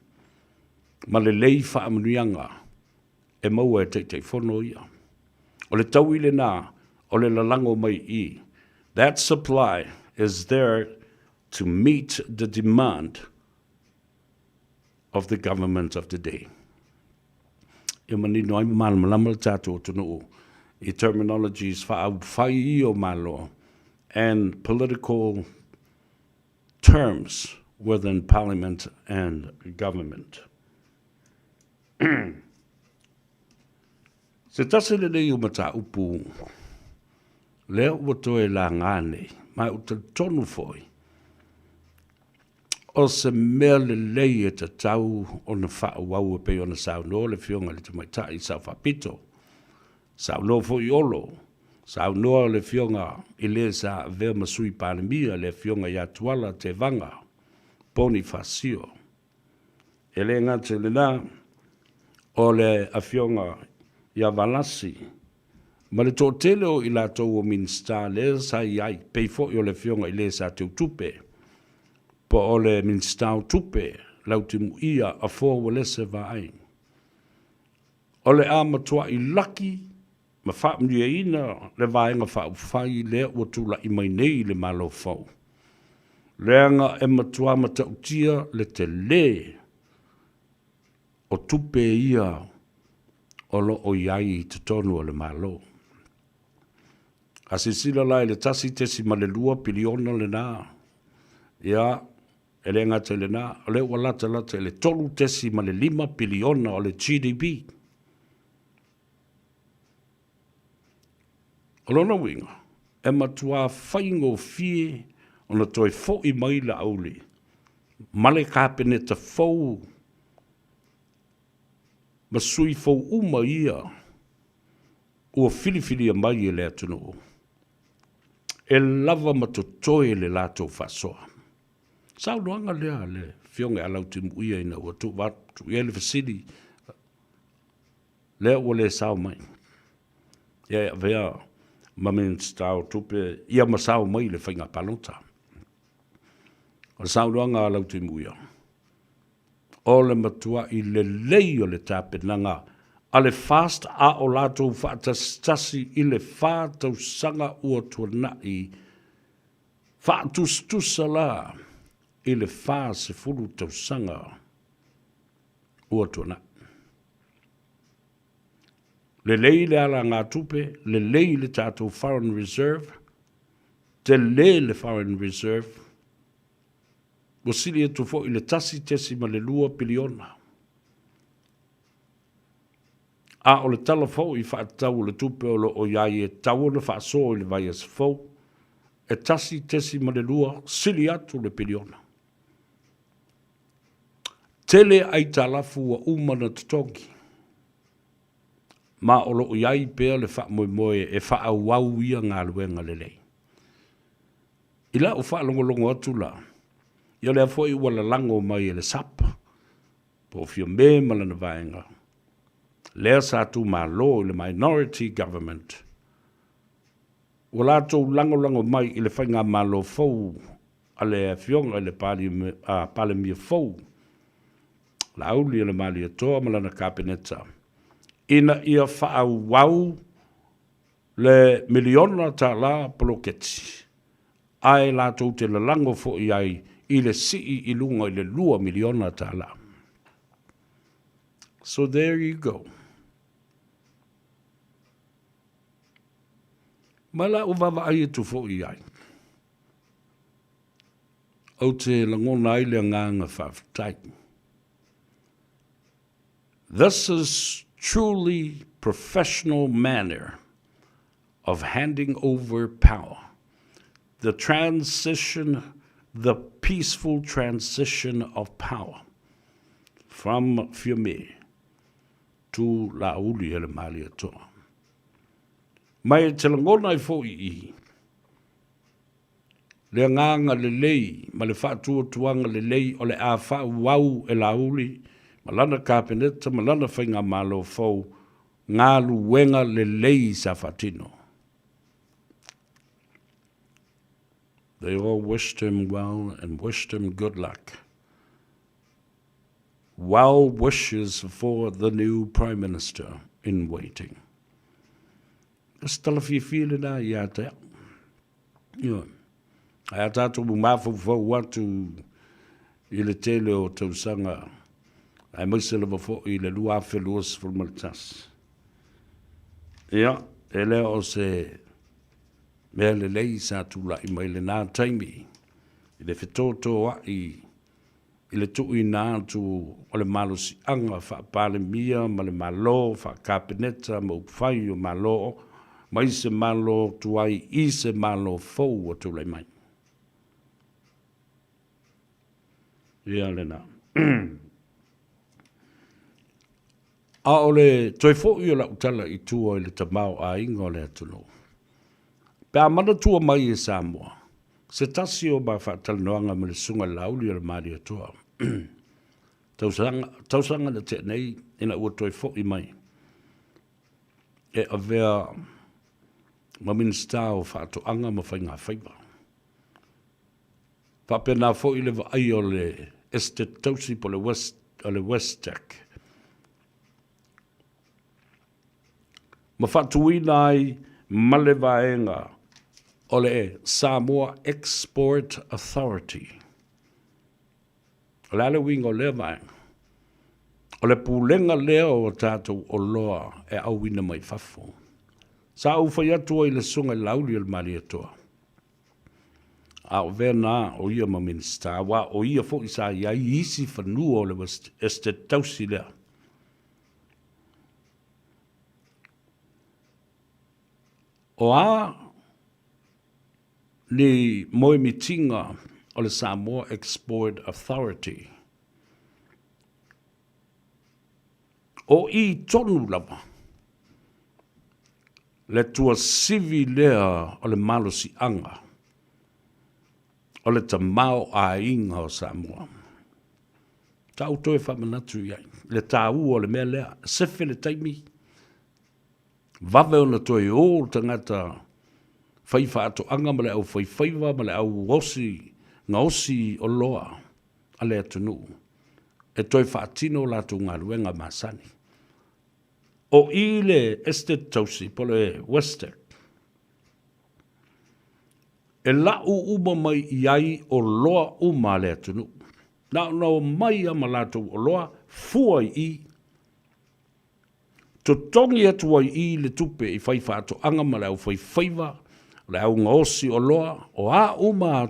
ma lelei faamanuiaga e maua e Taitaifono ia. O le taui lena o le lalago mai i That supply is there to meet the demand of the government of the day. Ia manino ai ma malamalama le tatou atunuu i terminologies faaupufai ia o Malo and political terms within parliament and government. Se tasi lenei o mataupu lea ua toe laga nei, ma ou talitonu foi, o se mea lelei e tatau ona faaauau e pei ona saunoa le Afioga i le Tamaitai Sao Faapito, saunoa foi Olo, saunoa le Afioga i le sa avea ma Sui Palemia, le Afioga ia Tuala Tevaga Ponifasio. E le gata i lena, o le Afioga ia Valasi ma le toatele o i latou o Minisita lea sa i ai, pei foi o le Afioga i le sa teutupe. Po o le Minisita o Tupe, Lautimuia Afoa Uelese Vaai. O le a matuaʻi laki ma faamanuiaina le Vaega Faaupufai lea ua tulaʻi mai nei i le Malo fou, leaga e matua matautia le telē o tupe ia o lo o i ai i totonu o le Malo. A silasila la i le 1.2 piliona lena, ia, e le gata i lena, o lea ua latalata i le 3.5 piliona o le GDP. O lona uiga, e matuā faigofie ona toe foʻi mai Laauli ma le Kapeneta fou ma sui fou uma ia ua filifilia mai e le atunuu, e lava ma totoe le latou faasoa. Saunoaga lea a le Afioga ia Lautimuia ina ua tuu atu i ai le fesili, lea ua le sao mai, ia e avea ma Minisita o Tupe ia ma sao mai i le faiga palota. O le saunoaga a Lautimuia, o le matuaʻi lelei o le tapenaga a le FAST a o latou faatasitasi i le fa tausaga ua tuanaʻi, faatusatusa la i le 40 tausaga ua tuanaʻi. Lelei le alagatupe, lelei le tatou foreign reserve, tele le foreign reserve, ua sili atu foi i le 1.2 piliona. A o le tala foi faatatau o le tupe o lo o i ai e tatau ona faasoa i le vaiaso fou, e 1.2 sili atu le piliona. Tele aitalafu ua uma ona totogi, ma o lo o i ai pea le faamoemoe e faaauau ia galuega lelei. I lau faalogologo atu la, ia o lea foi ua lalago mai e le SAP, po o Fiame ma lana vaega, lea sa tumalo i le Minority Government, ua latou lagolago mai i le faigamalo fou a le Afioga i le Palemia fou, Laauli o le Malietoa ma lana Kapeneta, ina ia faaauau le miliona tala poloketi, ae latou te lalago foi ai i le sii i luga i le $2 miliona. So there you go. Ma lau vaavaai atu foi i ai, ou te lagona ai le agaga faafetai. This is truly professional manner of handing over power. The transition, the peaceful transition of power from Fiame to Laauli e le Malietoa. Ma e te lagona ai foi i le agaga lelei ma le faatuatuaga lelei o le a faaauau e Laauli ma lana Kapeneta ma lana faigamalo fou galuega lelei sa faatino. They all wished him well and wished him good luck. Well wishes for the new Prime Minister in waiting. O se tala fiafia lena ia te au. Ioe. Ae a tātou mafaufau atu i le tele o tausaga, aemaise lava foi i le 2021. Ia, e le o se mea lelei sa tulai mai lena taimi i le fetotoaʻi i le tuuina atu o le malosiaga faa-Palemia ma le Malo, faa-Kapeneta ma upufai o Malo, mai se Malo tuai i se Malo fou ua tulai mai. Ia lena. A o le toe foi o lau tala i tua i le tamaoaiga o le atunuu, pe a manatua mai e Samoa se tasi o ma faatalanoaga ma le Susuga i le Laauli o le Malietoa, tausaga, tausaga na tea nei ina ua toe foi mai e avea ma Minisita o Faatoaga ma Faigafaiva. Faapena foi le vaai o le Estate Tausi po o le West, o le Westec. Ma faatuina ai ma le vaega o le Samoa Export Authority. O le a le uiga o lea vaega? O le pulega lea o tatou oloa e auina mai fafo. Sa ou fai atu ai i le Susuga i le Laauli o le Malietoa, a o vea na o ia ma Minisita, aua o ia foi sa i ai i isi fanua o le West Estate tausi lea. O a ni moemitiga o le Samoa Export Authority? O i tonu lava le tuasivi lea o le malosiaga o le tamaoaiga o Samoa. Sa ou toe faamanatu i ai le taua o le mea lea, sefe le taimi, vave ona toe o le tagata fai faatoaga ma le au faifaiva ma le au osi, gaosi oloa a le atunuu e toe faatino latou galuega masani. O i le Estate Tausi po o le Westec, e lau uma mai i ai oloa uma a le atunuu. Na ona omai lava ma latou oloa, fua i i, totogi atu ai i le tupe i faifaatoaga ma le aufaifaiva, o le au gaosi oloa, o a uma a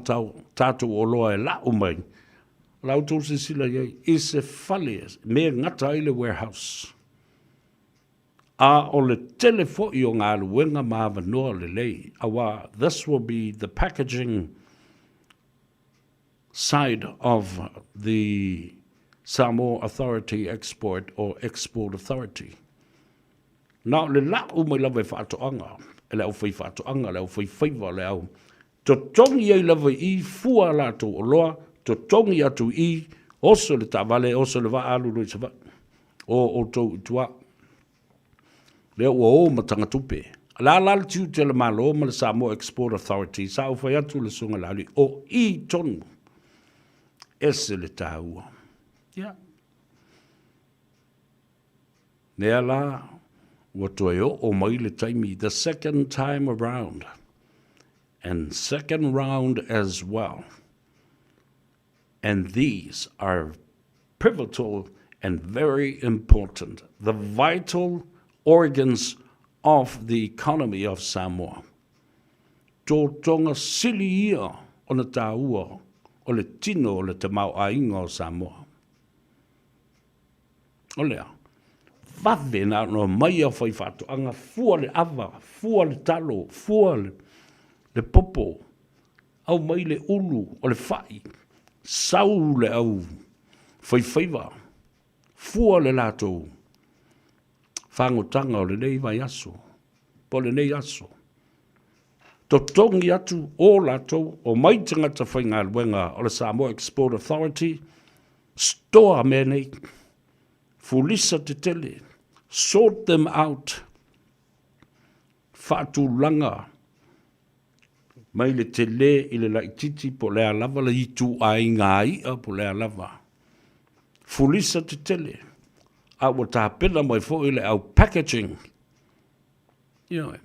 tatou oloa e lau mai, o la outou silasila i ai i se fale me gata ai le warehouse. A o le tele foi o galuega ma avanoa lelei, aua this will be the packaging side of the Samoa Authority Export or Export Authority. Na o le lau mai lava e faatoaga, e le aufaifaatoaga, le aufaifaiva, le au totogi ai lava i i fua a latou oloa, totogi atu i i, oso le taavale, oso le vaa, alu loa i Savaii. O outou i tua. Lea ua o ma tagatupe. O le a la le tiute o le Malo ma le Samoa Export Authority, sa ou fai atu i le Susuga Laauli, o i tonu, ese le taua. Ia. Lea la, ua toe oo mai le taimi, the second time around, and second round as well. And these are pivotal and very important, the vital organs of the economy of Samoa. Tōtonga sili ia ona tāua o le tino o le tamaoaiga o Samoa. O lea, vave na ona omai au faifaatoaga, fua le ava, fua le talo, fua le popo, aumai le ulu o le fai, sau le au faifaiva, fua le latou fagotaga o lenei vaiaso, po o lenei aso. Totogi atu o latou, omai tagata faigaluega o le Samoa Export Authority, store mea nei, fulisa tetele, sort them out, faatulaga mai le tele i le laititi po o le a lava le ituaiga i'a po o le a lava. Fulisa tetele, a ua tapena mai foi le au packaging. Ioe.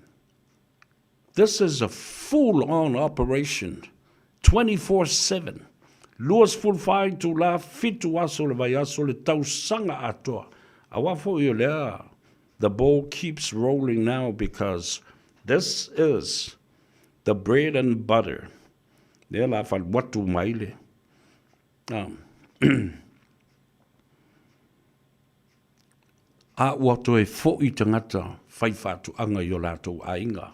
This is a full on operation 24/7, 24 itulā, 7 aso o le vaiaso, le tausaga atoa. Aua foi o lea the ball keeps rolling now because this is the bread and butter. Lea la faluatu mai le. A ua toe foi tagata fai faatoaga i o latou aiga.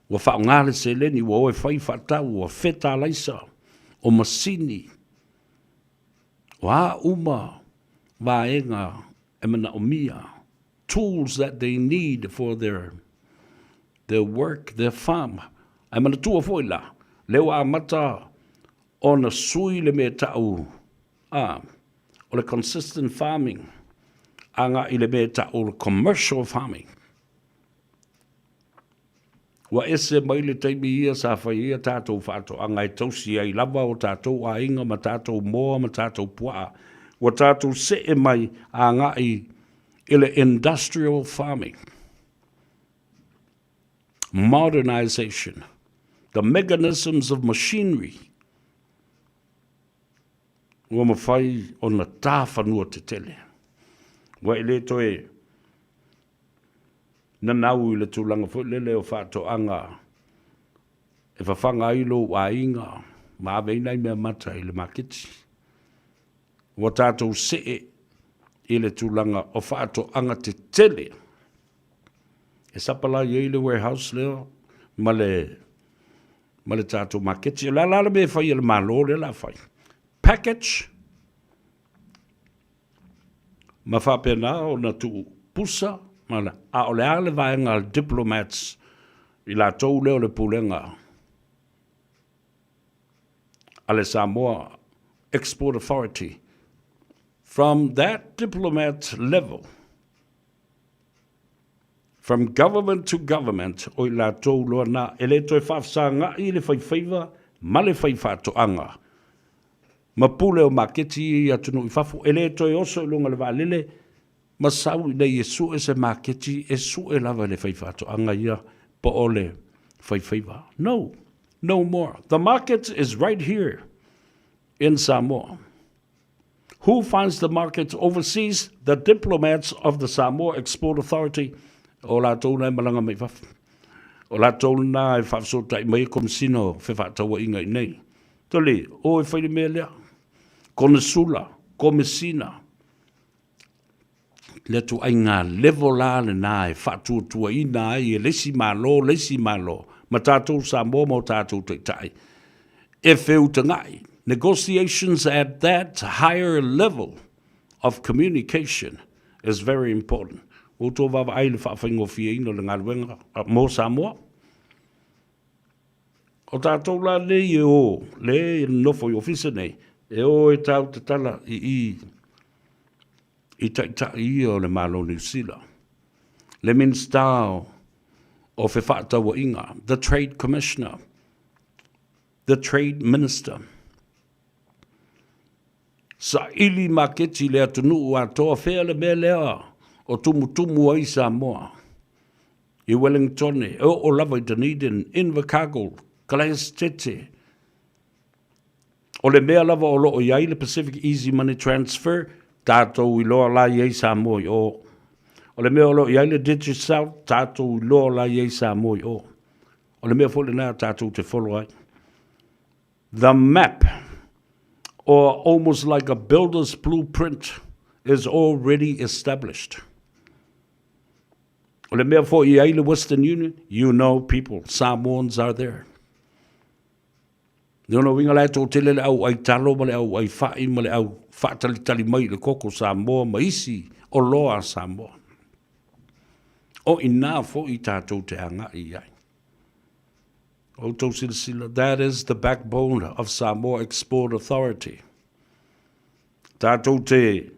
Ua faaaoga le seleni, ua o e fai faatau, ua feta alaisa, o masini, o a uma vaega e manaomia, tools that they need for their their work, their farm. Ae manatua foi la, lea ua amata ona sui le mea ta'u a o le consistent farming agai i le mea e ta'u o le commercial farming. Ua ese mai le taimi ia sa fai ai a tatou faatoaga e tausi ai lava o tatou aiga ma tatou moa ma tatou puaa. Ua tatou see mai agai i le industrial farming. Modernization, the mechanisms of machinery ua mafai ona ta fanua tetele. Ua e le toe nanau i le tulaga foi lele o faatoaga e fafaga ai lou aiga ma ave ai nai mea mata i le maketi. Ua tatou see i le tulaga o faatoaga tetele e sapalai ai le warehouse lea ma le ma le tatou maketi. O le a la le mea e fai e le Malo lea o le a fai? Package ma faapena ona tuu pusa ma le, a o le a le vaega a le diplomats i latou lea o le pulega a le Samoa Export Authority from that diplomat level from government to government o i latou loa na e le toe faafesaga'i le faifaiva ma le faifaatoaga ma pule o maketi ia i atunuu i fafo, e le toe oso i luga o le vaalele ma sau ina ia sue se maketi e sue lava e le faifaatoaga ia po o le faifaiva. No, no more. The market is right here in Samoa. Who finds the market overseas? The diplomats of the Samoa Export Authority. O latou na e malaga mai fafo. O latou na e faafesootai mai e Komesina o Fefaatauaiga i nei. Tole, o e fai le mea lea. Konesula, Komesina. Le ituaiga level la lena e faatuatuaina ai e le isi Malo le isi Malo ma tatou Samoa ma o tatou Taitai e feutaga'i. Negotiations at that higher level of communication is very important. Ua outou vaavaai i le faafaigofieina o le galuega mo Samoa? O tatou la nei e o, le e nofo i ofisa nei, e o e tau tatala i i i taitai ia o le Malo o Niu Sila, le Minisita o Fefaatauaiga, the Trade Commissioner, the Trade Minister. Saili maketi i le atunuu atoa, fea le mea lea o tumutumu ai Samoa. I Wellingtone, e oo lava i Dunedin, Invercargill, Kalaesetete. O le mea lava o lo o i ai le Pacific Easy Money Transfer, tatou iloa la i ai Samoa i o. O le mea o lo o i ai le Digicel, tatou iloa la i ai Samoa i o. O le mea foi lena tatou te follow ai. The map, or almost like a builder's blueprint, is already established. O le mea foi i ai le Western Union, you know people, Samoans are there. Lona uiga la e toatele le au ai talo ma le au ai fa'i ma le au faatalitali mai i le koko Samoa ma isi oloa a Samoa. O ina foi tatou te agai i ai. Outou silasila, that is the backbone of Samoa Export Authority. Tatou te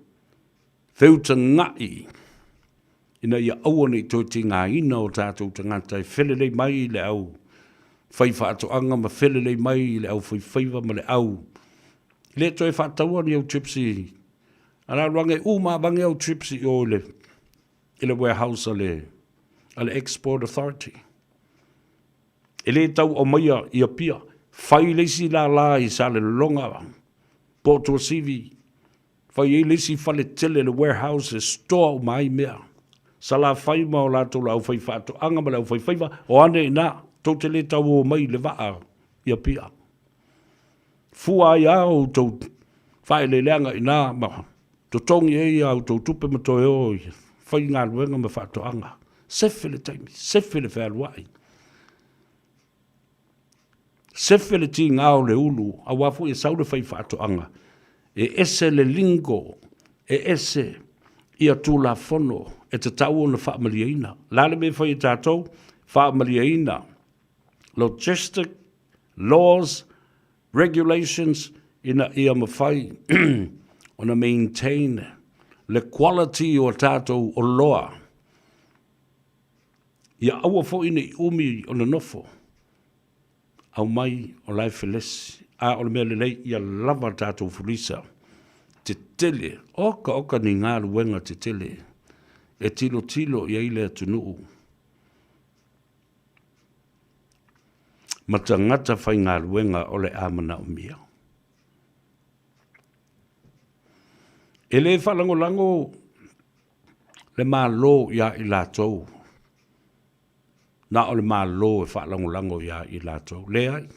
feutaga'i ina ia aua ne i toe tigaina o tatou tagata e felelei mai i le au faifaatoaga ma felelei mai i le au faifaiva ma le au le toe faataua ni au trips i alaluaga e uma avange au trips i o i le i le warehouse a le a le Export Authority. E le tau aumaia i Apia, fai le isi lala i Salelologa po o Tuasivi Fai ai le isi fale tele, le warehouse e store uma ai mea. Salafai ma o latou le aufaifaatoaga ma le aufaifaiva, o ane i ina, tou te le tau o mai i le vaa i Apia. Fua ai lava outou faaeleeleaga i ina ma totogi ai a outou tupe ma toe o i faigaluega ma faatoaga. Sefe le taimi, sefe le fealuai. Sefe le tiga o le ulu, aua foi e sau le faifaatoaga, e ese le lingo, e ese ia Tulafono e tatau ona faamalieina. O le a le mea e fai e tatou? Faamalieina logistic laws, regulations ina ia mafai ona maintain le quality o a tatou oloa. Ia aua foi ne i umi o nonofo, aumai o la e felesi. A o le mea lelei, ia lava tatou fulisa tetele, oka oka ni galuega tetele e tilotilo i ai le atunuu ma tagata faigaluega o le a manaomia. E le faalagolago le Malo iā i latou, na o le Malo e faalagolago iā i latou. Leai.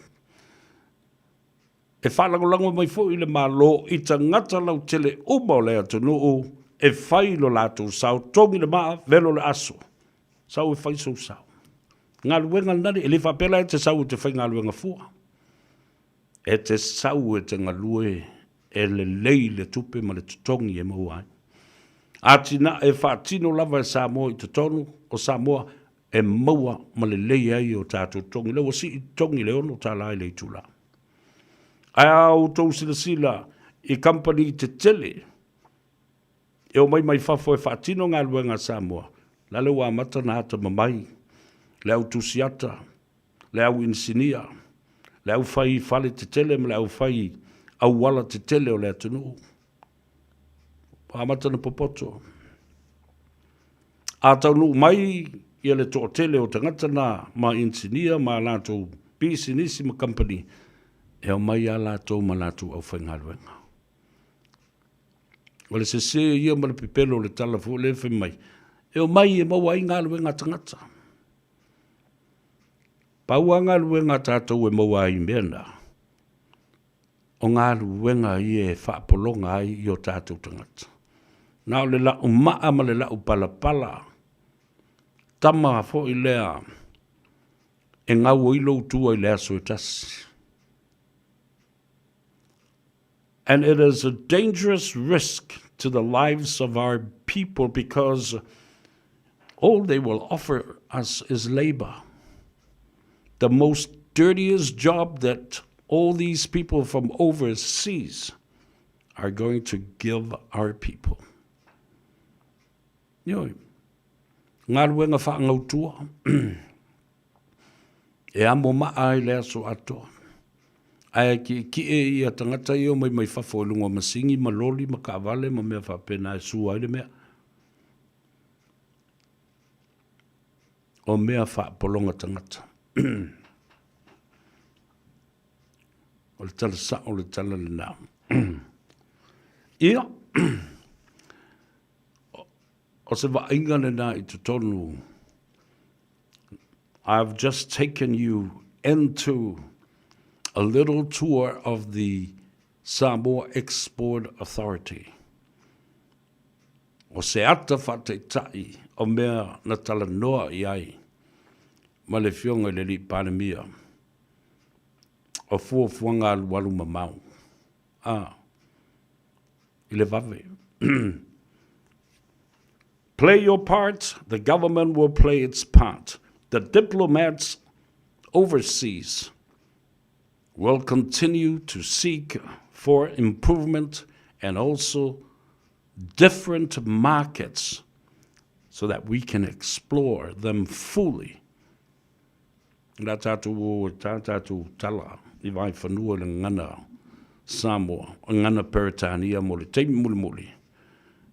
E faalagolago mai foi le Malo i tagata lautele uma o le atunuu e fai lo latou sao, togi le maa, velo le aso. Sau e fai sou sao. Galuega lena, e le faapea la e te sau e te faigaluega fua. E te sau e te galue e lelei le tupe ma le totogi e maua ai. Atinae faatino lava e Samoa i totonu o Samoa e maua ma lelei ai o tatou totogi. Lea ua sii totogi i le $6 i le itula. Ae a outou silasila i kamupani tetele e omai mai fafo e faatino galuega a Samoa, la le ua amata ona atamamai le au tusiata, le au inisinia, le au fai fale tetele ma le au fai auala tetele o le atunuu. Ua amata ona popoto. A taunuu mai ia le toatele o tagata na ma inisinia ma a latou pisinisi ma kamupani, e omai lava latou ma latou aufaigaluega. O le sese ia ma le pepelo o le tala foi lea fai mai, e omai e maua ai galuega a tagata. Pau lava galuega a tatou e maua ai i mea na, o galuega ia e faapologa ai i o tatou tagata. Na o le lau maa ma le lau palapala, tama foi lea e gau ai lou tua i le aso e tasi. And it is a dangerous risk to the lives of our people because all they will offer us is labor. The most dirtiest job that all these people from overseas are going to give our people. Ioe. Galuega faagautua e amo maa ai le aso atoa. Ae kiekie ia tagata ia omai mai fafo i luga o masini ma loli ma kaavale ma mea faapena e sua ai le mea. O mea faapologa tagata. O le tala sao le tala lena. Ia, o se vaaiga lena i totonu. I've just taken you into a little tour of the Samoa Export Authority. O se ata faataitai o mea na talanoa i ai ma le Afioga i le Alii Palemia o fuafuaga alualu mamao. A, i le vave. Play your part, the government will play its part. The diplomats overseas will continue to seek for improvement and also different markets so that we can explore them fully. La tātou o tā tātou tala i Vaefanua i le gagana Samoa, gagana Peretania mo le taimi mulimuli,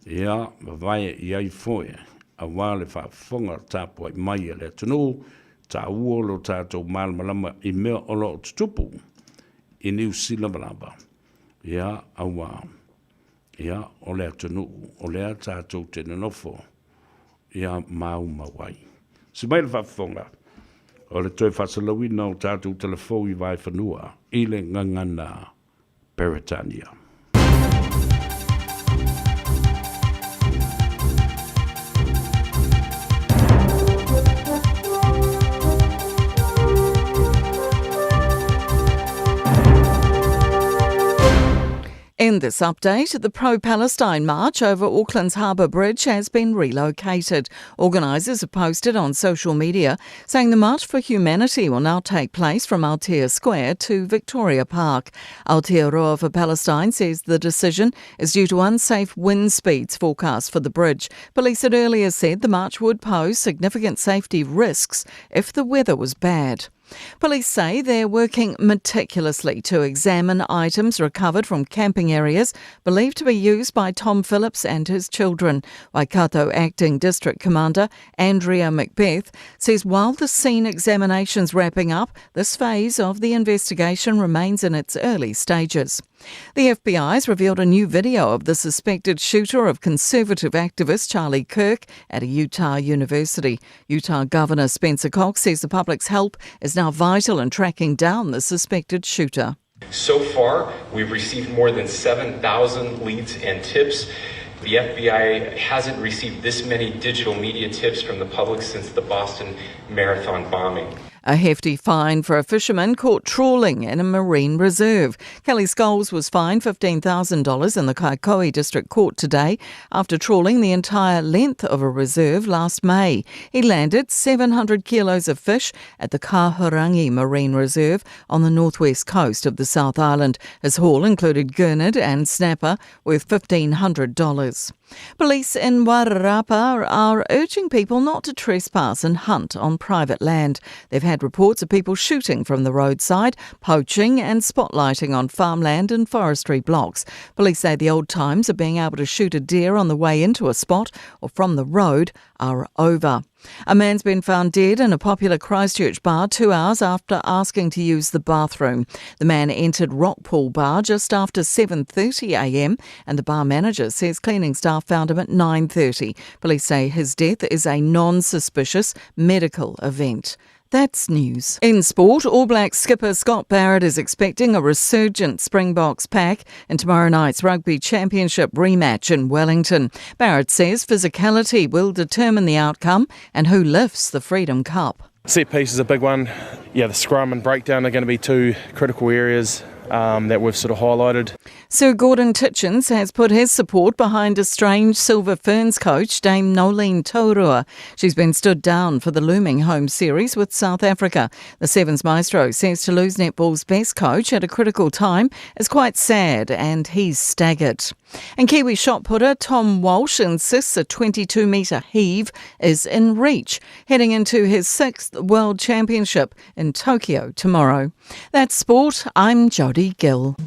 ia, vavae i ai foi aua le faafofoga tapuai mai a le atunuu, taua lo tātou malamalama i mea o lo o tutupu i Niu Sila lava, ia, aua, ia, o le atunuu o lea tātou te nonofo ia maumau ai. Si mai le faafofoga, o le toe faasalauina o tatou talafou i Vaefanua i le gagana Peretania. E In this update, the pro Palestine march over Auckland's Harbour Bridge has been relocated. Organisers have posted on social media saying the March for Humanity will now take place from Aotea Square to Victoria Park. Aotearoa for Palestine says the decision is due to unsafe wind speeds forecast for the bridge. Police had earlier said the march would pose significant safety risks if the weather was bad. Police say they're working meticulously to examine items recovered from camping areas believed to be used by Tom Phillips and his children. Waikato Acting District Commander Andrea Macbeth says while the scene examination's wrapping up, this phase of the investigation remains in its early stages. The FBI has revealed a new video of the suspected shooter of conservative activist Charlie Kirk at a Utah university. Utah Governor Spencer Cox says the public's help is now vital in tracking down the suspected shooter. So far, we've received more than 7,000 leads and tips. The FBI hasn't received this many digital media tips from the public since the Boston Marathon bombing. A hefty fine for a fisherman caught trawling in a marine reserve. Kelly Scholes was fined $15,000 in the Kaikohe District Court today after trawling the entire length of a reserve last May. He landed 700 kilos of fish at the Kahurangi Marine Reserve on the northwest coast of the South Island. His haul included gurnard and snapper worth $1,500. Police in Wairarapa are urging people not to trespass and hunt on private land. They've had reports of people shooting from the roadside, poaching and spotlighting on farmland and forestry blocks. Police say the old times of being able to shoot a deer on the way into a spot or from the road are over. A man's been found dead in a popular Christchurch bar two hours after asking to use the bathroom. The man entered Rockpool Bar just after 7:30 a.m. and the bar manager says cleaning staff found him at 9:30. Police say his death is a non-suspicious medical event. That's news. In sport, All Blacks skipper Scott Barrett is expecting a resurgent Springboks pack in tomorrow night's Rugby Championship rematch in Wellington. Barrett says physicality will determine the outcome and who lifts the Freedom Cup. Set piece is a big one. Yeah, the scrum and breakdown are going to be two critical areas um, that we've sort of highlighted. Sir Gordon Titchens has put his support behind estranged Silver Ferns coach Dame Noeline Taurua. She's been stood down for the looming home series with South Africa. The Sevens maestro says to lose netball's best coach at a critical time is quite sad and he's staggered. And Kiwi shot putter Tom Walsh insists a 22 metre heave is in reach, heading into his sixth World Championship in Tokyo tomorrow. That's sport. I'm Jodie Gill.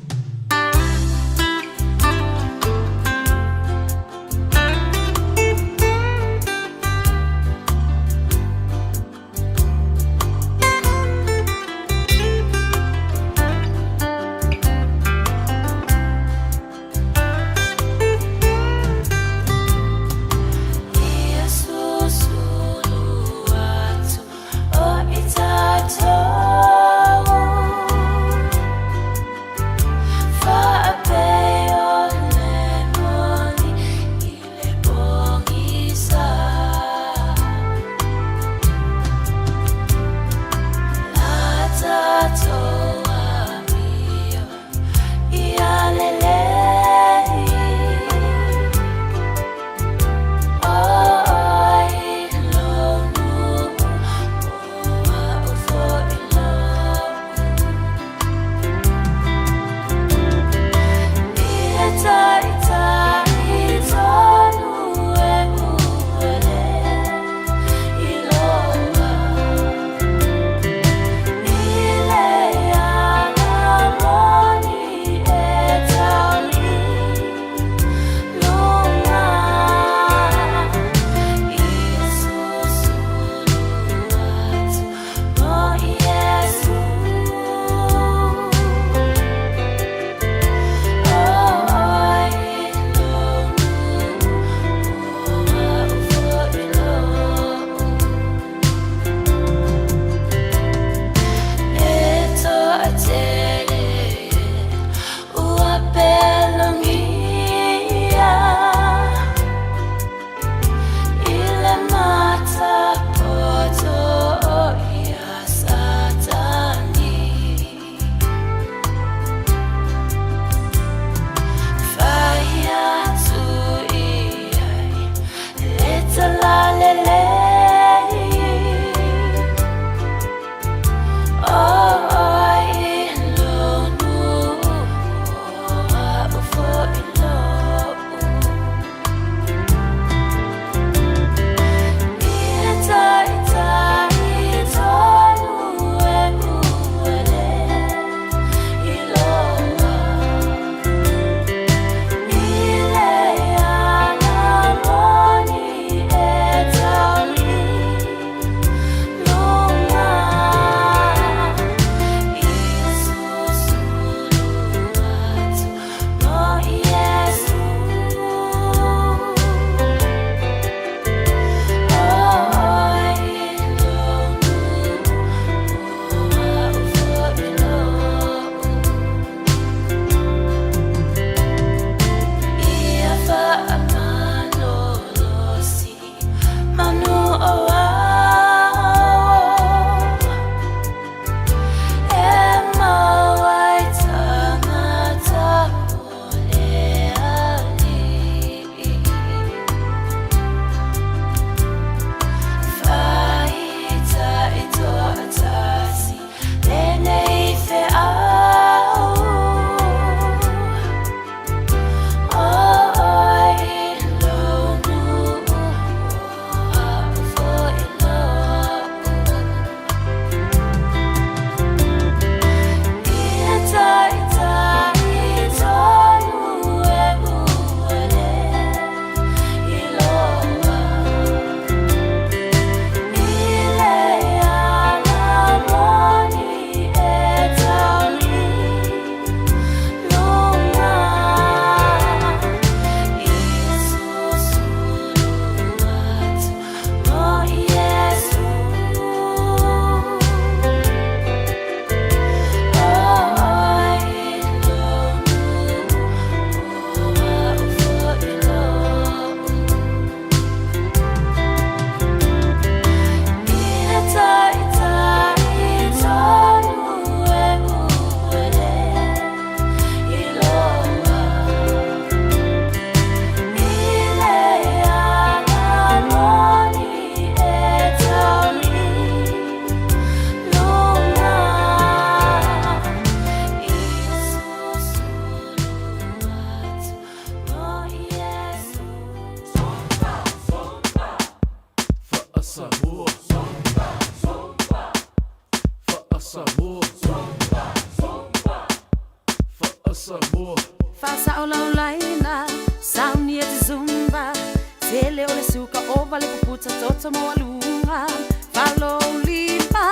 Samoa. Faasao lau laina, sauni e te zumba Tele o le suka ova le puputa toto maualuga Faalou lima,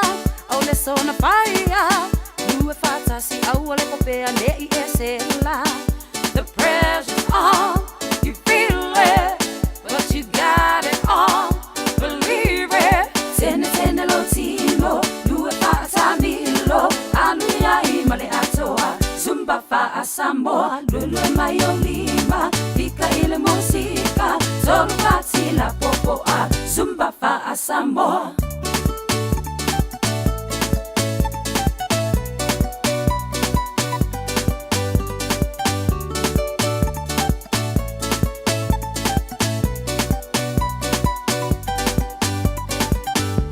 o le sona faia Lue faatasi aua le kopea ne i e sela The pressure's on, you feel it But you got it all, believe it Tene tene lou tino, lue faatamilo Alu i ai ma le atoa, Zumba faa-Samoa Luelue mai ou lima, fika i le musika Tolu fa tila popoa, Zumba faa-Samoa.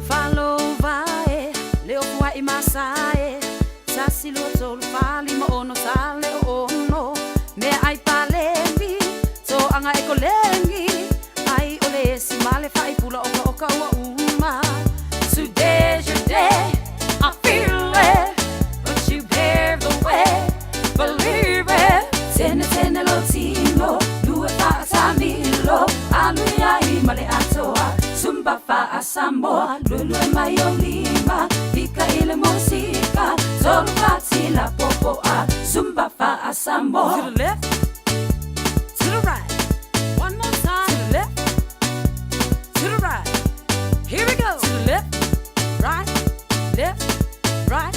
Faalou vae, leo fua'i masae Tasi lua tolu fa lima ono sa leo ono Meaai paleni, toaga e koleni Ai o le esi ma le faaipula okaoka ua uma Today's your day, I feel it But you pave the way, believe it Tene tene lou tino, lue faatamilo Alu i ai ma le atoa, Zumba faa-Samoa Luelue mai ou lima, fika i le musika Tolu fa tila popoa, Zumba faa-Samoa To the left, to the right One more time To the left, to the right Here we go To the left, right, left, right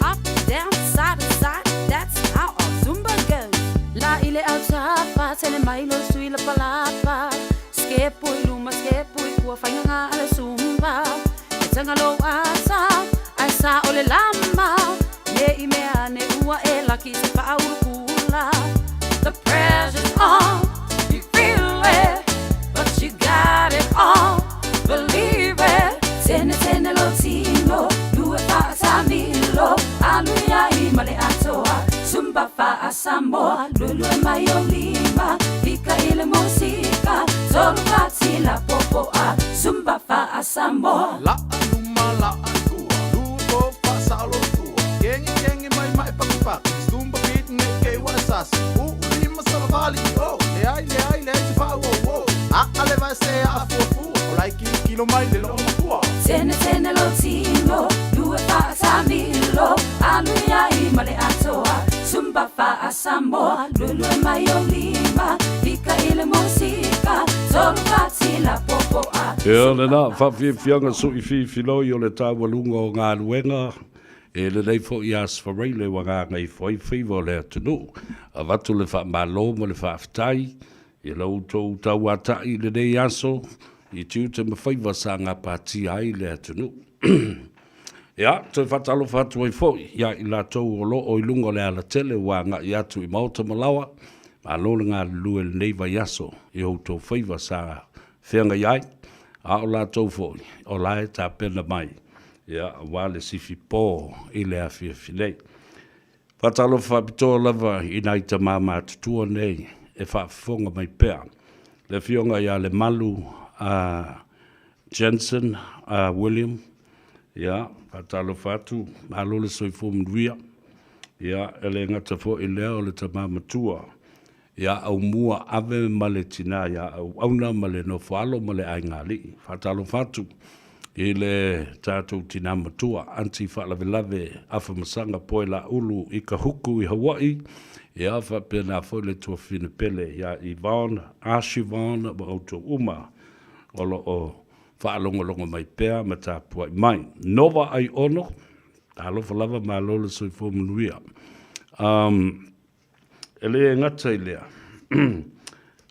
Up, down, side to side That's how our Zumba goes La'i le autafa, tele mai lou sui lapalapa Skepu i luma, skepu i tua Faigaga a le Zumba E taga lou ata, ae sao le lama Ne i mea ane ua e laki i se faaulukula The pressure's on, you feel it But you got it all, believe it Tene tene lou tino, lue faatamilo Alu i ai ma le atoa, Zumba faa-Samoa Luelue mai ou lima, fika i le musika Tolu fa tila popoa, Zumba faa-Samoa. Laa luma laa tua, lua fo faasao lou tua Kengi kengi mai mai paki paki, zumba beat ne i ke ua e sasi Uu lima salavali i o, leai leai leai se faauouou Aa le vae se aa fuafua, o la e kilokilo mai le loomatua Tene tene lou tino, lue faatamilo Alu i ai ma le atoa, Zumba faa-Samoa Luelue mai ou lima, fika i le musika Tolu fa tila popoa, Ia lena faafiafiaga sui fifiloi o le taualuga o galuega e lelei foi Aso Faraile ua gagaifo ai faiva o le atunuu. Avatu le faamalo ma le faafetai i la outou tauata'i i lenei aso i tiute ma faiva sa gapatia ai le atunuu. Ia, toe faatalofa atu ai foi ia i latou o lo o i luga o le alatele ua agai atu i maota ma laoa, malo le galulue i lenei vaiaso i outou faiva sa feagai ai, a o latou foi o la e tapena mai, ia, aua le sifi po i le afiafi nei. Faatalofa faapitoa lava i nai tama matutua nei e faafofoga mai pea, le Afioga ia Lemalu a Jensen a William, ia, faatalofa atu, malo le soifua manuia, ia, e le gata foi i lea o le tama matua ia Aumua Ave ma le tina ia Auauna ma le nofoalo ma le aigaalii. Faatalofa atu i le tatou tina matua, Aunty Faalavelave Afamasaga Poelaulu i Kahuku i Hawaii, ia faapena foi le tuafafine pele ia Yvonne Archivon ma outou uma o lo o faalogologo mai pea ma tapuai mai. Nova Aiono, talofa lava malo le soifua manuia. Um, E le gata i lea,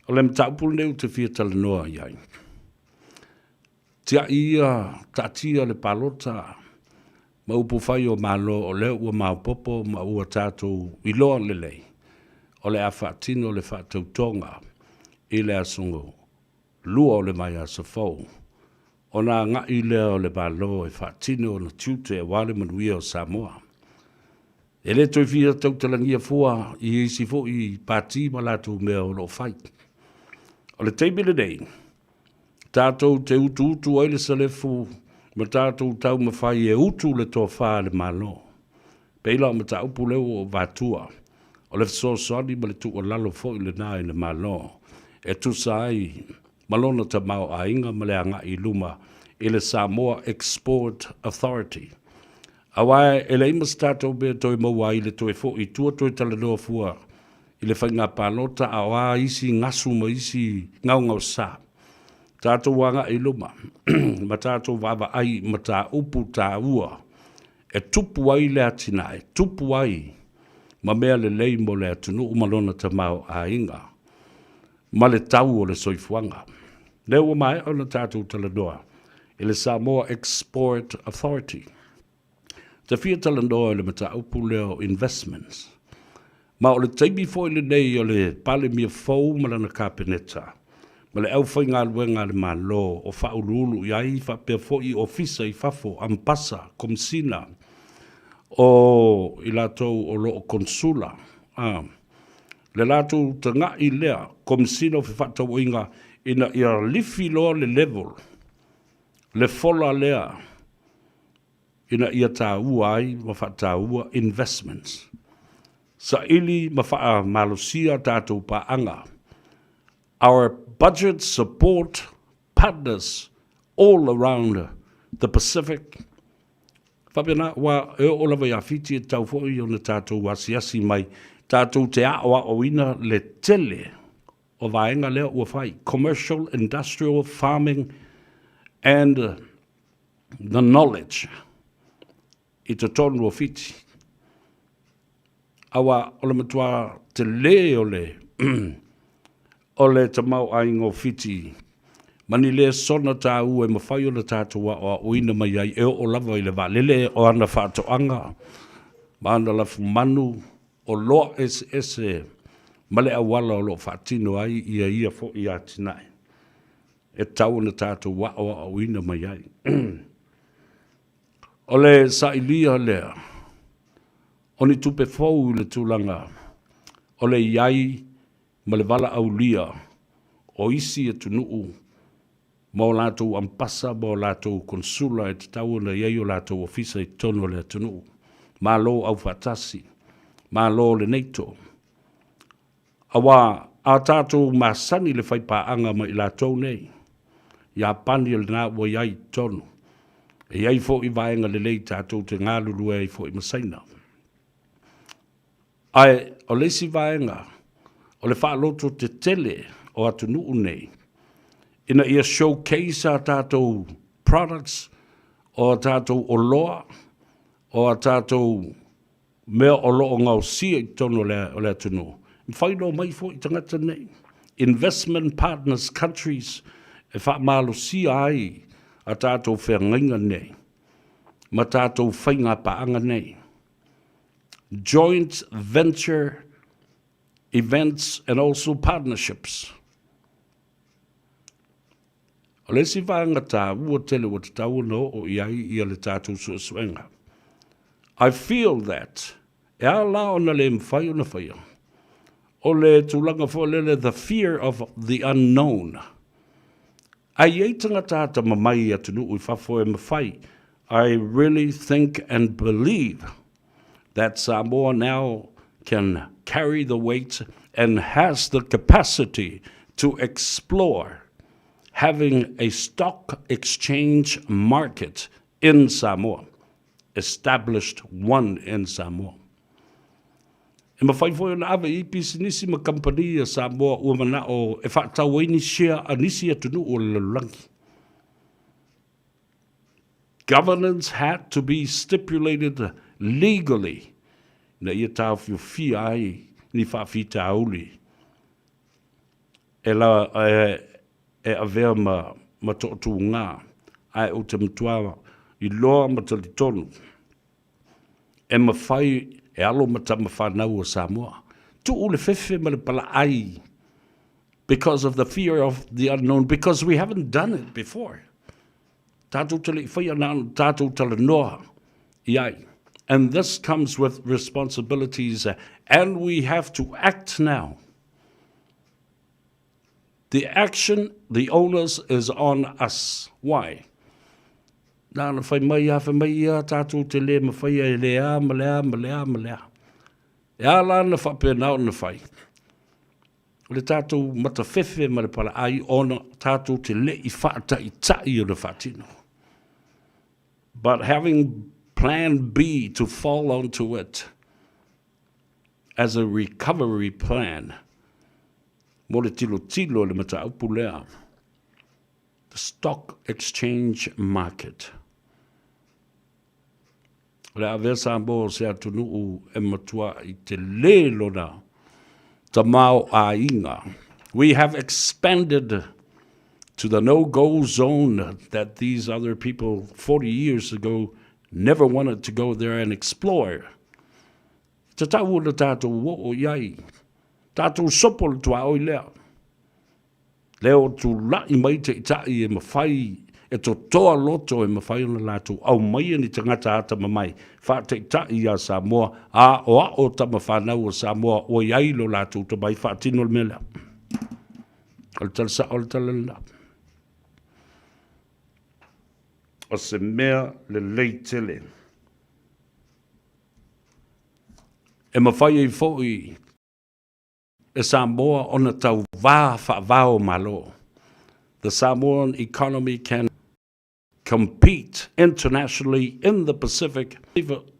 o le mataupu lenei ou te fia talanoa i ai. Tiai ia, taatia le palota ma upu fai o Malo o lea ua maopoopo ma ua tatou iloa lelei o le a faatino le faatautoga i le aso lua o le vaiaso fou, ona agai lea o le Malo e faatino ona tiute aua le manuia o Samoa. E le toe fia tautalagia fua i isi foi pati ma latou mea o lo o fai. O le taimi lenei, tatou te utuutu ai le salefu ma tatou taumafai e utu le tofa a le Malo. Pei la o mataupu lea ua ou avatua. O le fesoasoani ma le tuualalo foi lena i le Malo e tusa ai ma lona tamaoaiga ma le agai i luma i le Samoa Export Authority. Aua e leai ma se tatou mea e toe maua ai le toe foi i tua toe talanoa fua i le faiga palota a o a isi gasu ma isi gaogaosa. Tatou agai i luma ma tatou vaavaai i mataupu taua e tupu ai le atinae, tupu ai ma mea lelei mo le atunuu ma lona tamaoaiga ma le tau o le soifuaga. Lea ua maea ona tatou talanoa i le Samoa Export Authority. Te fia talanoa i le mataupu lea o investments. Ma o le taimi foi lenei o le Palemia fou ma lana Kapeneta ma le aufaigaluega a le Malo o faauluulu i ai faapea foi ofisa i fafo, ambasa, komisina o i latou o lo o konsula, a, le latou taga'i lea, Komisina o Fefaatauaiga ina ia lifi loa le level, le fola lea ina ia taua ai ma faataua investments. Saili ma faamalosia tatou paaga. Our budget support partners all around the Pacific. Faapena, aua e oo lava ia Fiti e tatau foi ona tatou asiasi mai tatou te aoaoina le tele o vaega lea ua fai, commercial, industrial, farming and the knowledge i totonu o Fiti. Aua o le matua telē o le o le tamaoaiga o Fiti ma ni lesona taua e mafai ona tatou aoaoina mai ai e oo lava i le vaalele o ana faatoaga ma ana lafumanu oloa eseese ma le auala o lo o faatino ai ia ia foi atinae e tatau ona tatou aoaoina mai ai. O le sailia lea o ni tupe fou i le tulaga o le i ai ma le valaaulia o isi atunuu ma o latou ambasa ma o latou konsula e tatau ona i ai o latou ofisa i totonu o le atunuu, Malo Aufaatasi, Malo o le NATO. Aua a tatou masani i le faipaaga ma i latou nei, Iapani o lena ua i ai i totonu, e i ai foi vaega lelei tatou te galulue ai foi ma Saina. Ae o le isi vaega, o le faalototetele o atunuu nei, ina ia showcase a tatou products, o a tatou oloa, o a tatou mea o lo o gaosia i totonu o le atunuu, e mafai ona omai foi tagata nei, investment partners countries, e faamalosia ai a tatou feagaiga nei ma tatou faigapaaga nei. Joint venture events and also partnerships. O le isi vaega taua tele ua tatau ona oo i ai ia le tatou suesuega. I feel that e a la ona le mafai ona faia, o le tulaga foi lele the fear of the unknown. Ae i ai tagata atamamai i atunuu i fafo e mafai, I really think and believe that Samoa now can carry the weight and has the capacity to explore having a stock exchange market in Samoa, established one in Samoa. E mafai foi ona ave i pisinisi ma kamupani a Samoa ua mana'o e faatau ai ni share a nisi atunuu o le lalolagi. Governance had to be stipulated legally ina ia taofiofia ai ni faafitauli e, la, e, e avea ma, ma tootūgā, ae ou te matua iloa ma talitonu e mafai e alo ma tama fanau o Samoa. Tuu le fefe ma le palaai because of the fear of the unknown, because we haven't done it before. Tātou te le i whai ana tātou talanoa i ai. And this comes with responsibilities and we have to act now. The action, the onus is on us. Why? Na ona whai mai a, whai mai ia tātou te le mawhai e le a, ma le a, ma le a, ma le a. E a la na faapena ona fai? O le tatou matafefe ma le palaai ona tatou te le i faataitai ona faatino. But having plan B to fall onto it as a recovery plan mo le tilotilo i le mataupu lea, the stock exchange market. O le a avea Samoa o se atunuu e matuai telē lona tamaoaiga. We have expanded to the no-go zone that these other people 40 years ago never wanted to go there and explore. E tatau ona tatou oo i ai. Tatou sopo le tuaoi lea. Lea o tula'i mai taitai e mafai, e totoa loto e mafai ona latou aumaia ni tagata atamamai faataitai iā Samoa, a aoao tama fanau a Samoa ua i ai lo latou tomai faatino le mea lea. O le tala sa'o le tala lena. O se mea lelei tele. E mafai ai foi e Samoa ona tauvā faavao Malo. The Samoan economy can compete internationally in the Pacific,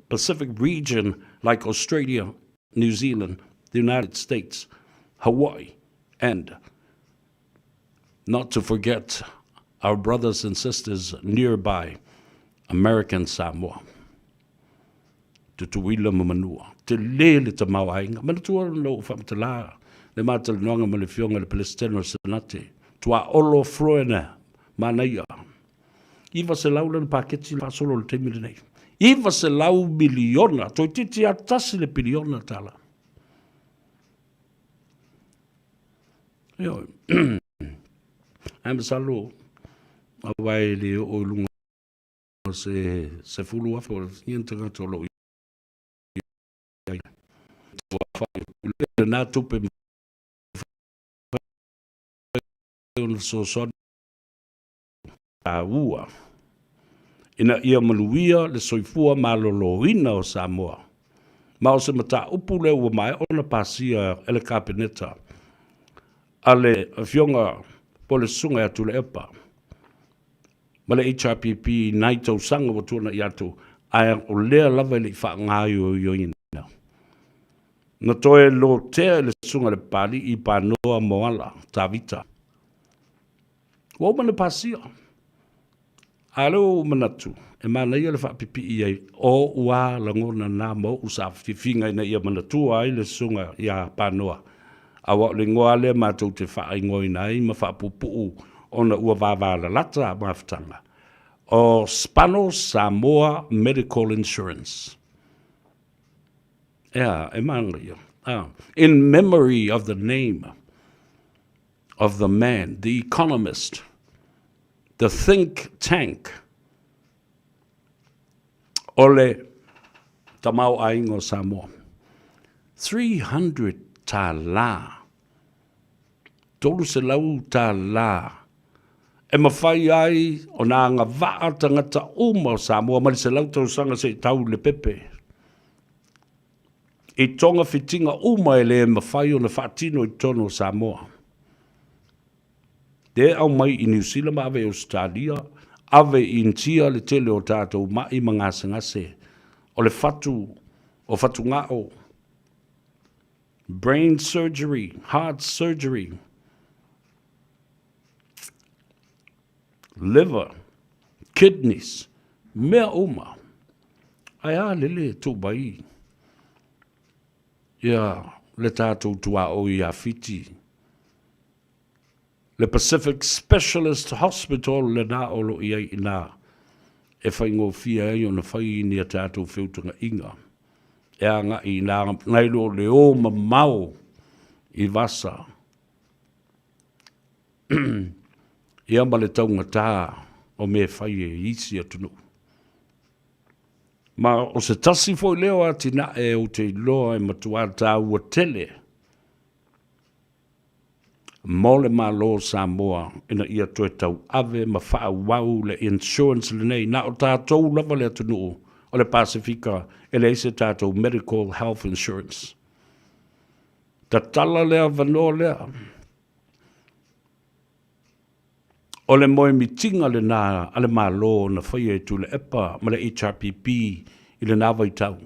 Pacific region like Australia, New Zealand, the United States, Hawaii, and not to forget our brothers and sisters nearby, American Samoa. Tutuila ma Manua. Tele le tamaoaiga. Manatua na ou faamatala le ma talanoaga ma le Afioga i le Peresetene o le Senate, Tuaolo Froene Manaia. 900 lana paketi faasolo i le taimi lenei. 900 miliona, toeitiiti lava tasi le piliona tala. Ioe. Ae masalo, aua e le oo i luga o se 10,000 o ni tagata o lo o i ai. Lena tupe ona fesoasoani taua ina ia manuia le soifua maloloina o Samoa. Ma o se mataupu lea ua maea ona pasia e le Kapeneta a le Afioga po o le Susuga ia Tuilaepa ma le HRPP i nai tausaga ua tuanai atu, ae o lea lava e le i faagaoioina. Na toe lotea e le Susuga i le Papalii Panoa Moala Tavita. Ua uma ona pasia. A o lea ua ou manatu, e manaia le faapipii ai o ou lava lagona na ma ou saafiafiga ina ia manatua ai le Susuga ia Panoa, aua o le igoa lava lea matou te faaigoaina ai ma faapuupuu ona ua vavalalata mafutaga, o Spano Samoa Medical Insurance. Ea, e manaia. In memory of the name of the man, the economist, the think tank o le tamaoaiga o Samoa. 300 tālā, 300 tālā e mafai ai ona agavaa tagata uma o Samoa mai le 100 tausaga seia tau i le pepe. I togafitiga uma e le mafai ona faatino i totonu o Samoa. Lea e aumai i Niu Sila ma ave i Ausetalia, ave i Initia le tele o tatou ma'i ma gasegase o le fatu, o fatugao, brain surgery, heart surgery, liver, kidneys, mea uma. Ae a lele e tuu mai ia le tatou tuaoi ia Fiti, le Pacific Specialist Hospital lena o lo o i ai i ina e faigofie ai ona fai ni a tatou feutagaiga e agai i ina nai lo le o mamao i Vasa. Ia ma le taugata o mea e fai e isi atunuu. Ma o se tasi foi lea o atinae ou te iloa e matua taua tele mo le Malo o Samoa ina ia toe tauave ma faaauau le insurance lenei. Na o tatou lava le atunuu o le Pasefika e leai se tatou medical health insurance. Tatala le avanoa lea. O le moemitiga lenā a le Malo na faia e Tuilaepa ma le HRPP i lenā vaitau.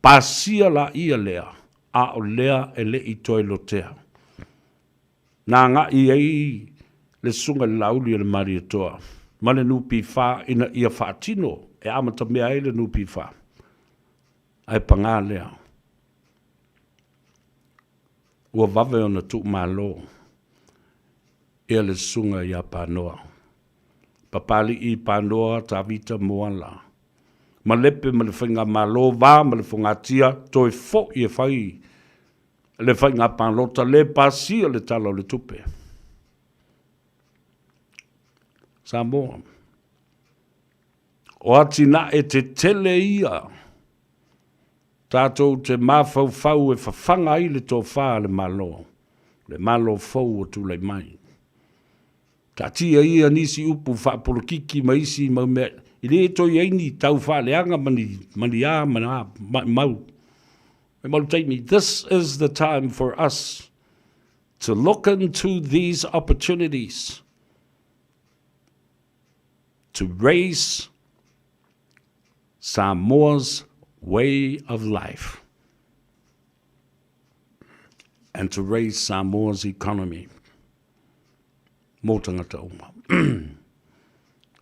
Pasia laia lea, a o lea e le i toe lotea. Na agai ai le Susuga i le Laauli o le Malietoa ma le NPF ina ia faatino e amatamea ai le NPF. Ae pagā lea, ua vave ona tuumalo ia le Susuga ia Panoa. Papalii Panoa Tavita Moala, malepe ma le Faigamalo, va ma le fogatia, toe foi e fai le faiga palota, le pasia le Tala o le Tupe. Samoa, o atinae tetele ia tatou te mafaufau e fafaga ai le tofa a le Malo, le Malo fou ua tulai mai. Taatia ia nisi upu faapolokiki ma isi mau mea, e le toe i ai ni tau faaleaga ma ni, ma ni a ma a maumau. E mau taimi, this is the time for us to look into these opportunities to raise Samoa's way of life and to raise Samoa's economy. Mō tangata uma.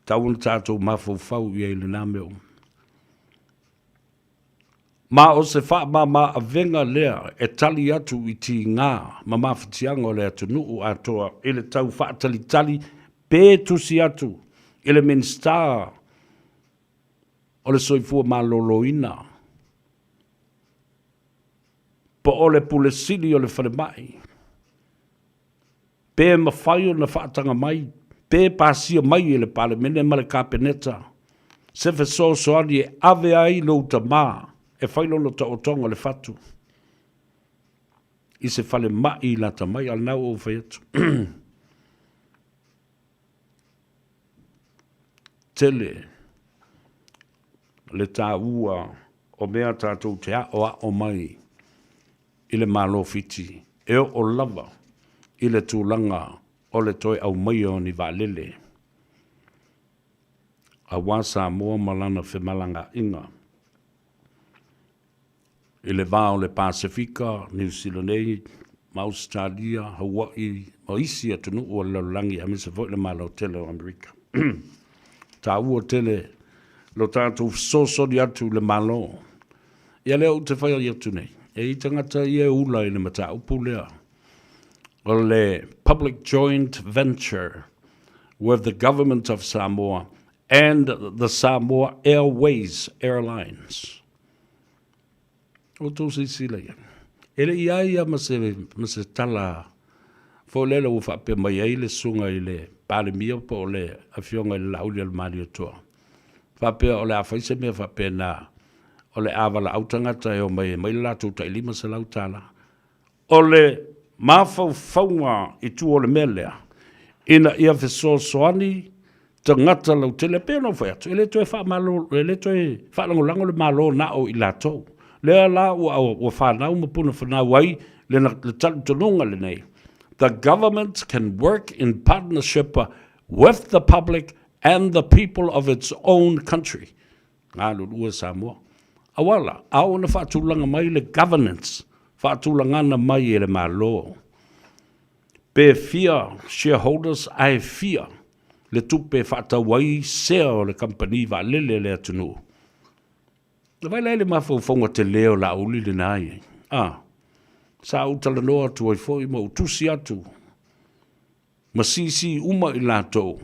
Tau ona tātou mafaufau i ai lenā mea uma. Ma o se faamāmā avega lea e tali atu i tīgā ma mafatiaga o le atunuu atoa i le tau faatalitali pe tusi atu i le Minisita o le Soifua Maloloina po o le Pule Sili o le Falemai Pe mafai ona faataga mai, pe pasia mai e le Palemene ma le Kapeneta se fesoasoani e ave ai lou tama e fai lona taotoga o le fatu i se falemai i lata mai, a o lena ua ou fai atu. Tele le taua o mea tatou te aoao mai i le Malo Fiti e oo lava i le tulaga o le toe aumaia o ni vaalele aua Samoa ma lana femalagaaiga i le va o le Pasefika, Niu Sila nei ma Ausetalia, Hauaʻi ma isi atunuu o le lalolagi aemaise foi le Malo tele o Amerika. Taua tele lo tatou fesoasoani atu i le Malo. Ia lea ou te fai atu nei, e i ai tagata ia e ula i le mataupu lea o le Public Joint Venture with the Government of Samoa and the Samoa Airways Airlines. O tou silasila i ai. E le i ai ia ma se, ma se tala foi lele ua faapea mai ai le susuga i le Palemia po o le Afioga i le Laauli o le Malietoa. Faapea o le a fai se mea faapena, o le a valaau tagata e omai e aumai le latou tai $500. O le mafaufauga i tua o le mea lea, ina ia fesoasoani tagata lautele, e pei ona ou fai atu, e le toe faamalo, e le toe faalagolago le Malo na o i latou. Lea la ua, ua fanau ma puna fanau ai le, le talitonuga lenei, the government can work in partnership with the public and the people of its own country. Galulue Samoa. Aua la, a oo ina faatulaga mai le governance, faatulagana mai e le Malo, pe fia shareholders ae fia le tupe e faatau ai sea o le kamupani vaalele a le atunuu. Na vaai la i le mafaufauga tele o Laauli lena i ai. A, sa ou talanoa atu ai foi ma ou tusi atu ma sisi uma i latou,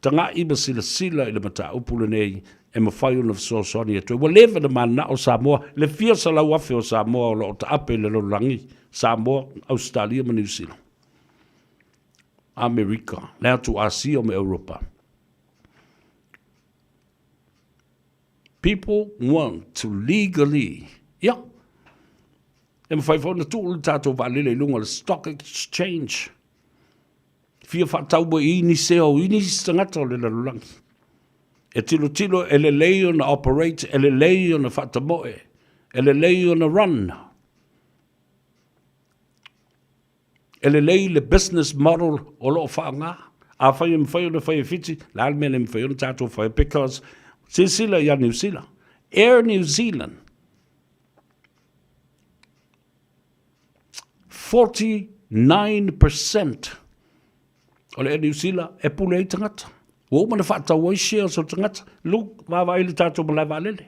taga'i ma silasila i le mataupu lenei e mafai ona fesoasoani atu ai. Ua leva ona mananao Samoa, le fia 100,000 o Samoa o lo o taape i le lalolagi, Samoa, Ausetalia ma Niu Sila, Amerika, le atu Asia ma Europa. People want to legally, ia, e mafai foi ona tuu le tatou vaalele i luga o le stock exchange. Fia faatau mai i ni sea o i nisi tagata o le lalolagi. E tilotilo e lelei ona operate, e lelei ona faatamoe, e lelei ona run. E lelei le business model o lo o faaaoga. Afai e mafai ona fai e Fiti, le a le mea e le mafai ona tatou fai because silasila ia Niu Sila. Air New Zealand, 49% o le Air New Zealand e pule ai tagata. Ua uma ona faatau ai shares o tagata. Look, vaavaai i le tatou malae vaalele.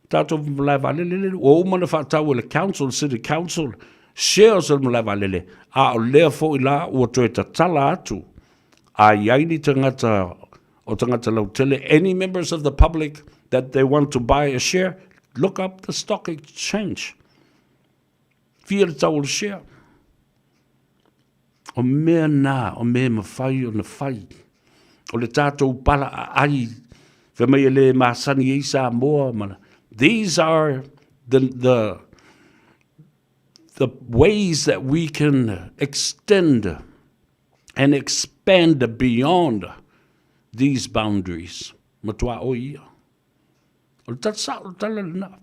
Tatou malae vaalele lele, ua uma ona faatau e le council, city council, shares o le malae vaalele, a o lea foi la ua toe tatala atu a i ai ni tagata o tagata lautele, any members of the public that they want to buy a share, look up the stock exchange. Fia le tau o le share. O mea na, o mea e mafai ona fai. O le tatou pala aai, fai mai e le masani ai Samoa. Ma, these are the, the, the ways that we can extend and expand beyond these boundaries. Matua o ia. O le tala sao, o le tala lena.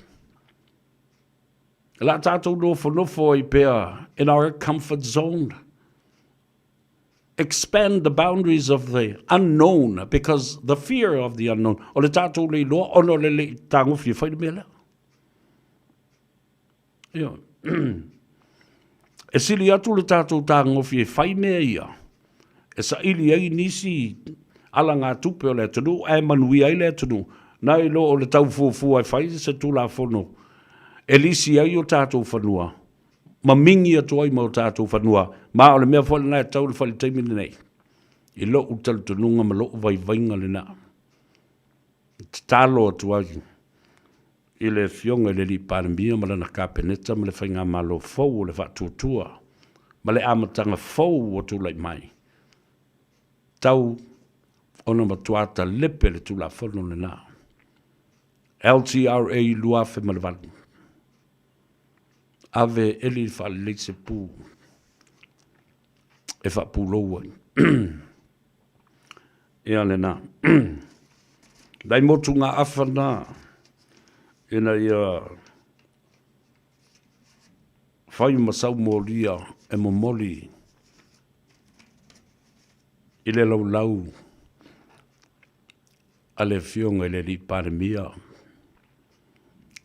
O le a tātou nofonofo ai pea in our comfort zone. Expand the boundaries of the unknown because the fear of the unknown. O le tātou le iloa ona o le le tagofi e fai le mea lea. Ioe. E sili atu le tātou tagofi e fai mea ia, e saili ai nisi alagatupe o le atunuu ae manuia ai le atunuu, nai lo o le tau fuafua e fai se Tulafono e lisi ai o tātou fanua, ma mingi atu ai ma o tātou fanua, ma o le mea foi lena e tatau ona fai i le taimi lenei, i lo'u talitonuga ma lo'u vaivaiga lena. E tatalo atu ai i le Afioga i le Alii Palemia ma lana Kapeneta ma le Faigamalo fou o le Faatuatua ma le amataga fou ua tulai mai, tau ona matua talepe le Tulafono lena, LTRA 2008. Ave e Eli faalelei se pu e faapulou ai. Ia lena. Nai motugaafa na ina ia fai ma saumolia e momoli i le laulau a le Afioga i le Alii Palemia,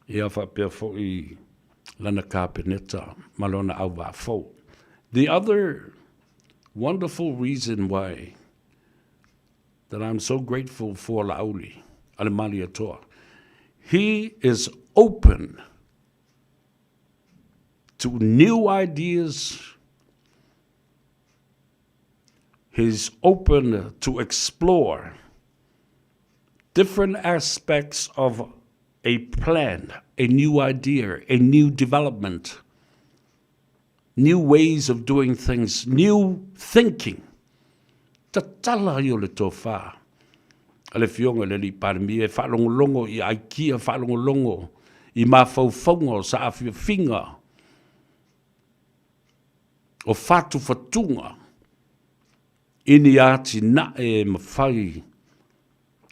ia faapea foi lana Kapeneta ma lona auvaa fou. The other wonderful reason why that I'm so grateful for Laauli a le Malietoa, he is open to new ideas, he's open to explore different aspects of a plan, a new idea, a new development, new ways of doing things, new thinking. Tatala ai o le tofa a le Afioga i le Alii Palemia e faalogologo i aikia, faalogologo i mafaufauga o saafiafiga o fatufatuga i ni atinae e mafai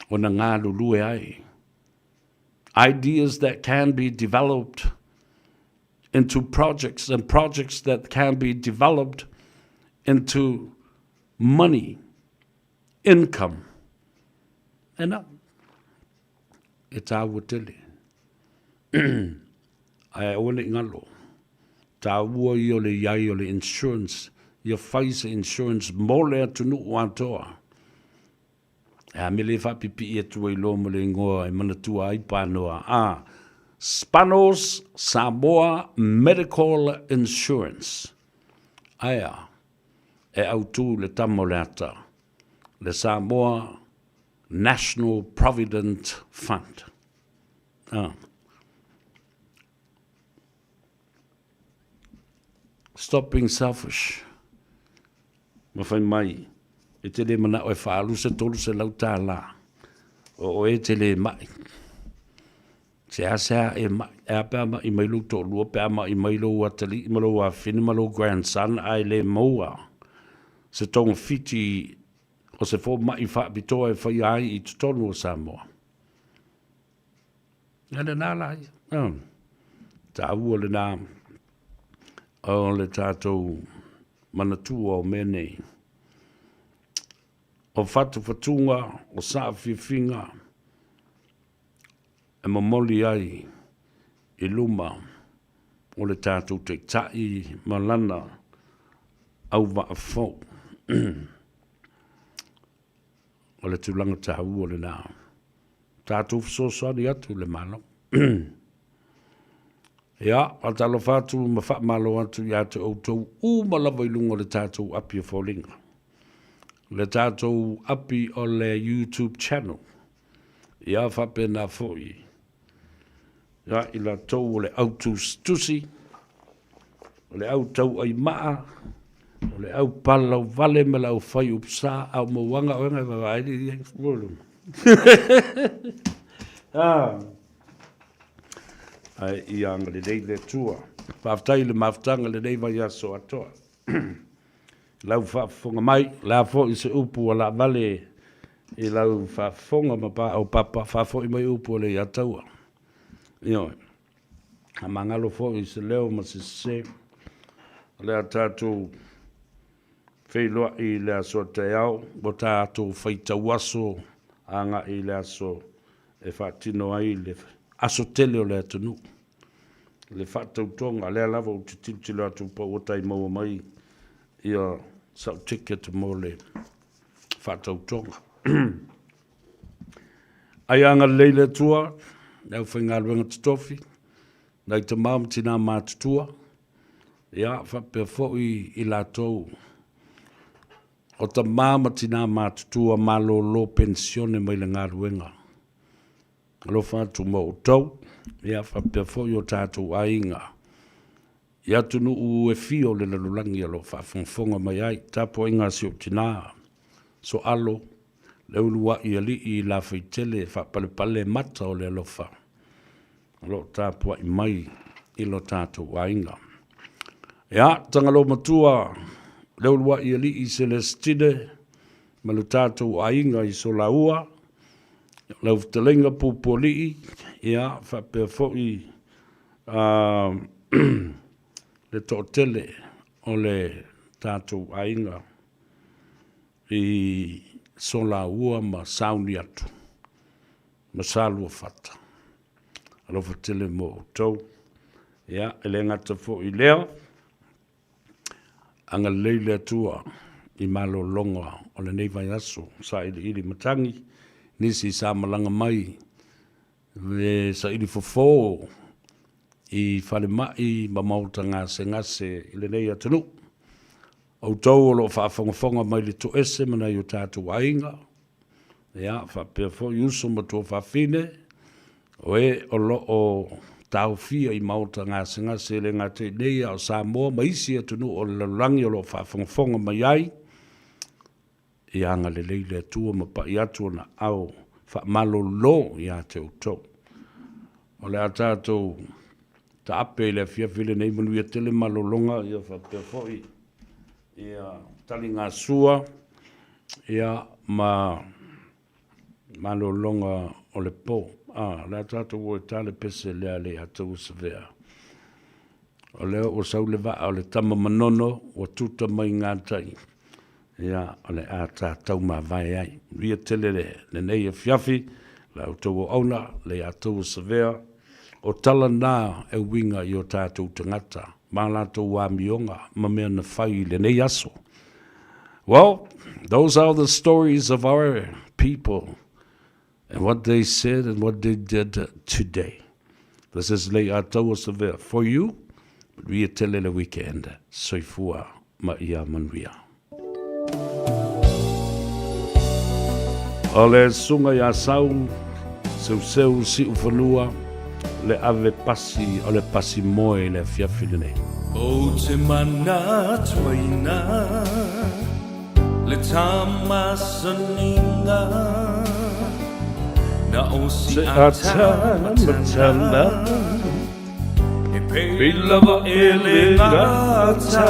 ona galulue ai. Ideas that can be developed into projects and projects that can be developed into money, income. Ena, e tāua tele. Ae aua ne i ngalo. Tāua ia o le iai o le insurance, ia fai se insurance mo le atunuu atoa. E a mea le faapipii atu ai loa ma le ingoa e manatua ai Panoa, a Spanos Samoa Medical Insurance. Ae a? E autu le tama o le ata, le Samoa National Provident Fund. A. Stop being selfish. Ma fai mai, e te le manao e faaalu se 300 tālā. O oe e te le mai. Seasea e mai, e a pe a mai mai lou toalua, pe a mai mai lou atalii ma lou afafine ma lou grandson, ae le maua se togafiti o se fomai faapitoa e faia ai i totonu o Samoa. Ia lena la ia. Taua lena o le tatou. manatua o mea nei. O fatufatuga, o saafiafiga e momoli ai i luma o le tatou Taitai ma lana auvaa fou. O le tulaga taua lena. Tatou fesoasoani atu i le Malo. Ia, faatalofa atu ma faamalo atu ia te outou uma lava i luga o le tatou api o foliga. Le tatou api o le YouTube channel. Ia faapena foi ia i latou o le au tusitusi, o le au tauaimaa, o le au palauvale ma le au fai upusa, a o mauaga oe ngai vaavaai li ia ah. Ae ia agalelei le Atua. Faafetai i le mafutaga i lenei vaiaso atoa. Lau faafofoga mai, o le a foi se upu ua laavale i lau faafofoga ma paao papa, faafoi mai upu a Leiataua. Ioe. A magalo foi se leo ma se sese, o le a tatou feiloai i le aso a taeao, ua tatou faitau aso agai i le aso e faatino ai le aso tele o le atunuu. Le faatautoga, lea lava ou te tilotilo atu pa ua tai maua mai ia sau ticket mo le faatautoga. Ai agalelei le Atua, le aufaigaluega totofi, nai tama ma tinā matutua, ia faapea foi i latou o tama ma tinā matutua malolo penisione mai le galuega. Alofa atu ma outou, ia faapea foi o tatou aiga i atunuu e fia o le lalolagi o lo o faafogafoga mai ai. Tapuaiga a si ou tinā, Soalo, le uluai alii i Lafaitele faapalepale mata o le alofa o lo o tapuai mai i lo tatou aiga. Ia, Tagaloa Matua, le uluai alii Selestine ma lo tatou aiga i Solaua, lau fetalaiga Pupualii, ia, faapea foi le toatele o le tatou aiga i Solaua ma Sauniatu ma Saluafata. Alofa tele mo outou. Ia, e le gata foi i lea, agalelei le Atua i malologa o lenei vaiaso, sailiili matagi, nisi sa malaga mai le saili fofo i falemai ma maota gasegase i lenei atunuu. Outou o lo o faafogafoga mai le toese ma nai o tatou aiga, ia, faapea foi uso ma tuafafine, o e o lo o taofia i maota gasegase e le gata i nei a o Samoa ma isi atunuu o le lalolagi o lo o faafogafoga mai ai, Ia agalelei le Atua ma pai atu ona aao faamalolo ia te outou. O le a tatou taape i le afiafi lenei manuia tele malologa ia faapea foi ia taligasua ia ma malologa o le po. A, o le a tatou o e ta le pese lea a Leiataua Savea. O lea ua sau le vaa o le tama manono ua tuta mai gatai. Ia, o le a ta taumavae ai. Manuia tele lenei afiafi, la outou auauna, Leiataua Savea. O tala na e uiga i o tatou tagata ma latou amioga ma mea na fai i lenei aso. Well, those are the stories of our people and what they said and what they did today. This is Leiataua Savea for you. Manuia tele le weekend. Soifua ma ia manuia. O le susuga ia Sau, Seuseu Siufanua, le ave pasi o le pasi moe i le afiafi lenei. Ou te manatuaina le tamasaniga na o si Atamatala E pei lava e le gata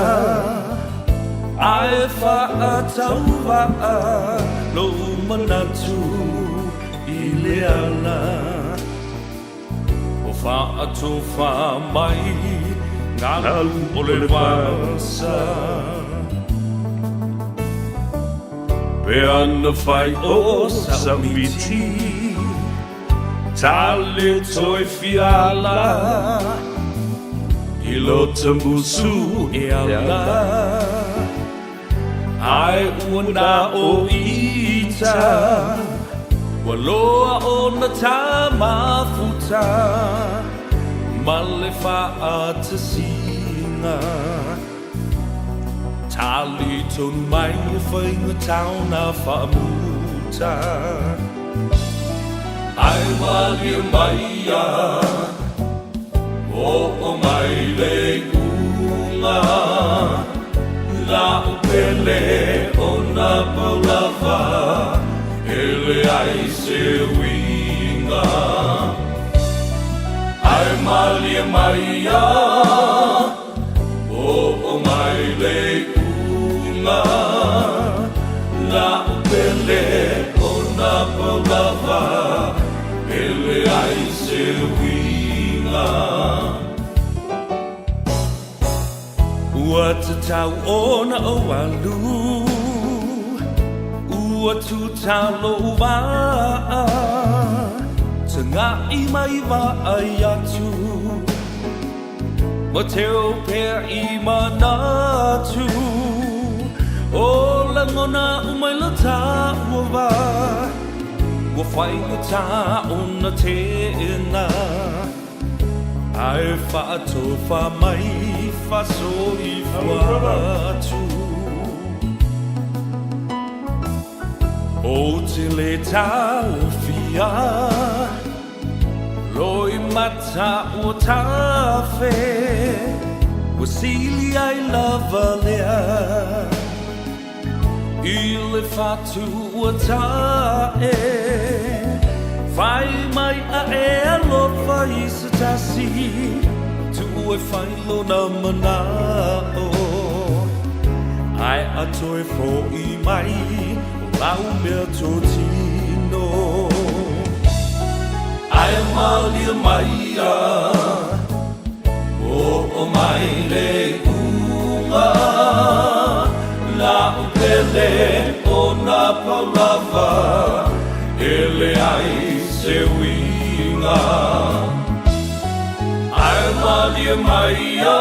Ae faatauvaa lou manatu i le ala Ua faatofa mai galu o le vasa. Pe ana fai o sa'u miti Ta le toe fiala I lo tamusu e ala Ae ua na o ita Ua loa ona ta mafuta Ma le fa'atasiga. Tali tonu mai e faigata ona faamuta. Ae malie mai ia, oo mai le iuga, La'u pele ona pau lava, e leai se uiga. Ae malie mai ia, Oo mai le iuga, La'u pele ona pau lava, E leai se uiga. Ua tatau ona ou alu, Ua tuta lo'u vaa, Taga'i mai vaai atu, Ma teu pea i manatu, O lagona uma i lo taua vā, Ua faigata ona teena. Ae faatofa mai faasoifua atu. Ou te le taofia Loimata ua tafe Ua sili ai lava lea I le fatu ua tae Fai mai a e alofa i se tasi Tuu e fai lona mana'o Ae a toe fo'i mai O lau mea totino Ae malie mai ia Oo mai le iuga La'u pele ona pau lava E leai se uiga Ae malie mai ia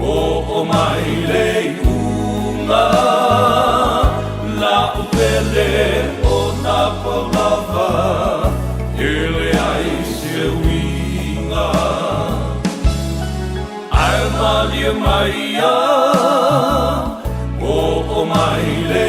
Oo mai le iuga La'u pele ona pau lava E leai se uiga Ae malie mai ia Oo mai le.